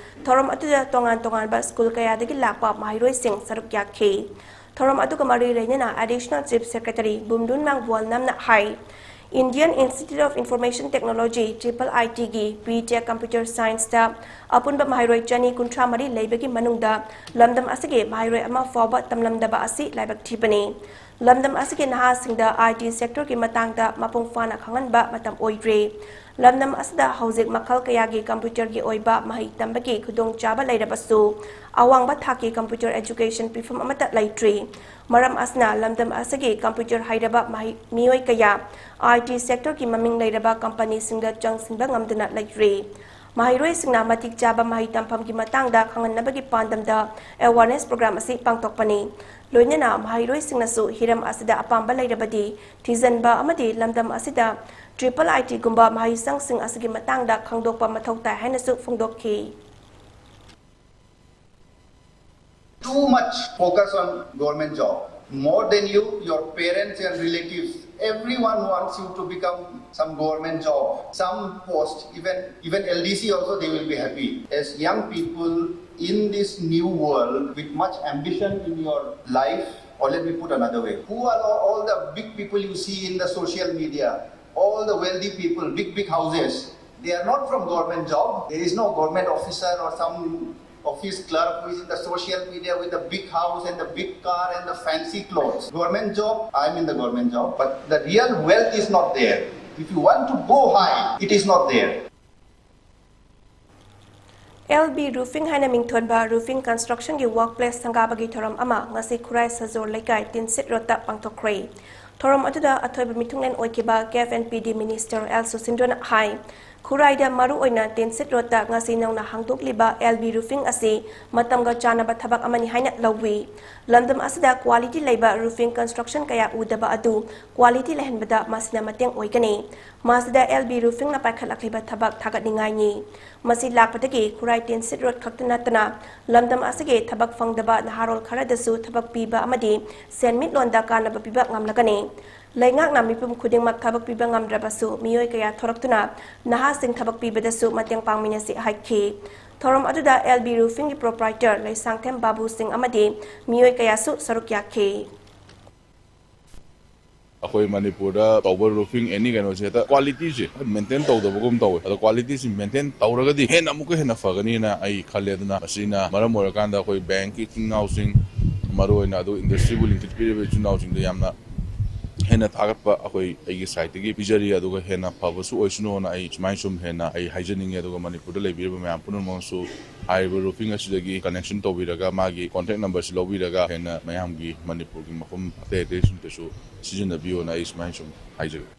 ꯊꯧꯔꯝ ꯑꯗꯨꯗ ꯇꯣꯉꯥꯟ ꯇꯣꯉꯥꯟꯕ ꯁ꯭ꯀꯨꯜ ꯀꯌꯥꯗꯒꯤ ꯂꯥꯛꯄ ꯃꯍꯩꯔꯣꯏꯁꯤꯡ ꯁꯔꯨꯛ ꯌꯥꯈꯤ꯫ ꯊꯧꯔꯝ ꯑꯗꯨꯒ ꯃꯔꯤ ꯂꯩꯅꯅ Additional Chief Secretary ꯕꯨꯝꯂꯨꯟꯃꯥꯡ ꯚꯨꯋꯟꯅꯥꯝꯅ high, Indian Institute of Information Technology, Triple ITꯒꯤ B Tech Computer Scienceꯇ ꯑꯄꯨꯟꯕ ꯃꯍꯩꯔꯣꯏ ꯆꯅꯤ ꯀꯨꯟꯊ꯭ꯔꯥ ꯃꯔꯤ ꯂꯩꯕꯒꯤ ꯃꯅꯨꯡꯗ ꯂꯝꯗꯝ ꯑꯁꯤꯒꯤ ꯃꯍꯩꯔꯣꯏ ꯑꯃ ꯐꯥꯎꯕ ꯇꯝꯂꯝꯗꯕ ꯑꯁꯤ ꯂꯥꯏꯕꯛ ꯊꯤꯕꯅꯤ꯫ ꯂꯝꯗꯝ ꯑꯁꯤꯒꯤ ꯅꯍꯥꯁꯤꯡꯗ IT sectorꯒꯤ ꯃꯇꯥꯡꯗ ꯃꯄꯨꯡ ꯐꯥꯅ ꯈꯪꯍꯟꯕ ꯃꯇꯝ ꯑꯣꯏꯗ꯭ꯔꯤ꯫ ꯂꯝꯗꯝ ꯑꯁꯤꯗ ꯍꯧꯖꯤꯛ ꯃꯈꯜ ꯀꯌꯥꯒꯤ computerꯒꯤ ꯑꯣꯏꯕ ꯃꯍꯩ ꯇꯝꯕꯒꯤ ꯈꯨꯗꯣꯡꯆꯥꯕ ꯂꯩꯔꯕꯁꯨ, ꯑꯋꯥꯡꯕ ꯊꯥꯛꯀꯤ computer education ꯄꯤꯐꯝ ꯑꯃꯠꯇ ꯂꯩꯇ꯭ꯔꯤ꯫ ꯃꯔꯝ ꯑꯁꯤꯅ, ꯂꯝꯗꯝ ꯑꯁꯤꯒꯤ computer ꯍꯩꯔꯕ ꯃꯍꯩ-, ꯃꯤꯑꯣꯏ ꯀꯌꯥ IT sectorꯒꯤ ꯃꯃꯤꯡ ꯂꯩꯔꯕ companyꯁꯤꯡꯗ ꯆꯪꯁꯤꯟꯕ ꯉꯝꯗꯅ ꯂꯩꯔꯤ꯫ ꯃꯍꯩꯔꯣꯏꯁꯤꯡꯅ ꯃꯇꯤꯛ ꯆꯥꯕ ꯃꯍꯩ ꯇꯝꯐꯝꯒꯤ ꯃꯇꯥꯡꯗ ꯈꯪꯍꯟꯅꯕꯒꯤ ꯄꯥꯟꯗꯝꯗ awareness program ꯑꯁꯤ ꯄꯥꯡꯊꯣꯛꯄꯅꯤ꯫ ꯂꯣꯏꯅꯅ ꯃꯍꯩꯔꯣꯏꯁꯤꯡꯅꯁꯨ ꯍꯤꯔꯝ ꯑꯁꯤꯗ ꯑꯄꯥꯝꯕ ꯂꯩꯔꯕꯗꯤ ꯊꯤꯖꯤꯟꯕ ꯑꯃꯗꯤ ꯂꯝꯗꯝ ꯑꯁꯤꯗ Triple ITꯒꯨꯝꯕ ꯃꯍꯩꯁꯪꯁꯤꯡ ꯑꯁꯤꯒꯤ ꯃꯇꯥꯡꯗ ꯈꯪꯗꯣꯛꯄ ꯃꯊꯧ ꯇꯥꯏ ꯍꯥꯏꯅꯁꯨ ꯐꯣꯡꯗꯣꯛꯈꯤ꯫ Too much focus on government job. More than you, your parents and relatives, everyone wants you to become some government job, some post, even, even LDC also they will be happy. As young people in this new world with much ambition in your life, or let me put another way, who are all the big people you see in the social media, all the wealthy people, big, big houses, they are not from government job. There is no government officer or some office clerk who is in the social media with the big house and the big car and the fancy clothes. Government job, I'm in the government job, but the real wealth is not there. If you want to go high, it is not there. L B roofing ꯍꯥꯏꯅ ꯃꯤꯡꯊꯣꯟꯕ ꯔꯨꯐꯤꯡ ꯀꯟꯁꯇ꯭ꯔꯛꯁꯟꯒꯤ work place ꯁꯪꯒꯥꯕꯒꯤ ꯊꯧꯔꯝ ꯑꯃ ꯉꯁꯤ ꯈꯨꯔꯥꯏ ꯁꯖꯣꯔ ꯂꯩꯀꯥꯏ ꯇꯤꯟꯁꯤꯠ ꯔꯣꯗꯇ ꯄꯥꯡꯊꯣꯛꯈ꯭ꯔꯦ꯫ ꯊꯧꯔꯝ ꯑꯗꯨꯗ ꯑꯊꯣꯏꯕ ꯃꯤꯊꯨꯡꯂꯦꯟ ꯑꯣꯏꯈꯤꯕ ꯀꯦ ꯑꯦꯐ ꯑꯦꯟ ꯄꯤ ꯗꯤ ꯃꯤꯅꯤꯁꯇꯔ ꯑꯦꯜ ꯁꯨꯁꯤꯟꯗ꯭ꯔꯣꯅ ꯍꯥꯏ, ꯈꯨꯔꯥꯏꯗ ꯃꯔꯨꯑꯣꯏꯅ ꯇꯤꯟꯁꯤꯠ ꯔꯣꯗꯇ ꯉꯁꯤ ꯅꯧꯅ ꯍꯥꯡꯗꯣꯛꯂꯤꯕ ꯑꯦꯜ ꯕꯤ ꯔꯨꯐꯤꯡ ꯑꯁꯤ ꯃꯇꯝꯒ ꯆꯥꯟꯅꯕ ꯊꯕꯛ ꯑꯃꯅꯤ ꯍꯥꯏꯅ ꯂꯧꯏ꯫ ꯂꯝꯗꯝ ꯑꯁꯤꯗ ꯀ꯭ꯋꯥꯂꯤꯇꯤ ꯂꯩꯕ ꯔꯨꯐꯤꯡ ꯀꯟꯁꯇ꯭ꯔꯛꯁꯟ ꯀꯌꯥ ꯎꯗꯕ ꯑꯗꯨ ꯀ꯭ꯋꯥꯂꯤꯇꯤ ꯂꯩꯍꯟꯕꯗ ꯃꯁꯤꯅ ꯃꯇꯦꯡ ꯑꯣꯏꯒꯅꯤ꯫ ꯃꯁꯤꯗ ꯑꯦꯜ ꯕꯤ ꯔꯨꯐꯤꯡꯅ ꯄꯥꯏꯈꯠꯂꯛꯂꯤꯕ ꯊꯕꯛ ꯊꯥꯒꯠꯅꯤꯡꯉꯥꯏꯅꯤ꯫ ꯃꯁꯤ ꯂꯥꯛꯄꯗꯒꯤ ꯈꯨꯔꯥꯏ ꯇꯤꯟꯁꯤꯠ ꯔꯣꯗ ꯈꯛꯇ ꯅꯠꯇꯅ ꯂꯝꯗꯝ ꯑꯁꯤꯒꯤ ꯊꯕꯛ ꯐꯪꯗꯕ ꯅꯍꯥꯔꯣꯜ ꯈꯔꯗꯁꯨ ꯊꯕꯛ ꯄꯤꯕ ꯑꯃꯗꯤ ꯁꯦꯟꯃꯤꯠꯂꯣꯟꯗ ꯀꯥꯟꯅꯕ ꯄꯤꯕ ꯉꯝꯂꯒꯅꯤ꯫ ꯂꯩꯉꯥꯛꯅ ꯃꯤꯄꯨꯝ ꯈꯨꯗꯤꯡꯃꯛ ꯊꯕꯛ ꯄꯤꯕ ꯉꯝꯗ꯭ꯔꯕꯁꯨ ꯃꯤꯑꯣꯏ ꯀꯌꯥ ꯊꯣꯔꯛꯇꯨꯅ ꯅꯍꯥꯁꯤꯡ ꯊꯕꯛ ꯄꯤꯕꯗꯁꯨ ꯃꯇꯦꯡ ꯄꯥꯡꯃꯤꯟꯅꯁꯤ ꯍꯥꯏꯈꯤ꯫ ꯊꯧꯔꯝ ꯑꯗꯨꯗ ꯑꯦꯜ ꯕꯤ ꯔꯨꯐꯤꯡꯒꯤ ꯄ꯭ꯔꯣꯄ꯭ꯔꯥꯏꯇꯔ ꯂꯩꯁꯥꯡꯊꯦꯝ ꯕꯥꯕꯨ ꯁꯤꯡ ꯑꯃꯗꯤ ꯃꯤꯑꯣꯏ ꯀꯌꯥꯁꯨ ꯁꯔꯨꯛ ꯌꯥꯈꯤ꯫ ꯑꯩꯈꯣꯏ ꯃꯅꯤꯄꯨꯔꯗ ꯇꯧꯕ ꯔꯨꯐꯤꯡ ꯑꯦꯅꯤ ꯀꯩꯅꯣꯁꯦ ꯍꯦꯛꯇ ꯀ꯭ꯋꯥꯂꯤꯇꯤꯁꯦ ꯃꯦꯟꯇꯦꯟ ꯇꯧꯗꯕꯒꯨꯝ ꯇꯧꯋꯦ꯫ ꯑꯗꯣ ꯀ꯭ꯋꯥꯂꯤꯇꯤꯁꯤ ꯃꯦꯟꯇꯦꯟ ꯇꯧꯔꯒꯗꯤ ꯍꯦꯟꯅ ꯑꯃꯨꯛꯀ ꯍꯦꯟꯅ ꯐꯒꯅꯤꯅ ꯑꯩ ꯈꯜꯂꯦ꯫ ꯑꯗꯨꯅ ꯃꯁꯤꯅ ꯃꯔꯝ ꯑꯣꯏꯔꯀꯥꯟꯗ ꯑꯩꯈꯣꯏ ꯕꯦꯡꯀꯤ ꯏꯆꯤꯟ ꯏꯅꯥꯎꯁꯤꯡ, ꯃꯔꯨꯑꯣꯏꯅ ꯑꯗꯨ ꯏꯟꯗꯁꯇ꯭ꯔꯤꯕꯨ ꯂꯤꯡꯈꯠꯄꯤꯔꯤꯕ ꯏꯆꯤꯟ ꯏꯅꯥꯎꯁꯤꯡꯗ ꯌꯥꯝꯅ ꯍꯦꯟꯅ ꯊꯥꯒꯠꯄ ꯑꯩꯈꯣꯏ ꯑꯩꯒꯤ ꯁꯥꯏꯠꯇꯒꯤ ꯄꯤꯖꯔꯤ꯫ ꯑꯗꯨꯒ ꯍꯦꯟꯅ ꯐꯕꯁꯨ ꯑꯣꯏꯁꯅꯨꯅ ꯑꯩ ꯁꯨꯃꯥꯏꯅ ꯁꯨꯝ ꯍꯦꯟꯅ ꯑꯩ ꯍꯥꯏꯖꯅꯤꯡꯉꯤ꯫ ꯑꯗꯨꯒ ꯃꯅꯤꯄꯨꯔꯗ ꯂꯩꯕꯤꯔꯤꯕ ꯃꯌꯥꯝ ꯄꯨꯝꯅꯃꯛꯁꯨ ꯍꯥꯏꯔꯤꯕ ꯔꯨꯐꯤꯡ ꯑꯁꯤꯗꯒꯤ ꯀꯅꯦꯛꯁꯟ ꯇꯧꯕꯤꯔꯒ ꯃꯥꯒꯤ ꯀꯣꯟꯇꯦꯛ ꯅꯝꯕꯔꯁꯤ ꯂꯧꯕꯤꯔꯒ ꯍꯦꯟꯅ ꯃꯌꯥꯝꯒꯤ ꯃꯅꯤꯄꯨꯔꯒꯤ ꯃꯐꯝ ꯑꯇꯩ ꯑꯇꯩꯁꯤꯡꯗꯁꯨ ꯁꯤꯖꯤꯟꯅꯕꯤꯌꯣꯅ ꯑꯩ ꯁꯨꯃꯥꯏꯅ ꯁꯨꯝ ꯍꯥꯏꯖꯒꯦ꯫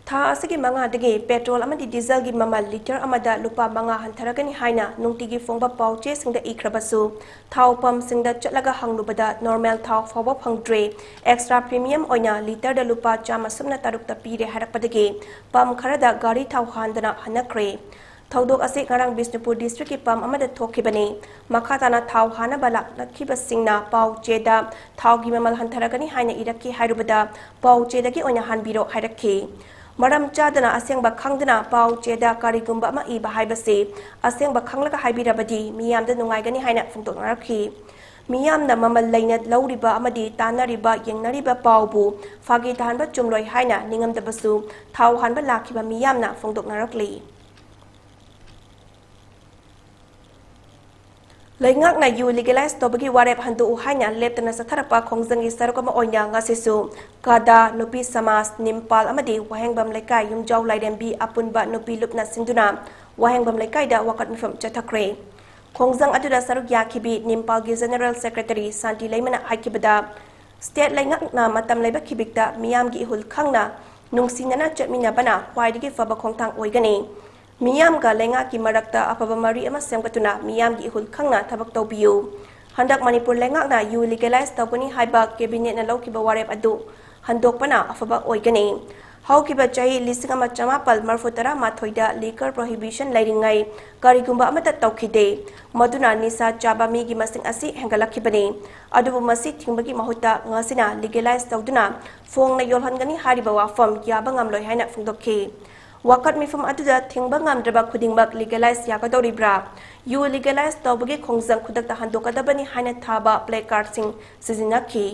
ꯊꯥ ꯑꯁꯤꯒꯤ ꯃꯉꯥꯗꯒꯤ ꯄꯦꯇ꯭ꯔꯣꯜ ꯑꯃꯗꯤ ꯗꯤꯖꯜꯒꯤ ꯃꯃꯜ ꯂꯤꯇꯔ ꯑꯃꯗ ꯂꯨꯄꯥ ꯃꯉꯥ ꯍꯟꯊꯔꯒꯅꯤ ꯍꯥꯏꯅ ꯅꯨꯡꯇꯤꯒꯤ ꯐꯣꯡꯕ ꯄꯥꯎ ꯆꯦꯁꯤꯡꯗ ꯏꯈ꯭ꯔꯕꯁꯨ, ꯊꯥꯎ ꯄꯝꯁꯤꯡꯗ ꯆꯠꯂꯒ ꯍꯪꯂꯨꯕꯗ ꯅꯣꯔꯃꯦꯜ ꯊꯥꯎ ꯐꯥꯎꯕ ꯐꯪꯗ꯭ꯔꯦ꯫ ꯑꯦꯛꯁꯇ꯭ꯔꯥ ꯄ꯭ꯔꯤꯃꯤꯌꯝ ꯑꯣꯏꯅ ꯂꯤꯇꯔꯗ ꯂꯨꯄꯥ ꯆꯥꯝꯃ ꯁꯨꯞꯅ ꯇꯔꯨꯛꯇ ꯄꯤꯔꯦ ꯍꯥꯏꯔꯛꯄꯗꯒꯤ ꯄꯝ ꯈꯔꯗ ꯒꯥꯔꯤ ꯊꯥꯎ ꯍꯥꯟꯗꯅ ꯍꯟꯅꯈ꯭ꯔꯦ꯫ ꯊꯧꯗꯣꯛ ꯑꯁꯤ ꯉꯔꯥꯡ ꯕꯤꯁꯅꯨꯄꯨꯔ ꯗꯤꯁꯇ꯭ꯔꯤꯛꯀꯤ ꯄꯝ ꯑꯃꯗ ꯊꯣꯛꯈꯤꯕꯅꯤ꯫ ꯃꯈꯥ ꯇꯥꯅ ꯊꯥꯎ ꯍꯥꯟꯅꯕ ꯂꯥꯛꯂꯛꯈꯤꯕꯁꯤꯡꯅ ꯄꯥꯎ ꯆꯦꯗ ꯊꯥꯎꯒꯤ ꯃꯃꯜ ꯍꯟꯊꯔꯒꯅꯤ ꯍꯥꯏꯅ ꯏꯔꯛꯈꯤ ꯍꯥꯏꯔꯨꯕꯗ, ꯄꯥꯎ ꯆꯦꯗꯒꯤ ꯑꯣꯏꯅ ꯍꯟꯕꯤꯔꯣ ꯍꯥꯏꯔꯛꯈꯤ꯫ ꯃꯔꯝ ꯆꯥꯗꯅ ꯑꯁꯦꯡꯕ ꯈꯪꯗꯅ ꯄꯥꯎ ꯆꯦꯗ ꯀꯔꯤꯒꯨꯝꯕ ꯑꯃ ꯏꯕ ꯍꯥꯏꯕꯁꯤ ꯑꯁꯦꯡꯕ ꯈꯪꯂꯒ ꯍꯥꯏꯕꯤꯔꯕꯗꯤ ꯃꯤꯌꯥꯝꯗ ꯅꯨꯡꯉꯥꯏꯒꯅꯤ ꯍꯥꯏꯅ ꯐꯣꯡꯗꯣꯛꯅꯔꯛꯈꯤ꯫ ꯃꯤꯌꯥꯝꯅ ꯃꯃꯜ ꯂꯩꯅ ꯂꯧꯔꯤꯕ ꯑꯃꯗꯤ ꯇꯥꯟꯅꯔꯤꯕ, ꯌꯦꯡꯅꯔꯤꯕ ꯄꯥꯎꯕꯨ ꯐꯥꯒꯤ ꯇꯥꯍꯟꯕ ꯆꯨꯝꯂꯣꯏ ꯍꯥꯏꯅ ꯅꯤꯡꯉꯝꯗꯕꯁꯨ ꯊꯥꯎ ꯍꯥꯟꯕ ꯂꯥꯛꯈꯤꯕ ꯃꯤꯌꯥꯝꯅ ꯐꯣꯡꯗꯣꯛꯅꯔꯛꯂꯤ꯫ ꯂꯩꯉꯥꯛꯅ ꯌꯨ ꯂꯤꯒꯦꯂꯥꯏꯖ ꯇꯧꯕꯒꯤ ꯋꯥꯔꯦꯞ ꯍꯟꯗꯣꯛꯎ ꯍꯥꯏꯅ ꯂꯦꯞꯇꯅ ꯆꯠꯊꯔꯛꯄ ꯈꯣꯡꯖꯪꯒꯤ ꯁꯔꯨꯛ ꯑꯃ ꯑꯣꯏꯅ ꯉꯁꯤꯁꯨ ꯀꯥꯗꯥ, ꯅꯨꯄꯤ ꯁꯃꯥꯖ, ꯅꯤꯝꯄꯥꯜ ꯑꯃꯗꯤ ꯋꯥꯍꯦꯡꯕꯝ ꯂꯩꯀꯥꯏ ꯌꯨꯝꯖꯥꯎ ꯂꯥꯏꯔꯦꯝꯕꯤ ꯑꯄꯨꯟꯕ ꯅꯨꯄꯤ ꯂꯨꯞꯅ ꯁꯤꯟꯗꯨꯅ ꯋꯥꯍꯦꯡꯕꯝ ꯂꯩꯀꯥꯏꯗ ꯋꯥꯀꯠ ꯃꯤꯐꯝ ꯆꯠꯊꯈ꯭ꯔꯦ꯫ ꯈꯣꯡꯖꯪ ꯑꯗꯨꯗ ꯁꯔꯨꯛ ꯌꯥꯈꯤꯕꯤ ꯅꯤꯝꯄꯥꯜꯒꯤ General Secretary ꯁꯥꯟꯇꯤ ꯂꯩꯃꯅ ꯍꯥꯏꯈꯤꯕꯗ, state ꯂꯩꯉꯥꯛꯅ ꯃꯇꯝ ꯂꯩꯕ ꯈꯤꯕꯤꯛꯇ ꯃꯤꯌꯥꯝꯒꯤ ꯏꯍꯨꯜ ꯈꯪꯅ ꯅꯨꯡꯁꯤꯅꯅ ꯆꯠꯃꯤꯟꯅꯕꯅ ꯈ꯭ꯋꯥꯏꯗꯒꯤ ꯐꯕ ꯈꯣꯡꯊꯥꯡ ꯑꯣꯏꯒꯅꯤ꯫ ꯃꯤꯌꯥꯝꯒ ꯂꯩꯉꯥꯛꯀꯤ ꯃꯔꯛꯇ ꯑꯐꯕ ꯃꯔꯤ ꯑꯃ ꯁꯦꯝꯒꯠꯇꯨꯅ ꯃꯤꯌꯥꯝꯒꯤ ꯏꯍꯨꯜ ꯈꯪꯅ ꯊꯕꯛ ꯇꯧꯕꯤꯌꯨ꯫ ꯍꯟꯗꯛ ꯃꯅꯤꯄꯨꯔ ꯂꯩꯉꯥꯛꯅ ꯌꯨ legalize ꯇꯧꯒꯅꯤ ꯍꯥꯏꯕ cabinetꯅ ꯂꯧꯈꯤꯕ ꯋꯥꯔꯦꯞ ꯑꯗꯨ ꯍꯟꯗꯣꯛꯄꯅ ꯑꯐꯕ ꯑꯣꯏꯒꯅꯤ꯫ ꯍꯧꯈꯤꯕ ꯆꯍꯤ ꯂꯤꯁꯤꯡ ꯑꯃ ꯆꯃꯥꯄꯜ ꯃꯔꯤꯐꯨ ꯇꯔꯥ ꯃꯥꯊꯣꯏꯗ liquor prohibition ꯂꯩꯔꯤꯉꯩ ꯀꯔꯤꯒꯨꯝꯕ ꯑꯃꯠꯇ ꯇꯧꯈꯤꯗꯦ꯫ ꯃꯗꯨꯅ ꯅꯤꯁꯥ ꯆꯥꯕ ꯃꯤꯒꯤ ꯃꯁꯤꯡ ꯑꯁꯤ ꯍꯦꯟꯒꯠꯂꯛꯈꯤꯕꯅꯤ꯫ ꯑꯗꯨꯕꯨ ꯃꯁꯤ ꯊꯤꯡꯕꯒꯤ ꯃꯍꯨꯠꯇ ꯉꯁꯤꯅ legalize ꯇꯧꯗꯨꯅ ꯐꯣꯡꯅ ꯌꯣꯜꯍꯟꯒꯅꯤ ꯍꯥꯏꯔꯤꯕ ꯋꯥꯐꯝ ꯌꯥꯕ ꯉꯝꯂꯣꯏ ꯍꯥꯏꯅ ꯐꯣꯡꯗꯣꯛꯈꯤ꯫ ꯋꯥꯀꯠ ꯃꯤꯐꯝ ꯑꯗꯨꯗ ꯊꯤꯡꯕ ꯉꯝꯗ꯭ꯔꯕ ꯈꯨꯗꯤꯡꯃꯛ legalize ꯌꯥꯒꯗꯧꯔꯤꯕ꯭ꯔꯥ? ꯌꯨ legalize ꯇꯧꯕꯒꯤ ꯈꯣꯡꯖꯪ ꯈꯨꯗꯛꯇ ꯍꯟꯗꯣꯛꯀꯗꯕꯅꯤ ꯍꯥꯏꯅ ꯊꯥꯕ placardꯁꯤꯡ ꯁꯤꯖꯤꯟꯅꯈꯤ꯫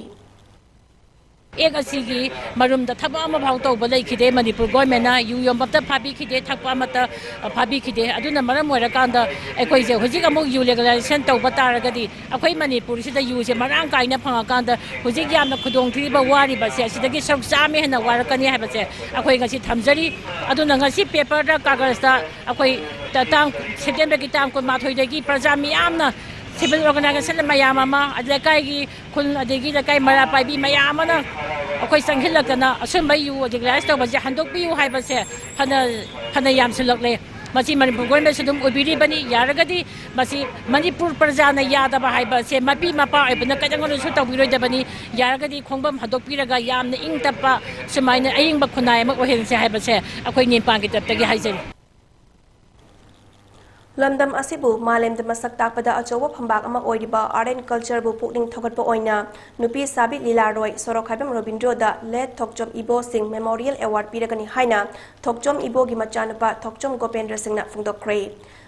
ꯑꯦꯛ ꯑꯁꯤꯒꯤ ꯃꯔꯨꯝꯗ ꯊꯕꯛ ꯑꯃꯐꯥꯎ ꯇꯧꯕ ꯂꯩꯈꯤꯗꯦ꯫ ꯃꯅꯤꯄꯨꯔ ꯒꯣꯔꯃꯦꯟꯅ ꯌꯨ ꯌꯣꯟꯕ ꯑꯃꯇ ꯐꯥꯕꯤꯈꯤꯗꯦ, ꯊꯛꯄ ꯑꯃꯠꯇ, ꯑ, ꯐꯥꯕꯤꯈꯤꯗꯦ꯫ ꯑꯗꯨꯅ ꯃꯔꯝ ꯑꯣꯏꯔꯀꯥꯟꯗ ꯑꯩꯈꯣꯏꯁꯦ ꯍꯧꯖꯤꯛ ꯑꯃꯨꯛ ꯌꯨ legalization ꯇꯧꯕ ꯇꯥꯔꯒꯗꯤ ꯑꯩꯈꯣꯏ ꯃꯅꯤꯄꯨꯔꯁꯤꯗ ꯌꯨꯁꯦ ꯃꯔꯥꯡ ꯀꯥꯏꯅ ꯐꯪꯉꯀꯥꯟꯗ ꯍꯧꯖꯤꯛ ꯌꯥꯝꯅ ꯈꯨꯗꯣꯡꯊꯤꯕ ꯋꯥꯔꯤꯕꯁꯦ ꯑꯁꯤꯗꯒꯤ ꯁꯔꯨꯛ ꯆꯥꯝꯃ ꯍꯦꯟꯅ ꯋꯥꯔꯛꯀꯅꯤ ꯍꯥꯏꯕꯁꯦ ꯑꯩꯈꯣꯏ ꯉꯁꯤ ꯊꯝꯖꯔꯤ꯫ ꯑꯗꯨꯅ ꯉꯁꯤ paperꯗ, ꯀꯥꯒꯖꯇ ꯑꯩꯈꯣꯏ ꯇ-, ꯇꯥꯡ, Septemberꯒꯤ ꯇꯥꯡ ꯀꯨꯟꯃꯥꯊꯣꯏꯗꯒꯤ ꯄ꯭ꯔꯖꯥ ꯃꯤꯌꯥꯝꯅ, civil organisation ꯃꯌꯥꯝ ꯑꯃ, ꯂꯩꯀꯥꯏꯒꯤ ꯈꯨꯜ ꯑꯗꯒꯤ ꯂꯩꯀꯥꯏ ꯃꯩꯔꯥ ꯄꯥꯏꯕꯤ ꯃꯌꯥꯝ ꯑꯃꯅ ꯑꯩꯈꯣꯏ ꯆꯪꯁꯤꯜꯂꯛꯇꯅ ꯑꯁꯨꯝꯕ ꯌꯨ legalize ꯇꯧꯕꯁꯦ ꯍꯟꯗꯣꯛꯄꯤꯌꯨ ꯍꯥꯏꯕꯁꯦ ꯐꯅ, ꯐꯅ ꯌꯥꯝꯁꯤꯜꯂꯛꯂꯦ꯫ ꯃꯁꯤ ꯃꯅꯤꯄꯨꯔ ꯒꯣꯔꯃꯦꯟꯁꯨ ꯑꯗꯨꯝ ꯑꯣꯏꯕꯤꯔꯤꯕꯅꯤ꯫ ꯌꯥꯔꯒꯗꯤ ꯃꯁꯤ ꯃꯅꯤꯄꯨꯔ ꯄ꯭ꯔꯖꯥꯅ ꯌꯥꯗꯕ ꯍꯥꯏꯕꯁꯦ ꯃꯄꯤ ꯃꯄꯥ ꯑꯣꯏꯕꯅ ꯀꯩꯗꯧꯅꯨꯡꯗꯁꯨ ꯇꯧꯕꯤꯔꯣꯏꯗꯕꯅꯤ꯫ ꯌꯥꯔꯒꯗꯤ ꯈꯣꯡꯕꯝ ꯍꯟꯗꯣꯛꯄꯤꯔꯒ ꯌꯥꯝꯅ ꯏꯪ ꯇꯞꯄ ꯁꯨꯃꯥꯏꯅ ꯑꯏꯪꯕ ꯈꯨꯟꯅꯥꯏ ꯑꯃ ꯑꯣꯏꯍꯟꯁꯦ ꯍꯥꯏꯕꯁꯦ ꯑꯩꯈꯣꯏ ꯅꯤꯝꯄꯥꯟꯒꯤ ꯇꯔꯞꯇꯒꯤ ꯍꯥꯏꯖꯔꯤ꯫ ꯂꯝꯗꯝ ꯑꯁꯤꯕꯨ ꯃꯥꯂꯦꯝꯗ ꯃꯁꯛ ꯇꯥꯛꯄꯗ ꯑꯆꯧꯕ ꯐꯝꯕꯥꯛ ꯑꯃ ꯑꯣꯏꯔꯤꯕ Art and Cultureꯕꯨ ꯄꯨꯛꯅꯤꯡ ꯊꯧꯒꯠꯄ ꯑꯣꯏꯅ ꯅꯨꯄꯤ ꯁꯥꯕꯤ ꯂꯤꯂꯥꯔꯣꯏ ꯁꯣꯔꯣꯛꯈꯥꯏꯕꯝ ꯔꯣꯕꯤꯟꯗ꯭ꯔꯣꯗ Late ꯊꯣꯛꯆꯣꯝ ꯏꯕꯣ ꯁꯤꯡ Memorial Award ꯄꯤꯔꯒꯅꯤ ꯍꯥꯏꯅ ꯊꯣꯛꯆꯣꯝ ꯏꯕꯣꯒꯤ ꯃꯆꯥꯅꯨꯄꯥ ꯊꯣꯛꯆꯣꯝ ꯒꯣꯄꯦꯟꯗ꯭ꯔ ꯁꯤꯡꯅ ꯐꯣꯡꯗꯣꯛꯈ꯭ꯔꯦ꯫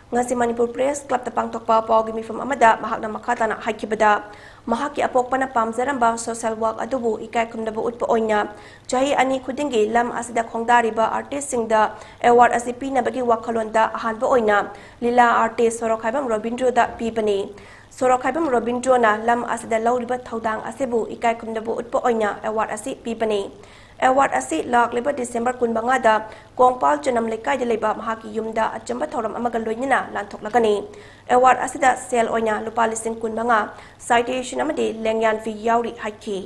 ꯉꯁꯤ ꯃꯅꯤꯄꯨꯔ Press Clubꯇ ꯄꯥꯡꯊꯣꯛꯄ ꯄꯥꯎꯒꯤ ꯃꯤꯐꯝ ꯑꯃꯗ ꯃꯍꯥꯛꯅ ꯃꯈꯥ ꯇꯥꯅ ꯍꯥꯏꯈꯤꯕꯗ, ꯃꯍꯥꯛꯀꯤ ꯑꯄꯣꯛꯄꯅ ꯄꯥꯝꯖꯔꯝꯕ social work ꯑꯗꯨꯕꯨ ꯏꯀꯥꯏ ꯈꯨꯝꯅꯕ ꯎꯠꯄ ꯑꯣꯏꯅ ꯆꯍꯤ ꯑꯅꯤ ꯈꯨꯗꯤꯡꯒꯤ ꯂꯝ ꯑꯁꯤꯗ ꯈꯣꯡꯗꯥꯔꯤꯕ artistꯁꯤꯡꯗ award ꯑꯁꯤ ꯄꯤꯅꯕꯒꯤ ꯋꯥꯈꯜꯂꯣꯟꯗ ꯑꯍꯥꯟꯕ ꯑꯣꯏꯅ ꯂꯤꯂꯥ artist ꯁꯣꯔꯣꯛꯈꯥꯏꯕꯝ ꯔꯣꯕꯤꯟꯗ꯭ꯔꯣꯗ ꯄꯤꯕꯅꯤ꯫ ꯁꯣꯔꯣꯛꯈꯥꯏꯕꯝ ꯔꯣꯕꯤꯟꯗ꯭ꯔꯣꯅ ꯂꯝ ꯑꯁꯤꯗ ꯂꯧꯔꯤꯕ ꯊꯧꯗꯥꯡ ꯑꯁꯤꯕꯨ ꯏꯀꯥꯏ ꯈꯨꯝꯅꯕ ꯎꯠꯄ ꯑꯣꯏꯅ award ꯑꯁꯤ ꯄꯤꯕꯅꯤ꯫ ꯑꯦꯋꯥꯔꯗ ꯑꯁꯤ ꯂꯥꯛꯂꯤꯕ ꯗꯤꯁꯦꯝꯕꯔ ꯀꯨꯟꯃꯉꯥꯗ ꯀꯣꯡꯄꯥꯜ ꯆꯅꯝ ꯂꯩꯀꯥꯏꯗ ꯂꯩꯕ ꯃꯍꯥꯛꯀꯤ ꯌꯨꯝꯗ ꯑꯆꯝꯕ ꯊꯧꯔꯝ ꯑꯃꯒ ꯂꯣꯏꯅꯅ ꯂꯥꯟꯊꯣꯛꯂꯒꯅꯤ꯫ ꯑꯦꯋꯥꯔꯗ ꯑꯁꯤꯗ ꯁꯦꯜ ꯑꯣꯏꯅ ꯂꯨꯄꯥ ꯂꯤꯁꯤꯡ ꯀꯨꯟꯃꯉꯥ, ꯁꯥꯏꯇꯦꯁꯟ ꯑꯃꯗꯤ ꯂꯦꯡꯌꯥꯟ ꯐꯤ ꯌꯥꯎꯔꯤ ꯍꯥꯏꯈꯤ꯫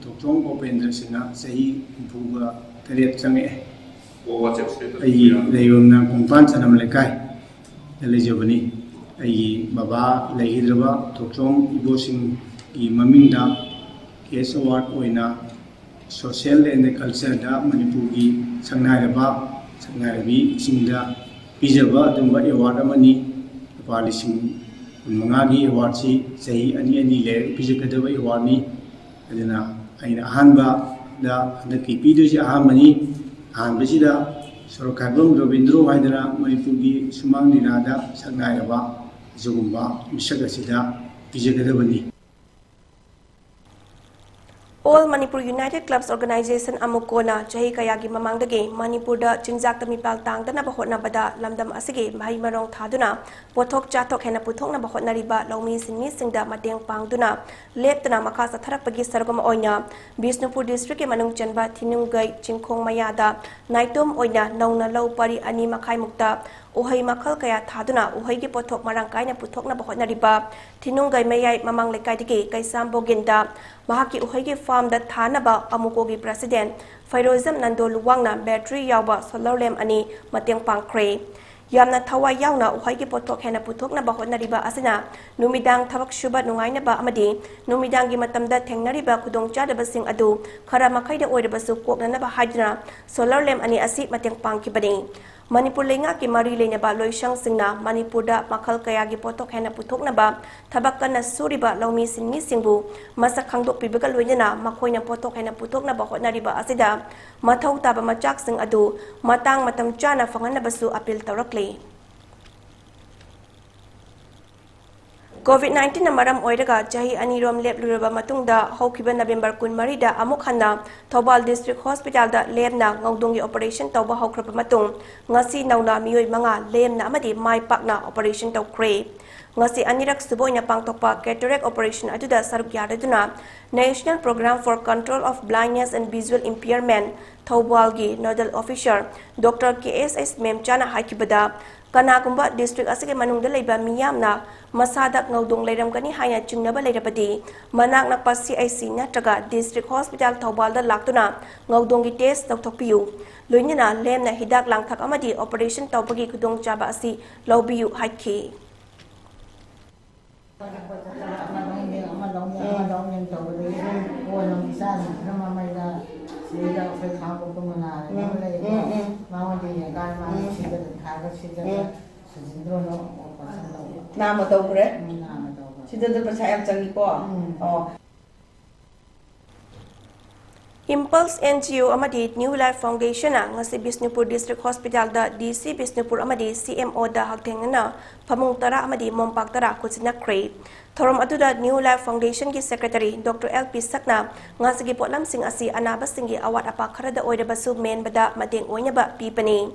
ꯊꯣꯛꯆꯣꯝ ꯎꯄꯦꯟꯗ꯭ꯔ ꯁꯤꯡꯍ, ꯆꯍꯤ ꯍꯨꯝꯐꯨꯒ ꯇꯔꯦꯠ ꯆꯪꯉꯛꯑꯦ꯫ ꯑꯩꯒꯤ ꯂꯩꯐꯝꯅ ꯀꯣꯡꯄꯥꯜ ꯆꯅꯝ ꯂꯩꯀꯥꯏꯗ ꯂꯩꯖꯕꯅꯤ꯫ ꯑꯩꯒꯤ ꯕꯕꯥ ꯂꯩꯈꯤꯗ꯭ꯔꯕ ꯊꯣꯛꯆꯣꯝ ꯏꯕꯣꯁꯤꯡꯒꯤ ꯃꯃꯤꯡꯗ ꯀꯦꯁ ꯑꯦꯋꯥꯔꯗ ꯑꯣꯏꯅ ꯁꯣꯁꯤꯌꯦꯜ ꯑꯦꯟ ꯀꯜꯆꯔꯗ ꯃꯅꯤꯄꯨꯔꯒꯤ ꯁꯛꯅꯥꯏꯔꯕ ꯁꯛꯅꯥꯏꯔꯕꯤꯁꯤꯡꯗ ꯄꯤꯖꯕ ꯑꯗꯨꯒꯨꯝꯕ ꯑꯦꯋꯥꯔꯗ ꯑꯃꯅꯤ꯫ ꯂꯨꯄꯥ ꯂꯤꯁꯤꯡ ꯀꯨꯟꯃꯉꯥꯒꯤ ꯑꯦꯋꯥꯔꯗꯁꯤ ꯆꯍꯤ ꯑꯅꯤ ꯑꯅꯤ ꯂꯩꯔꯒ ꯄꯤꯖꯒꯗꯕ ꯑꯦꯋꯥꯔꯗꯅꯤ꯫ ꯑꯗꯨꯅ ꯑꯩꯅ ꯑꯍꯥꯟꯕꯗ ꯍꯟꯗꯛꯀꯤ ꯄꯤꯗꯣꯏꯁꯦ ꯑꯍꯥꯟꯕꯅꯤ꯫ ꯑꯍꯥꯟꯕꯁꯤꯗ ꯁꯣꯔꯣꯛꯈꯥꯏꯕꯝ ꯔꯕꯤꯟꯗ꯭ꯔꯣ ꯍꯥꯏꯗꯅ ꯃꯅꯤꯄꯨꯔꯒꯤ ꯁꯨꯃꯥꯡ ꯂꯤꯂꯥꯗ ꯁꯛꯅꯥꯏꯔꯕ ꯑꯁꯤꯒꯨꯝꯕ ꯃꯤꯁꯛ ꯑꯁꯤꯗ ꯄꯤꯖꯒꯗꯕꯅꯤ꯫ All Manipur United Clubs Organization, ꯑꯃꯨꯀꯣꯅ ꯆꯍꯤ ꯀꯌꯥꯒꯤ ꯃꯃꯥꯡꯗꯒꯤ ꯃꯅꯤꯄꯨꯔꯗ ꯆꯤꯟꯖꯥꯛꯇ ꯃꯤꯄꯥꯜ ꯇꯥꯡꯗꯅꯕ ꯍꯣꯠꯅꯕꯗ ꯂꯝꯗꯝ ꯑꯁꯤꯒꯤ ꯃꯍꯩ ꯃꯔꯣꯡ ꯊꯥꯗꯨꯅ ꯄꯣꯠꯊꯣꯛ ꯆꯥꯊꯣꯛ ꯍꯦꯟꯅ ꯄꯨꯊꯣꯛꯅꯕ ꯍꯣꯠꯅꯔꯤꯕ ꯂꯧꯃꯤ ꯁꯤꯟꯃꯤꯁꯤꯡꯗ ꯃꯇꯦꯡ ꯄꯥꯡꯗꯨꯅ ꯂꯦꯞꯇꯅ ꯃꯈꯥ ꯆꯠꯊꯔꯛꯄꯒꯤ ꯁꯔꯨꯛ ꯑꯃ ꯑꯣꯏꯅ ꯕꯤꯁꯅꯨꯄꯨꯔ ꯗꯤꯁꯇ꯭ꯔꯤꯛꯀꯤ ꯃꯅꯨꯡ ꯆꯟꯕ ꯊꯤꯅꯨꯡꯒꯩ ꯆꯤꯡꯈꯣꯡ ꯃꯌꯥꯗ ꯅꯥꯏꯇꯣꯝ ꯑꯣꯏꯅ ꯅꯧꯅ ꯂꯧ ꯄꯔꯤ ꯑꯅꯤ ꯃꯈꯥꯏꯃꯨꯛꯇ ꯎꯍꯩ ꯃꯈꯜ ꯀꯌꯥ ꯊꯥꯗꯨꯅ ꯎꯍꯩꯒꯤ ꯄꯣꯠꯊꯣꯛ ꯃꯔꯥꯡ ꯀꯥꯏꯅ ꯄꯨꯊꯣꯛꯅꯕ ꯍꯣꯠꯅꯔꯤꯕ ꯊꯤꯅꯨꯡꯒꯩ ꯃꯌꯥꯏ ꯃꯃꯥꯡ ꯂꯩꯀꯥꯏꯗꯒꯤ ꯀꯩꯁꯥꯝ ꯕꯣꯒꯤꯟꯗ ꯃꯍꯥꯛꯀꯤ ꯎꯍꯩꯒꯤ ꯐꯥꯔꯝꯗ ꯊꯥꯅꯕ ꯑꯃꯨꯀꯣꯒꯤ ꯄ꯭ꯔꯁꯤꯗꯦꯟ ꯐꯩꯔꯣꯖꯝ ꯅꯟꯗꯣ ꯂꯨꯋꯥꯡꯅ ꯕꯦꯇ꯭ꯔꯤ ꯌꯥꯎꯕ ꯁꯣꯂꯔ ꯂꯦꯝꯞ ꯑꯅꯤ ꯃꯇꯦꯡ ꯄꯥꯡꯈ꯭ꯔꯦ꯫ ꯌꯥꯝꯅ ꯊꯋꯥꯏ ꯌꯥꯎꯅ ꯎꯍꯩꯒꯤ ꯄꯣꯠꯊꯣꯛ ꯍꯦꯟꯅ ꯄꯨꯊꯣꯛꯅꯕ ꯍꯣꯠꯅꯔꯤꯕ ꯑꯁꯤꯅ ꯅꯨꯃꯤꯗꯥꯡ ꯊꯕꯛ ꯁꯨꯕ ꯅꯨꯡꯉꯥꯏꯅꯕ ꯑꯃꯗꯤ ꯅꯨꯃꯤꯗꯥꯡꯒꯤ ꯃꯇꯝꯗ ꯊꯦꯡꯅꯔꯤꯕ ꯈꯨꯗꯣꯡꯆꯥꯗꯕꯁꯤꯡ ꯑꯗꯨ ꯈꯔ ꯃꯈꯩꯗ ꯑꯣꯏꯔꯕꯁꯨ ꯀꯣꯛꯅꯅꯕ ꯍꯥꯏꯗꯨꯅ ꯁꯣꯂꯔ ꯂꯦꯝꯞ ꯑꯅꯤ ꯑꯁꯤ ꯃꯇꯦꯡ ꯄꯥꯡꯈꯤꯕꯅꯤ꯫ ꯃꯅꯤꯄꯨꯔ ꯂꯩꯉꯥꯛꯀꯤ ꯃꯔꯤ ꯂꯩꯅꯕ ꯂꯣꯏꯁꯪꯁꯤꯡꯅ ꯃꯅꯤꯄꯨꯔꯗ ꯃꯈꯜ ꯀꯌꯥꯒꯤ ꯄꯣꯠꯊꯣꯛ ꯍꯦꯟꯅ ꯄꯨꯊꯣꯛꯅꯕ ꯊꯕꯛ ꯀꯟꯅ ꯁꯨꯔꯤꯕ ꯂꯧꯃꯤ ꯁꯤꯟꯃꯤꯁꯤꯡꯕꯨ ꯃꯁꯛ ꯈꯪꯗꯣꯛꯄꯤꯕꯒ ꯂꯣꯏꯅꯅ ꯃꯈꯣꯏꯅ ꯄꯣꯠꯊꯣꯛ ꯍꯦꯟꯅ ꯄꯨꯊꯣꯛꯅꯕ ꯍꯣꯠꯅꯔꯤꯕ ꯑꯁꯤꯗ ꯃꯊꯧ ꯇꯥꯕ ꯃꯆꯥꯛꯁꯤꯡ ꯑꯗꯨ ꯃꯇꯥꯡ ꯃꯇꯝ ꯆꯥꯅ ꯐꯪꯍꯟꯅꯕꯁꯨ ꯑꯄꯤꯜ ꯇꯧꯔꯛꯂꯤ꯫ ꯀꯣꯚꯤꯗ ꯅꯥꯏꯟꯇꯤꯟꯅ ꯃꯔꯝ ꯑꯣꯏꯔꯒ ꯆꯍꯤ ꯑꯅꯤꯔꯣꯝ ꯂꯦꯞꯂꯨꯔꯕ ꯃꯇꯨꯡꯗ ꯍꯧꯈꯤꯕ ꯅꯕꯦꯝꯕꯔ ꯀꯨꯟꯃꯔꯤꯗ ꯑꯃꯨꯛ ꯍꯟꯅ ꯊꯧꯕꯥꯜ ꯗꯤꯁꯇ꯭ꯔꯤꯛ ꯍꯣꯁꯄꯤꯇꯥꯜꯗ ꯂꯦꯝꯅ ꯉꯧꯗꯣꯡꯒꯤ ꯑꯣꯄꯔꯦꯁꯟ ꯇꯧꯕ ꯍꯧꯈ꯭ꯔꯕ ꯃꯇꯨꯡ ꯉꯁꯤ ꯅꯧꯅ ꯃꯤꯑꯣꯏ ꯃꯉꯥ ꯂꯦꯝꯅ ꯑꯃꯗꯤ ꯃꯥꯏ ꯄꯥꯛꯅ ꯑꯣꯄꯔꯦꯁꯟ ꯇꯧꯈ꯭ꯔꯦ꯫ ꯉꯁꯤ ꯑꯅꯤꯔꯛ ꯁꯨꯕ ꯑꯣꯏꯅ ꯄꯥꯡꯊꯣꯛꯄ cataract operation ꯑꯗꯨꯗ ꯁꯔꯨꯛ ꯌꯥꯔꯗꯨꯅ National Program for Control of Blindness and Visual Impairment ꯊꯧꯕꯥꯜꯒꯤ nodal officer Doctor K S S ꯃꯦꯝꯆꯥꯅ ꯍꯥꯏꯈꯤꯕꯗ, ꯀꯅꯥꯒꯨꯝꯕ district ꯑꯁꯤꯒꯤ ꯃꯅꯨꯡꯗ ꯂꯩꯕ ꯃꯤꯌꯥꯝꯅ ꯃꯁꯥꯗ ꯉꯧꯗꯣꯡ ꯂꯩꯔꯝꯒꯅꯤ ꯍꯥꯏꯅ ꯆꯤꯡꯅꯕ ꯂꯩꯔꯕꯗꯤ, ꯃꯅꯥꯛ ꯅꯛꯄ C I C ꯅꯠꯇ꯭ꯔꯒ district hospital ꯊꯧꯕꯥꯜꯗ ꯂꯥꯛꯇꯨꯅ ꯉꯧꯗꯣꯡꯒꯤ test ꯇꯧꯊꯣꯛꯄꯤꯌꯨ꯫ ꯂꯣꯏꯅꯅ ꯂꯦꯝꯅ ꯍꯤꯗꯥꯛ ꯂꯥꯡꯊꯛ ꯑꯃꯗꯤ operation ꯇꯧꯕꯒꯤ ꯈꯨꯗꯣꯡꯆꯥꯕ ꯑꯁꯤ ꯂꯧꯕꯤꯌꯨ ꯍꯥꯏꯈꯤ꯫ ꯑꯃ ꯂꯧꯅꯤ, ꯑꯃ ꯂꯧꯅꯤ, ꯑꯃ ꯂꯧꯅꯤ ꯇꯧꯕꯗꯒꯤ ꯀꯣꯟꯅ ꯑꯃꯨꯛ ꯏꯆꯥꯁꯤꯡꯁꯤꯅ ꯃꯃꯩꯗ ꯁꯤꯗꯩꯗ ꯑꯩꯈꯣꯏ ꯈꯥꯡꯕ ꯄꯨꯡ ꯃꯉꯥ ꯑꯗꯨꯝ ꯎꯝ, ꯂꯩꯀꯣ꯫ ꯎꯝ, ꯎꯝ꯫ ꯃꯉꯣꯟꯗ ꯌꯦꯡꯀꯥꯟꯗ ꯃꯥꯅ ꯎꯝ꯫ ꯁꯤꯗ ꯊꯥꯔꯒ ꯁꯤꯗ ꯎꯝ꯫ ꯁꯨꯖꯤꯟꯗ꯭ꯔꯣꯅ operation ꯇꯧꯕ꯫ ꯅꯥꯃ ꯇꯧꯈ꯭ꯔꯦ? ꯎꯝ, ꯅꯥꯃ ꯇꯧꯕ꯫ ꯁꯤꯗꯗꯤ ꯄꯩꯁꯥ ꯌꯥꯝ ꯆꯪꯉꯤꯀꯣ? ꯎꯝ꯫ ꯑꯣ꯫ Impulse N G O ꯑꯃꯗꯤ New Life Foundationꯅ ꯉꯁꯤ Bishnupur District Hospitalꯗ D C Bishnupur ꯑꯃꯗꯤ C M Oꯗ ꯍꯛꯊꯦꯡꯅꯅ ꯐꯃꯨꯡ ꯇꯔꯥ ꯑꯃꯗꯤ ꯃꯣꯝꯄꯥꯛ ꯇꯔꯥ ꯈꯨꯠꯁꯤꯟꯅꯈ꯭ꯔꯦ꯫ ꯊꯧꯔꯝ ꯑꯗꯨꯗ New Life Foundationꯒꯤ Secretary Doctor L P ꯁꯛꯅ ꯉꯁꯤꯒꯤ ꯄꯣꯠꯂꯝꯁꯤꯡ ꯑꯁꯤ ꯑꯅꯥꯕꯁꯤꯡꯒꯤ ꯑꯋꯥꯠ ꯑꯄꯥ ꯈꯔꯗ ꯑꯣꯏꯔꯕꯁꯨ ꯃꯦꯟꯕꯗ ꯃꯇꯦꯡ ꯑꯣꯏꯅꯕ ꯄꯤꯕꯅꯤ꯫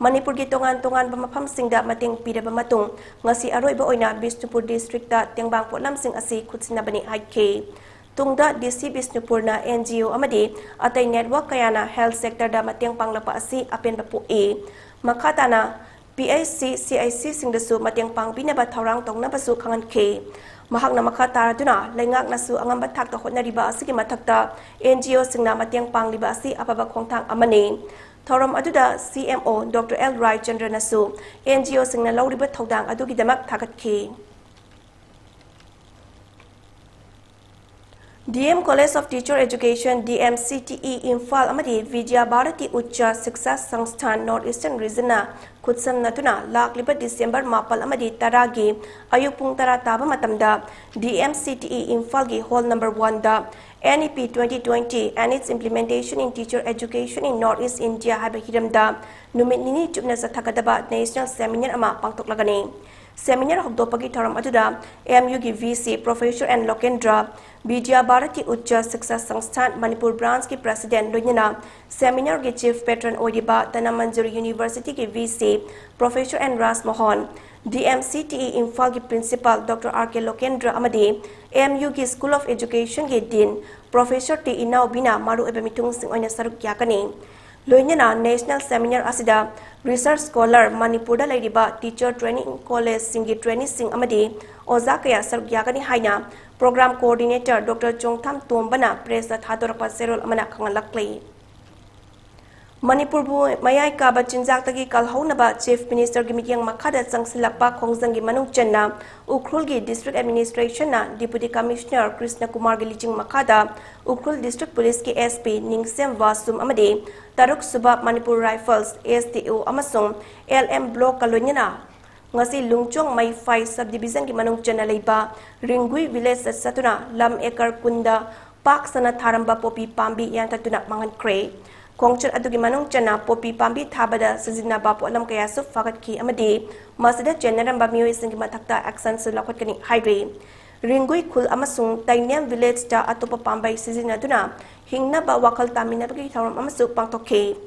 ꯃꯅꯤꯄꯨꯔꯒꯤ ꯇꯣꯉꯥꯟ ꯇꯣꯉꯥꯟꯕ ꯃꯐꯝꯁꯤꯡꯗ ꯃꯇꯦꯡ ꯄꯤꯔꯕ ꯃꯇꯨꯡ, ꯉꯁꯤ ꯑꯔꯣꯏꯕ ꯑꯣꯏꯅ ꯕꯤꯁꯅꯨꯄꯨꯔ Districtꯇ ꯇꯦꯡꯕꯥꯡ ꯄꯣꯠꯂꯝꯁꯤꯡ ꯑꯁꯤ ꯈꯨꯠꯁꯤꯟꯅꯕꯅꯤ ꯍꯥꯏꯈꯤ꯫ ꯇꯨꯡꯗ D C ꯕꯤꯁꯅꯨꯄꯨꯔꯅ N G O ꯑꯃꯗꯤ ꯑꯇꯩ network ꯀꯌꯥꯅ health sectorꯗ ꯃꯇꯦꯡ ꯄꯥꯡꯂꯛꯄ ꯑꯁꯤ ꯑꯄꯦꯟꯕ ꯄꯣꯛꯏ꯫ ꯃꯈꯥ ꯇꯥꯅ P H C, C I Cꯁꯤꯡꯗꯁꯨ ꯃꯇꯦꯡ ꯄꯥꯡꯕꯤꯅꯕ ꯊꯧꯔꯥꯡ ꯇꯧꯅꯕꯁꯨ ꯈꯪꯍꯟꯈꯤ꯫ ꯃꯍꯥꯛꯅ ꯃꯈꯥ ꯇꯥꯔꯗꯨꯅ, ꯂꯩꯉꯥꯛꯅꯁꯨ ꯑꯉꯝꯕ ꯊꯥꯛꯇ ꯍꯣꯠꯅꯔꯤꯕ ꯑꯁꯤꯒꯤ ꯃꯊꯛꯇ N G Oꯁꯤꯡꯅ ꯃꯇꯦꯡ ꯄꯥꯡꯂꯤꯕ ꯑꯁꯤ ꯑꯐꯕ ꯈꯣꯡꯊꯥꯡ ꯑꯃꯅꯤ꯫ ꯊꯧꯔꯝ ꯑꯗꯨꯗ C M O Doctor L Raichandraꯅꯁꯨ N G Oꯁꯤꯡꯅ ꯂꯧꯔꯤꯕ ꯊꯧꯗꯥꯡ ꯑꯗꯨꯒꯤꯗꯃꯛ ꯊꯥꯒꯠꯈꯤ꯫ D M College of Teacher Education, D M C T E, Imphal ꯑꯃꯗꯤ ꯕꯤꯗ꯭ꯌꯥ ꯚꯥꯔꯇꯤ ꯎꯆ ꯁꯤꯛꯁꯥ ꯁꯪꯁꯊꯥꯟ North Eastern Regionꯅ ꯈꯨꯠꯁꯝꯅꯗꯨꯅ ꯂꯥꯛꯂꯤꯕ December ꯃꯥꯄꯜ ꯑꯃꯗꯤ ꯇꯔꯥꯒꯤ ꯑꯌꯨꯛ ꯄꯨꯡ ꯇꯔꯥ ꯇꯥꯕ ꯃꯇꯝꯗ D M C T E ꯏꯝꯐꯥꯜꯒꯤ hall number oneꯗ N E P twenty twenty and its implementation in teacher education in North East India ꯍꯥꯏꯕ ꯍꯤꯔꯝꯗ ꯅꯨꯃꯤꯠ ꯅꯤꯅꯤ ꯆꯨꯞꯅ ꯆꯠꯊꯒꯗꯕ national seminar ꯑꯃ ꯄꯥꯡꯊꯣꯛꯂꯒꯅꯤ꯫ Seminar ꯍꯧꯗꯣꯛꯄꯒꯤ ꯊꯧꯔꯝ ꯑꯗꯨꯗ M Uꯒꯤ V C Professor N Lokendra, ꯕꯤꯗ꯭ꯌꯥ ꯚꯥꯔꯇꯤ ꯎꯆ ꯁꯤꯛꯁꯥ ꯁꯪꯁꯊꯥꯟ ꯃꯅꯤꯄꯨꯔ branchꯀꯤ president ꯂꯣꯏꯅꯅ seminarꯒꯤ chief patron ꯑꯣꯏꯔꯤꯕ Dhanamanjuri Universityꯒꯤ V C Professor N Raj Mohan, DMCTE ꯏꯝꯐꯥꯜꯒꯤ Principal Doctor R K Lokendra ꯑꯃꯗꯤ MUꯒꯤ School of Educationꯒꯤ Dean Professor T ꯏꯅꯥꯎꯕꯤꯅ ꯃꯔꯨꯑꯣꯏꯕ ꯃꯤꯊꯨꯡꯁꯤꯡ ꯑꯣꯏꯅ ꯁꯔꯨꯛ ꯌꯥꯒꯅꯤ꯫ ꯂꯣꯏꯅꯅ National Seminar ꯑꯁꯤꯗ Research Scholar, ꯃꯅꯤꯄꯨꯔꯗ ꯂꯩꯔꯤꯕ Teacher Training Collegeꯁꯤꯡꯒꯤ traineeꯁꯤꯡ ꯑꯃꯗꯤ ꯑꯣꯖꯥ ꯀꯌꯥ ꯁꯔꯨꯛ ꯌꯥꯒꯅꯤ ꯍꯥꯏꯅ Program Coordinator Doctor ꯆꯣꯡꯊꯥꯝ ꯇꯣꯝꯕꯅ pressꯇ ꯊꯥꯗꯣꯔꯛꯄ ꯆꯦꯔꯣꯜ ꯑꯃꯅ ꯈꯪꯍꯜꯂꯛꯂꯤ꯫ ꯃꯅꯤꯄꯨꯔꯕꯨ ꯃꯌꯥꯏ ꯀꯥꯕ ꯆꯤꯟꯖꯥꯛꯇꯒꯤ ꯀꯜꯍꯧꯅꯕ Chief Ministerꯒꯤ ꯃꯤꯠꯌꯦꯡ ꯃꯈꯥꯗ ꯆꯪꯁꯤꯜꯂꯛꯄ ꯈꯣꯡꯖꯪꯒꯤ ꯃꯅꯨꯡ ꯆꯟꯅ ꯎꯈ꯭ꯔꯨꯜꯒꯤ District Administrationꯅ Deputy Commissioner ꯀ꯭ꯔꯤꯁꯅ ꯀꯨꯃꯥꯔꯒꯤ ꯂꯤꯆꯤꯡ ꯃꯈꯥꯗ ꯎꯈ꯭ꯔꯨꯜ District Policeꯀꯤ SP ꯅꯤꯡꯁꯦꯝ ꯋꯥꯁꯨꯝ ꯑꯃꯗꯤ ꯇꯔꯨꯛ ꯁꯨꯕ Manipur Rifles, SDO ꯑꯃꯁꯨꯡ LM Blockꯀ ꯂꯣꯏꯅꯅ ꯉꯁꯤ ꯂꯨꯡꯆꯣꯡ ꯃꯩꯐꯥꯏ Subdivisionꯒꯤ ꯃꯅꯨꯡ ꯆꯟꯅ ꯂꯩꯕ ꯔꯤꯡꯒꯨꯏ Villageꯇ ꯆꯠꯇꯨꯅ ꯂꯝ acre ꯀꯨꯟꯗ ꯄꯥꯛ ꯁꯟꯅ ꯊꯥꯔꯝꯕ ꯄꯣꯄꯤ ꯄꯥꯝꯕꯤ ꯌꯥꯟꯊꯠꯇꯨꯅ ꯃꯥꯡꯍꯟꯈ꯭ꯔꯦ꯫ ꯈꯣꯡꯆꯠ ꯑꯗꯨꯒꯤ ꯃꯅꯨꯡ ꯆꯟꯅ ꯄꯣꯄꯤ ꯄꯥꯝꯕꯤ ꯊꯥꯕꯗ ꯁꯤꯖꯤꯟꯅꯕ ꯄꯣꯠꯂꯝ ꯀꯌꯥꯁꯨ ꯐꯥꯒꯠꯈꯤ ꯑꯃꯗꯤ ꯃꯁꯤꯗ ꯆꯦꯟꯅꯔꯝꯕ ꯃꯤꯑꯣꯏꯁꯤꯡꯒꯤ ꯃꯊꯛꯇ actionꯁꯨ ꯂꯧꯈꯠꯀꯅꯤ ꯍꯥꯏꯔꯤ꯫ ꯔꯤꯡꯒꯨꯏ ꯈꯨꯜ ꯑꯃꯁꯨꯡ ꯇꯩꯅꯦꯝ Villageꯇ ꯑꯇꯣꯞꯄ ꯄꯥꯝꯕꯩ ꯁꯤꯖꯤꯟꯅꯗꯨꯅ ꯍꯤꯡꯅꯕ ꯋꯥꯈꯜ ꯇꯥꯃꯤꯟꯅꯕꯒꯤ ꯊꯧꯔꯝ ꯑꯃꯁꯨ ꯄꯥꯡꯊꯣꯛꯈꯤ꯫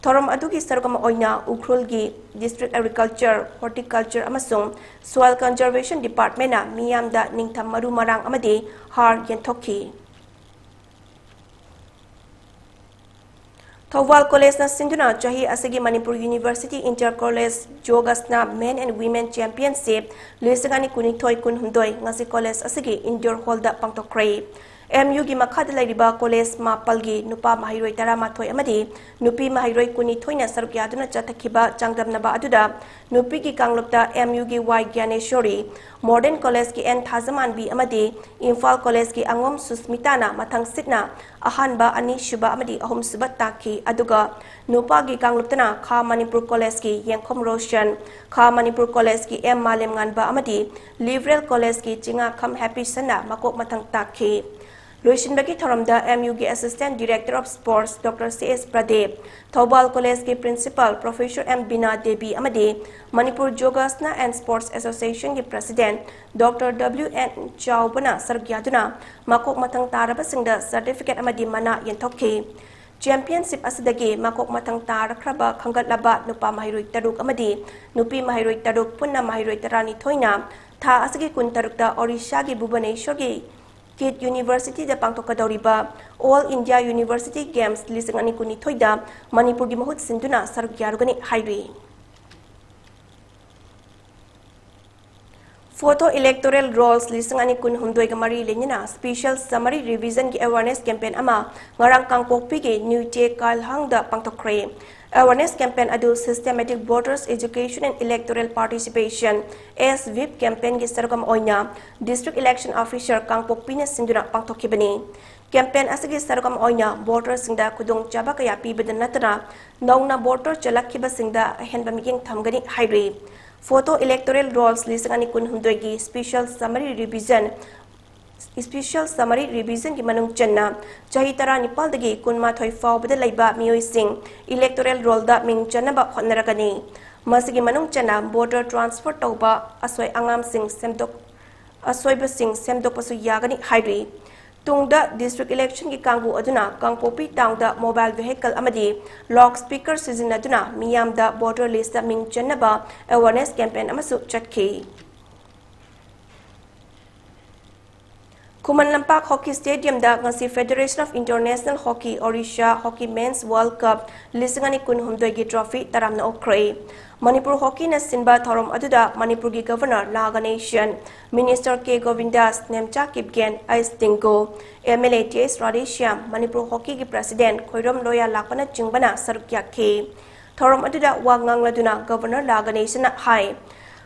ꯊꯧꯔꯝ ꯑꯗꯨꯒꯤ ꯁꯔꯨꯛ ꯑꯃ ꯑꯣꯏꯅ ꯎꯈ꯭ꯔꯨꯜꯒꯤ District Agriculture, Horticulture ꯑꯃꯁꯨꯡ Soil Conservation Departmentꯅ ꯃꯤꯌꯥꯝꯗ ꯅꯤꯡꯊꯝ ꯃꯔꯨ ꯃꯔꯥꯡ ꯑꯃꯗꯤ ꯍꯥꯔ ꯌꯦꯟꯊꯣꯛꯈꯤ꯫ ꯊꯧꯕꯥꯜ Collegeꯅ ꯁꯤꯟꯗꯨꯅ ꯆꯍꯤ ꯑꯁꯤꯒꯤ Manipur University Inter College Yogasana Men and Women Championship ꯂꯤꯁꯤꯡ ꯑꯅꯤ ꯀꯨꯟꯅꯤꯊꯣꯏ ꯀꯨꯟꯍꯨꯝꯗꯣꯏ ꯉꯁꯤ college ꯑꯁꯤꯒꯤ indoor hallꯗ ꯄꯥꯡꯊꯣꯛꯈ꯭ꯔꯦ꯫ MUꯒꯤ ꯃꯈꯥꯗ ꯂꯩꯔꯤꯕ college ꯃꯥꯄꯜꯒꯤ ꯅꯨꯄꯥ ꯃꯍꯩꯔꯣꯏ ꯇꯔꯥꯃꯥꯊꯣꯏ ꯑꯃꯗꯤ ꯅꯨꯄꯤ ꯃꯍꯩꯔꯣꯏ ꯀꯨꯟꯅꯤꯊꯣꯏꯅ ꯁꯔꯨꯛ ꯌꯥꯗꯨꯅ ꯆꯠꯊꯈꯤꯕ ꯆꯥꯡꯗꯝꯅꯕ ꯑꯗꯨꯗ ꯅꯨꯄꯤꯒꯤ ꯀꯥꯡꯂꯨꯞꯇ MUꯒꯤ ꯋꯥꯏ ꯒ꯭ꯌꯥꯅꯦꯁꯣꯔꯤ, Modern Collegeꯀꯤ ꯑꯦꯟ ꯊꯥꯖꯃꯥꯟꯕꯤ ꯑꯃꯗꯤ ꯏꯝꯐꯥꯜ Collegeꯀꯤ ꯑꯉꯣꯝ ꯁꯨꯁꯃꯤꯇꯥꯅ ꯃꯊꯪꯁꯤꯠꯅ ꯑꯍꯥꯟꯕ, ꯑꯅꯤꯁꯨꯕ ꯑꯃꯗꯤ ꯑꯍꯨꯝꯁꯨꯕ ꯇꯥꯈꯤ꯫ ꯑꯗꯨꯒ ꯅꯨꯄꯥꯒꯤ ꯀꯥꯡꯂꯨꯞꯇꯅ ꯈꯥ ꯃꯅꯤꯄꯨꯔ Collegeꯀꯤ ꯌꯦꯡꯈꯣꯝ ꯔꯣꯁꯟ, ꯈꯥ ꯃꯅꯤꯄꯨꯔ Collegeꯀꯤ ꯑꯦꯝ ꯃꯥꯂꯦꯝꯉꯥꯟꯕ ꯑꯃꯗꯤ Liberal Collegeꯀꯤ ꯆꯤꯉꯥꯈꯝ ꯍꯦꯄꯤꯁꯟꯅ ꯃꯀꯣꯛ ꯃꯊꯪ ꯇꯥꯈꯤ꯫ ꯂꯣꯏꯁꯤꯟꯕꯒꯤ ꯊꯧꯔꯝꯗ MUꯒꯤ Assistant Director of Sports Doctor C S Pradip, Thoubal Collegeꯀꯤ Principal Professor M ꯕꯤꯅꯥ ꯗꯦꯕꯤ ꯑꯃꯗꯤ Manipur Yogasana and Sports Associationꯒꯤ President Doctor W N ꯆꯥꯎꯕꯅ ꯁꯔꯨꯛ ꯌꯥꯗꯨꯅ ꯃꯀꯣꯛ ꯃꯊꯪ ꯇꯥꯔꯕꯁꯤꯡꯗ certificate ꯑꯃꯗꯤ ꯃꯅꯥ ꯌꯦꯟꯊꯣꯛꯈꯤ꯫ Championship ꯑꯁꯤꯗꯒꯤ ꯃꯀꯣꯛ ꯃꯊꯪ ꯇꯥꯔꯛꯈ꯭ꯔꯕ ꯈꯟꯒꯠꯂꯕ ꯅꯨꯄꯥ ꯃꯍꯩꯔꯣꯏ ꯇꯔꯨꯛ ꯑꯃꯗꯤ ꯅꯨꯄꯤ ꯃꯍꯩꯔꯣꯏ ꯇꯔꯨꯛ, ꯄꯨꯟꯅ ꯃꯍꯩꯔꯣꯏ ꯇꯔꯥꯅꯤꯊꯣꯏꯅ ꯊꯥ ꯑꯁꯤꯒꯤ ꯀꯨꯟꯇꯔꯨꯛꯇ ꯑꯣꯔꯤꯁꯥꯒꯤ ꯚꯨꯕꯅꯦꯁ꯭ꯋꯔꯒꯤ ꯀꯤꯠ ꯌꯨꯅꯤꯚꯔꯁꯤꯇꯤꯗ ꯄꯥꯡꯊꯣꯛꯀꯗꯧꯔꯤꯕ All India University Games ꯂꯤꯁꯤꯡ ꯑꯅꯤ ꯀꯨꯟꯅꯤꯊꯣꯏꯗ ꯃꯅꯤꯄꯨꯔꯒꯤ ꯃꯍꯨꯠ ꯁꯤꯟꯗꯨꯅ ꯁꯔꯨꯛ ꯌꯥꯔꯨꯒꯅꯤ ꯍꯥꯏꯔꯤ꯫ Photo Electoral Rolls ꯂꯤꯁꯤꯡ ꯑꯅꯤ ꯀꯨꯟꯍꯨꯝꯗꯣꯏꯒ ꯃꯔꯤ ꯂꯩꯅꯅ Special Summary Revision ꯒꯤ awareness campaign ꯑꯃ ꯉꯔꯥꯡ ꯀꯥꯡꯄꯣꯛꯄꯤꯒꯤ ꯅ꯭ꯌꯨ ꯇꯦ ꯀꯥꯜꯍꯥꯡꯗ ꯄꯥꯡꯊꯣꯛꯈ꯭ꯔꯦ꯫ Awareness campaign ꯑꯗꯨ Systematic Voters Education and Electoral Participation, S VEP campaign ꯒꯤ ꯁꯔꯨꯛ ꯑꯃ ꯑꯣꯏꯅ District Election Officer ꯀꯥꯡꯄꯣꯛꯄꯤꯅ ꯁꯤꯟꯗꯨꯅ ꯄꯥꯡꯊꯣꯛꯈꯤꯕꯅꯤ꯫ Campaign ꯑꯁꯤꯒꯤ ꯁꯔꯨꯛ ꯑꯃ ꯑꯣꯏꯅ voter ꯁꯤꯡꯗ ꯈꯨꯗꯣꯡꯆꯥꯕ ꯀꯌꯥ ꯄꯤꯕꯗ ꯅꯠꯇꯅ ꯅꯧꯅ voter ꯆꯜꯂꯛꯈꯤꯕꯁꯤꯡꯗ ꯑꯍꯦꯟꯕ ꯃꯤꯠꯌꯦꯡ ꯊꯝꯒꯅꯤ ꯍꯥꯏꯔꯤ꯫ Photo Electoral Rolls ꯂꯤꯁꯤꯡ ꯑꯅꯤ ꯀꯨꯟꯍꯨꯝꯗꯣꯏꯒꯤ Special Summary Revision, Special Summary Revision ꯒꯤ ꯃꯅꯨꯡ ꯆꯟꯅ ꯆꯍꯤ ꯇꯔꯥꯅꯤꯄꯥꯜꯗꯒꯤ ꯀꯨꯟꯃꯥꯊꯣꯏ ꯐꯥꯎꯕꯗ ꯂꯩꯕ ꯃꯤꯑꯣꯏꯁꯤꯡ electoral roll ꯗ ꯃꯤꯡ ꯆꯟꯅꯕ ꯍꯣꯠꯅꯔꯒꯅꯤ꯫ ꯃꯁꯤꯒꯤ ꯃꯅꯨꯡ ꯆꯟꯅ voter transfer ꯇꯧꯕ, ꯑꯁꯣꯏ ꯑꯉꯥꯝꯁꯤꯡ ꯁꯦꯝꯗꯣꯛ-, ꯑꯁꯣꯏꯕꯁꯤꯡ ꯁꯦꯝꯗꯣꯛꯄꯁꯨ ꯌꯥꯒꯅꯤ ꯍꯥꯏꯔꯤ꯫ ꯇꯨꯡꯗ district election ꯒꯤ ꯀꯥꯡꯕꯨ ꯑꯗꯨꯅ ꯀꯥꯡꯄꯣꯛꯄꯤ town ꯗ mobile vehicle ꯑꯃꯗꯤ loudspeaker ꯁꯤꯖꯤꯟꯅꯗꯨꯅ ꯃꯤꯌꯥꯝꯗ voter list ꯇ ꯃꯤꯡ ꯆꯟꯅꯕ awareness campaign ꯑꯃꯁꯨ ꯆꯠꯈꯤ꯫ ꯈꯨꯃꯟ ꯂꯝꯄꯥꯛ Hockey Stadium ꯗ ꯉꯁꯤ Federation of International Hockey Odisha Hockey Men's World Cup ꯂꯤꯁꯤꯡ ꯑꯅꯤ ꯀꯨꯟꯍꯨꯝꯗꯣꯏꯒꯤ trophy ꯇꯔꯥꯝꯅ ꯑꯣꯛꯈ꯭ꯔꯦ꯫ ꯃꯅꯤꯄꯨꯔ Hockey ꯅ ꯁꯤꯟꯕ ꯊꯧꯔꯝ ꯑꯗꯨꯗ ꯃꯅꯤꯄꯨꯔꯒꯤ Governor La Ganesan, Minister K Govindas, Nemcha Kipgen, H Dingku, MLA T H Radheshyam, Manipur Hockey ꯒꯤ President ꯈꯣꯏꯔꯣꯝ ꯂꯣꯌꯥ ꯂꯥꯛꯄꯅꯆꯤꯡꯕꯅ ꯁꯔꯨꯛ ꯌꯥꯈꯤ꯫ ꯊꯧꯔꯝ ꯑꯗꯨꯗ ꯋꯥ ꯉꯥꯡꯂꯗꯨꯅ Governor ꯂꯥ ꯒꯅꯦꯁꯟꯅ ꯍꯥꯏ,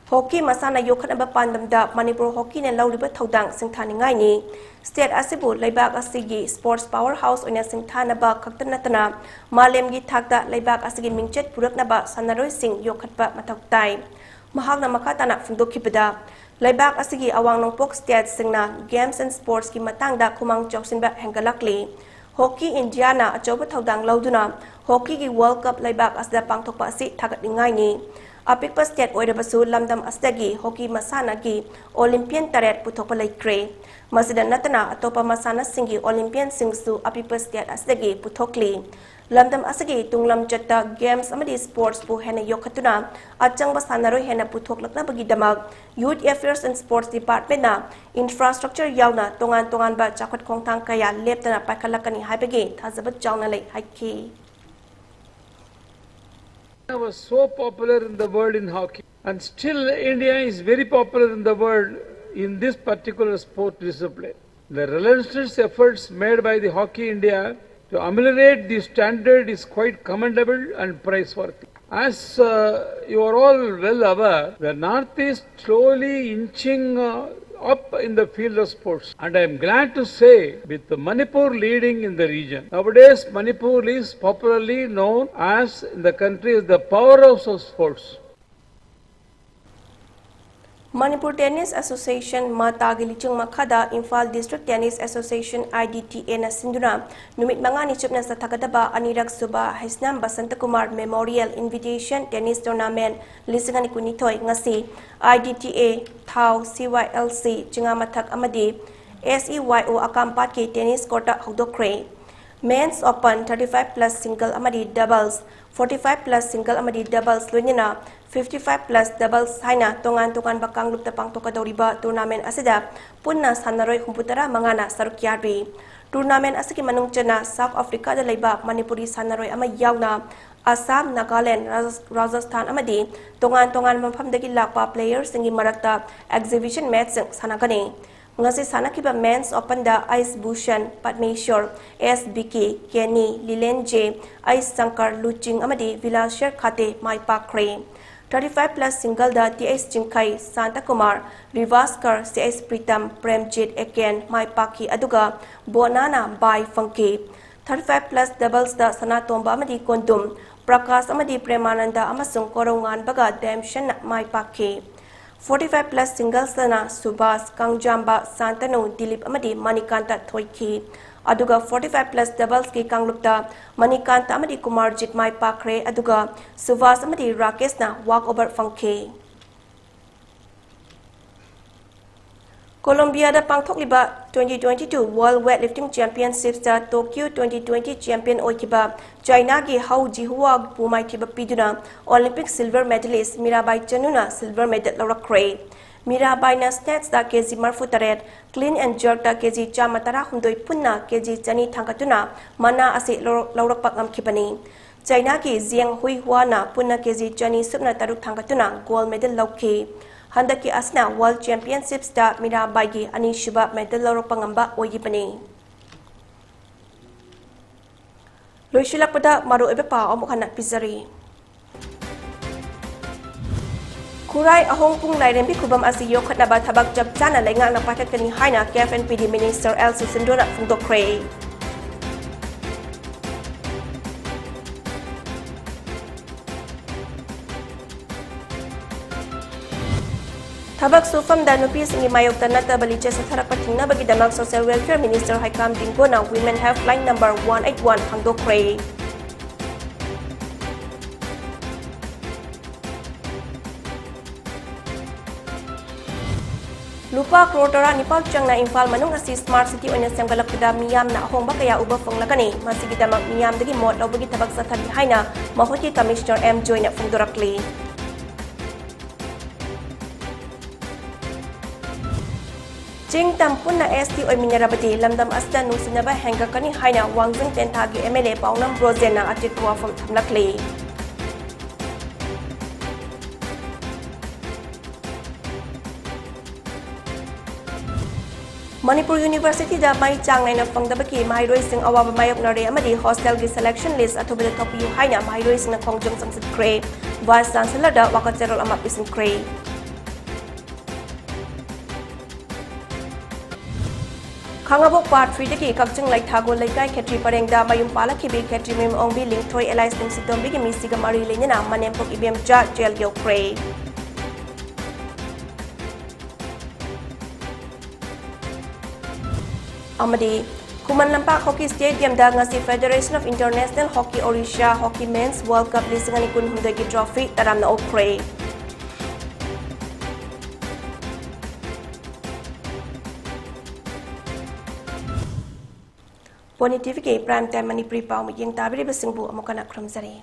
Hockey ꯃꯁꯥꯟꯅ ꯌꯣꯛꯈꯠꯅꯕ ꯄꯥꯟꯗꯝꯗ ꯃꯅꯤꯄꯨꯔ Hockey ꯅ ꯂꯧꯔꯤꯕ ꯊꯧꯗꯥꯡ ꯁꯤꯡꯊꯥꯅꯤꯡꯉꯥꯏꯅꯤ꯫ State ꯑꯁꯤꯕꯨ ꯂꯩꯕꯥꯛ ꯑꯁꯤꯒꯤ sports power house ꯑꯣꯏꯅ ꯁꯤꯡꯊꯥꯅꯕ ꯈꯛꯇ ꯅꯠꯇꯅ ꯃꯥꯂꯦꯝꯒꯤ ꯊꯥꯛꯇ ꯂꯩꯕꯥꯛ ꯑꯁꯤꯒꯤ ꯃꯤꯡꯆꯠ ꯄꯨꯔꯛꯅꯕ ꯁꯥꯟꯅꯔꯣꯏꯁꯤꯡ ꯌꯣꯛꯈꯠꯄ ꯃꯊꯧ ꯇꯥꯏ꯫ ꯃꯍꯥꯛꯅ ꯃꯈꯥ ꯇꯥꯅ ꯐꯣꯡꯗꯣꯛꯈꯤꯕꯗ, ꯂꯩꯕꯥꯛ ꯑꯁꯤꯒꯤ ꯑꯋꯥꯡ ꯅꯣꯡꯄꯣꯛ state ꯁꯤꯡꯅ games and sports ꯀꯤ ꯃꯇꯥꯡꯗ ꯈꯨꯃꯥꯡ ꯆꯥꯎꯁꯤꯟꯕ ꯍꯦꯟꯒꯠꯂꯛꯂꯤ꯫ Hockey India ꯅ ꯑꯆꯧꯕ ꯊꯧꯗꯥꯡ ꯂꯧꯗꯨꯅ Hockey ꯒꯤ World Cup ꯂꯩꯕꯥꯛ ꯑꯁꯤꯗ ꯄꯥꯡꯊꯣꯛꯄ ꯑꯁꯤ ꯊꯥꯒꯠꯅꯤꯡꯉꯥꯏꯅꯤ꯫ ꯑꯄꯤꯛꯄ state ꯑꯣꯏꯔꯕꯁꯨ ꯂꯝꯗꯝ ꯑꯁꯤꯗꯒꯤ hockey ꯃꯁꯥꯟꯅꯒꯤ Olympian ꯇꯔꯦꯠ ꯄꯨꯊꯣꯛꯄ ꯂꯩꯈ꯭ꯔꯦ꯫ ꯃꯁꯤꯗ ꯅꯠꯇꯅ ꯑꯇꯣꯞꯄ ꯃꯁꯥꯟꯅꯁꯤꯡꯒꯤ Olympianꯁꯤꯡꯁꯨ ꯑꯄꯤꯛꯄ state ꯑꯁꯤꯗꯒꯤ ꯄꯨꯊꯣꯛꯂꯤ꯫ ꯂꯝꯗꯝ ꯑꯁꯤꯒꯤ ꯇꯨꯡꯂꯝꯆꯠꯇ games ꯑꯃꯗꯤ sportsꯄꯨ ꯍꯦꯟꯅ ꯌꯣꯛꯈꯠꯇꯨꯅ ꯑꯆꯪꯕ ꯁꯥꯟꯅꯔꯣꯏ ꯍꯦꯟꯅ ꯄꯨꯊꯣꯛꯂꯛꯅꯕꯒꯤꯗꯃꯛ Youth Affairs and Sports Departmentꯅ infrastructure ꯌꯥꯎꯅ ꯇꯣꯉꯥꯟ ꯇꯣꯉꯥꯟꯕ ꯆꯥꯎꯈꯠ ꯈꯣꯡꯊꯥꯡ ꯀꯌꯥ ꯂꯦꯞꯇꯅ ꯄꯥꯏꯈꯠꯂꯛꯀꯅꯤ ꯍꯥꯏꯕꯒꯤ ꯊꯥꯖꯕ ꯆꯥꯎꯅ ꯂꯩ ꯍꯥꯏꯈꯤ꯫ It was so popular in the world in hockey, and still India is very popular in the world in this particular sport discipline. The relentless efforts made by the Hockey India to ameliorate the standard is quite commendable and praiseworthy. As uh, you are all well aware, the Northeast slowly inching uh, up in the field of sports, and I am glad to say, with Manipur leading in the region. Nowadays, Manipur is popularly known as in the country as the powerhouse of sports. Manipur Tennis Association ꯃꯇꯥꯒꯤ ꯂꯨꯆꯤꯡ ꯃꯈꯥꯗ Imphal District Tennis Association, IDTAꯅ ꯁꯤꯟꯗꯨꯅ ꯅꯨꯃꯤꯠ ꯃꯉꯥꯅꯤ ꯆꯨꯞꯅ ꯆꯠꯊꯒꯗꯕ ꯑꯅꯤꯔꯛ ꯁꯨꯕ Heisnam Basanta Kumar Memorial Invitation Tennis Tournament ꯂꯤꯁꯤꯡ ꯑꯅꯤ ꯀꯨꯟꯅꯤꯊꯣꯏ ꯉꯁꯤ IDTA, ꯊꯥꯎ, CYLC, ꯆꯤꯉꯥꯃꯊꯛ ꯑꯃꯗꯤ SEYO ꯑꯀꯥꯝꯄꯥꯠꯀꯤ tennis courtꯇ ꯍꯧꯗꯣꯛꯈ꯭ꯔꯦ꯫ Men's Open thirty five plus single ꯑꯃꯗꯤ doubles, forty five plus single ꯑꯃꯗꯤ doubles ꯂꯣꯏꯅꯅ fifty five plus doubles ꯍꯥꯏꯅ ꯇꯣꯉꯥꯟ ꯇꯣꯉꯥꯟꯕ ꯀꯥꯡꯂꯨꯞꯇ ꯄꯥꯡꯊꯣꯛꯀꯗꯧꯔꯤꯕ tournament ꯑꯁꯤꯗ ꯄꯨꯟꯅ ꯁꯥꯟꯅꯔꯣꯏ ꯍꯨꯝꯐꯨꯇꯔꯥ ꯃꯉꯥꯅ ꯁꯔꯨꯛ ꯌꯥꯔꯤ꯫ Tournament ꯑꯁꯤꯒꯤ ꯃꯅꯨꯡ ꯆꯟꯅ South Africaꯗ ꯂꯩꯕ ꯃꯅꯤꯄꯨꯔꯤ ꯁꯥꯟꯅꯔꯣꯏ ꯑꯃ ꯌꯥꯎꯅ ꯑꯁꯥꯝ, ꯅꯥꯒꯥꯂꯦꯟ, ꯔꯥꯖ-, ꯔꯥꯖꯁꯊꯥꯟ ꯑꯃꯗꯤ ꯇꯣꯉꯥꯟ ꯇꯣꯉꯥꯟꯕ ꯃꯐꯝꯗꯒꯤ ꯂꯥꯛꯄ playerꯁꯤꯡꯒꯤ ꯃꯔꯛꯇ exhibition matchꯁꯤꯡ ꯁꯥꯟꯅꯒꯅꯤ꯫ ꯉꯁꯤ ꯁꯥꯟꯅꯈꯤꯕ Men's Openꯗ ꯑꯩꯁ ꯚꯨꯁꯟ, ꯄꯗꯃꯦꯁꯣꯔ, ꯑꯦꯁ ꯕꯤꯀꯤ, ꯀꯦꯅꯤ, ꯂꯤꯂꯦꯟ ꯖꯦ, ꯑꯩꯁ ꯁꯪꯀꯔ, ꯂꯨꯆꯤꯡ ꯑꯃꯗꯤ ꯚꯤꯂꯥꯁꯦꯔ ꯈꯥꯇꯦ ꯃꯥꯏ ꯄꯥꯛꯈ꯭ꯔꯦ꯫ Thirty five plus singleꯗ ꯇꯤ ꯑꯩꯁ ꯆꯤꯡꯈꯩ, ꯁꯥꯟꯇꯀꯨꯃꯥꯔ, ꯔꯤꯚꯥꯁꯀꯔ, ꯁꯤ ꯑꯩꯁ ꯄ꯭ꯔꯤꯇꯝ, ꯄ꯭ꯔꯦꯝꯖꯤꯠ ꯑꯦꯀꯦꯟ ꯃꯥꯏ ꯄꯥꯛꯈꯤ, ꯑꯗꯨꯒ ꯕꯣꯅꯥꯅ bye ꯐꯪꯈꯤ꯫ Thirty five plus doublesꯇ ꯁꯅꯥꯇꯣꯝꯕ ꯑꯃꯗꯤ ꯀꯣꯟꯗꯨꯝ, ꯄ꯭ꯔꯀꯥꯁ ꯑꯃꯗꯤ ꯄ꯭ꯔꯦꯃꯥꯅꯟꯗ ꯑꯃꯁꯨꯡ ꯀꯣꯔꯧꯉꯥꯟꯕꯒ ꯗꯦꯝꯁꯟꯅ ꯃꯥꯏ ꯄꯥꯛꯈꯤ꯫ Forty five plus singlesꯇꯅ Subhas, ꯀꯥꯡꯖꯥꯝꯕ, ꯁꯥꯟꯇꯅꯨ, Dilip ꯑꯃꯗꯤ ꯃꯅꯤꯀꯥꯟꯇ ꯊꯣꯏꯈꯤ꯫ ꯑꯗꯨꯒ forty five plus doublesꯀꯤ ꯀꯥꯡꯂꯨꯞꯇ ꯃꯅꯤꯀꯥꯟꯇ ꯑꯃꯗꯤ ꯀꯨꯃꯥꯔꯖꯤꯠ ꯃꯥꯏ ꯄꯥꯛꯈ꯭ꯔꯦ, ꯑꯗꯨꯒ ꯁꯨꯚꯥꯁ ꯑꯃꯗꯤ ꯔꯥꯀꯦꯁꯅ walk over ꯐꯪꯈꯤ꯫ ꯀꯣꯂꯣꯝꯕꯤꯌꯥꯗ ꯄꯥꯡꯊꯣꯛꯂꯤꯕ twenty twenty-two World Weightlifting Championshipsꯇ Tokyo twenty twenty champion ꯑꯣꯏꯈꯤꯕ ꯆꯥꯏꯅꯥꯒꯤ ꯍꯧ ꯖꯤꯍꯨꯋꯥꯕꯨ ꯃꯥꯏꯊꯤꯕ ꯄꯤꯗꯨꯅ Olympic silver medalist Mirabai ꯆꯅꯨꯅ silver medal ꯂꯧꯔꯛꯈ꯭ꯔꯦ꯫ ꯃꯤꯔꯥꯕꯥꯏꯅ snatchꯇ ꯀꯦꯖꯤ ꯃꯔꯤꯐꯨ ꯇꯔꯦꯠ, clean and jerkꯇ ꯀꯦꯖꯤ ꯆꯥꯝꯃ ꯇꯔꯥꯍꯨꯝꯗꯣꯏ ꯄꯨꯟꯅ ꯀꯦꯖꯤ ꯆꯅꯤ ꯊꯥꯡꯒꯠꯇꯨꯅ ꯃꯅꯥ ꯑꯁꯤ ꯂꯧꯔꯛ-, ꯂꯧꯔꯛꯄ ꯉꯝꯈꯤꯕꯅꯤ꯫ ꯆꯥꯏꯅꯥꯒꯤ ꯖꯤꯌꯥꯡ ꯍꯨꯏꯍꯨꯋꯥꯅ ꯄꯨꯟꯅ ꯀꯦꯖꯤ ꯆꯅꯤ ꯁꯨꯞꯅ ꯇꯔꯨꯛ ꯊꯥꯡꯒꯠꯇꯨꯅ gold medal ꯂꯧꯈꯤ꯫ ꯍꯟꯗꯛꯀꯤ ꯑꯁꯤꯅ World Championshipsꯇ ꯃꯤꯔꯥꯕꯥꯏꯒꯤ ꯑꯅꯤꯁꯨꯕ medal ꯂꯧꯔꯛꯄ ꯉꯝꯕ ꯑꯣꯏꯈꯤꯕꯅꯤ꯫ ꯂꯣꯏꯁꯤꯜꯂꯛꯄꯗ ꯃꯔꯨꯑꯣꯏꯕ ꯄꯥꯎ ꯑꯃꯨꯛ ꯍꯟꯅ ꯄꯤꯖꯔꯤ꯫ ꯈꯨꯔꯥꯏ ꯑꯍꯣꯡꯄꯨꯡ ꯂꯥꯏꯔꯦꯝꯕꯤ ꯈꯨꯕꯝ ꯑꯁꯤ ꯌꯣꯛꯈꯠꯅꯕ ꯊꯕꯛ ꯆꯞ ꯆꯥꯅ ꯂꯩꯉꯥꯛꯅ ꯄꯥꯏꯈꯠꯀꯅꯤ ꯍꯥꯏꯅ K F N P D minister L Sisindhona ꯐꯣꯡꯗꯣꯛꯈ꯭ꯔꯦ꯫ ꯊꯕꯛ ꯁꯨꯐꯝꯗ ꯅꯨꯄꯤꯁꯤꯡꯒꯤ ꯃꯥꯌꯣꯛꯇ ꯅꯠꯇꯕ ꯂꯤꯆꯠ ꯆꯠꯊꯔꯛꯄ ꯊꯤꯡꯅꯕꯒꯤꯗꯃꯛ Social Welfare Minister ꯍꯩꯀꯥꯝ ꯇꯤꯡꯒꯣꯅ Women Helpline number one eight one ꯍꯥꯡꯗꯣꯛꯈ꯭ꯔꯦ꯫ ꯂꯨꯄꯥ ꯀ꯭ꯔꯣꯔ ꯇꯔꯥꯅꯤꯄꯥꯜ ꯆꯪꯅ ꯏꯝꯐꯥꯜ ꯃꯅꯨꯡ ꯑꯁꯤ smart city ꯑꯣꯏꯅ ꯁꯦꯝꯒꯠꯂꯛꯄꯗ ꯃꯤꯌꯥꯝꯅ ꯑꯍꯣꯡꯕ ꯀꯌꯥ ꯎꯕ ꯐꯪꯂꯒꯅꯤ꯫ ꯃꯁꯤꯒꯤꯗꯃꯛ ꯃꯤꯌꯥꯝꯗꯒꯤ ꯃꯣꯠ ꯂꯧꯕꯒꯤ ꯊꯕꯛ ꯆꯠꯊꯔꯤ ꯍꯥꯏꯅ ꯃꯍꯨꯠꯀꯤ Commissioner M ꯖꯣꯏꯅ ꯐꯣꯡꯗꯣꯔꯛꯂꯤ꯫ ꯆꯤꯡ ꯇꯝ ꯄꯨꯟꯅ S T ꯑꯣꯏꯃꯤꯟꯅꯔꯕꯗꯤ ꯂꯝꯗꯝ ꯑꯁꯤꯗ ꯅꯨꯡꯁꯤꯅꯕ ꯍꯦꯟꯒꯠꯀꯅꯤ ꯍꯥꯏꯅ ꯋꯥꯡꯖꯤꯡ ꯇꯦꯟꯊꯥꯒꯤ M L A ꯄꯥꯎꯅꯝ ꯕ꯭ꯔꯣꯖꯦꯟꯅ ꯑꯆꯦꯠꯄ ꯋꯥꯐꯝ ꯊꯝꯂꯛꯂꯤ꯫ ꯃꯅꯤꯄꯨꯔ Universityꯗ ꯃꯩ ꯆꯥꯡ ꯅꯥꯏꯅ ꯐꯪꯗꯕꯒꯤ ꯃꯍꯩꯔꯣꯏꯁꯤꯡ ꯑꯋꯥꯕ ꯃꯥꯌꯣꯛꯅꯔꯦ ꯑꯃꯗꯤ hostelꯒꯤ selection list ꯑꯊꯨꯕꯗ ꯊꯣꯛꯄꯤꯌꯨ ꯍꯥꯏꯅ ꯃꯍꯩꯔꯣꯏꯁꯤꯡꯅ ꯈꯣꯡꯖꯪ ꯆꯪꯁꯤꯟꯈ꯭ꯔꯦ꯫ Vice Chancellorꯗ ꯋꯥꯀꯠ ꯆꯦꯔꯣꯜ ꯑꯃ ꯄꯤꯁꯤꯟꯈ꯭ꯔꯦ꯫ ꯈꯥꯉꯕꯣꯛ Part threeꯗꯒꯤ ꯀꯛꯆꯤꯡ ꯂꯩꯊꯥꯒꯣꯜ ꯂꯩꯀꯥꯏ ꯈꯦꯇ꯭ꯔꯤ ꯄꯔꯦꯡꯗ ꯃꯌꯨꯝ ꯄꯥꯜꯂꯛꯈꯤꯕꯤ ꯈꯦꯇ꯭ꯔꯤ ꯃꯌꯨꯝ ꯑꯣꯡꯕꯤ ꯂꯤꯡꯊꯣꯏ alias ꯅꯨꯡꯁꯤꯇꯣꯝꯕꯤꯒꯤ ꯃꯤꯁꯤꯒ ꯃꯔꯤ ꯂꯩꯅꯅ ꯃꯅꯦꯝꯄꯣꯛ ꯏꯕꯦꯝꯆꯥ ꯖꯦꯜ ꯌꯧꯈ꯭ꯔꯦ꯫ ꯑꯃꯗꯤ ꯈꯨꯃꯟ ꯂꯝꯄꯥꯛ ꯍꯣꯀꯤ ꯁ꯭ꯇꯦꯗꯤꯌꯝꯗ ꯉꯁꯤ Federation of International Hockey Odisha Hockey Men's World Cup ꯂꯤꯁꯤꯡ ꯑꯅꯤ ꯀꯨꯟꯍꯨꯝꯗꯣꯏꯒꯤ ꯇ꯭ꯔꯣꯐꯤ ꯇꯔꯥꯝꯅ ꯑꯣꯛꯈ꯭ꯔꯦ꯫ ꯄꯣꯅꯤ ꯇꯤꯚꯤꯒꯤ Prime Time ꯃꯅꯤꯄꯨꯔꯤ ꯄꯥꯎ ꯃꯤꯠꯌꯦꯡ ꯇꯥꯕꯤꯔꯤꯕꯁꯤꯡꯕꯨ ꯑꯃꯨꯛ ꯍꯟꯅ ꯈꯨꯔꯨꯝꯖꯔꯤ꯫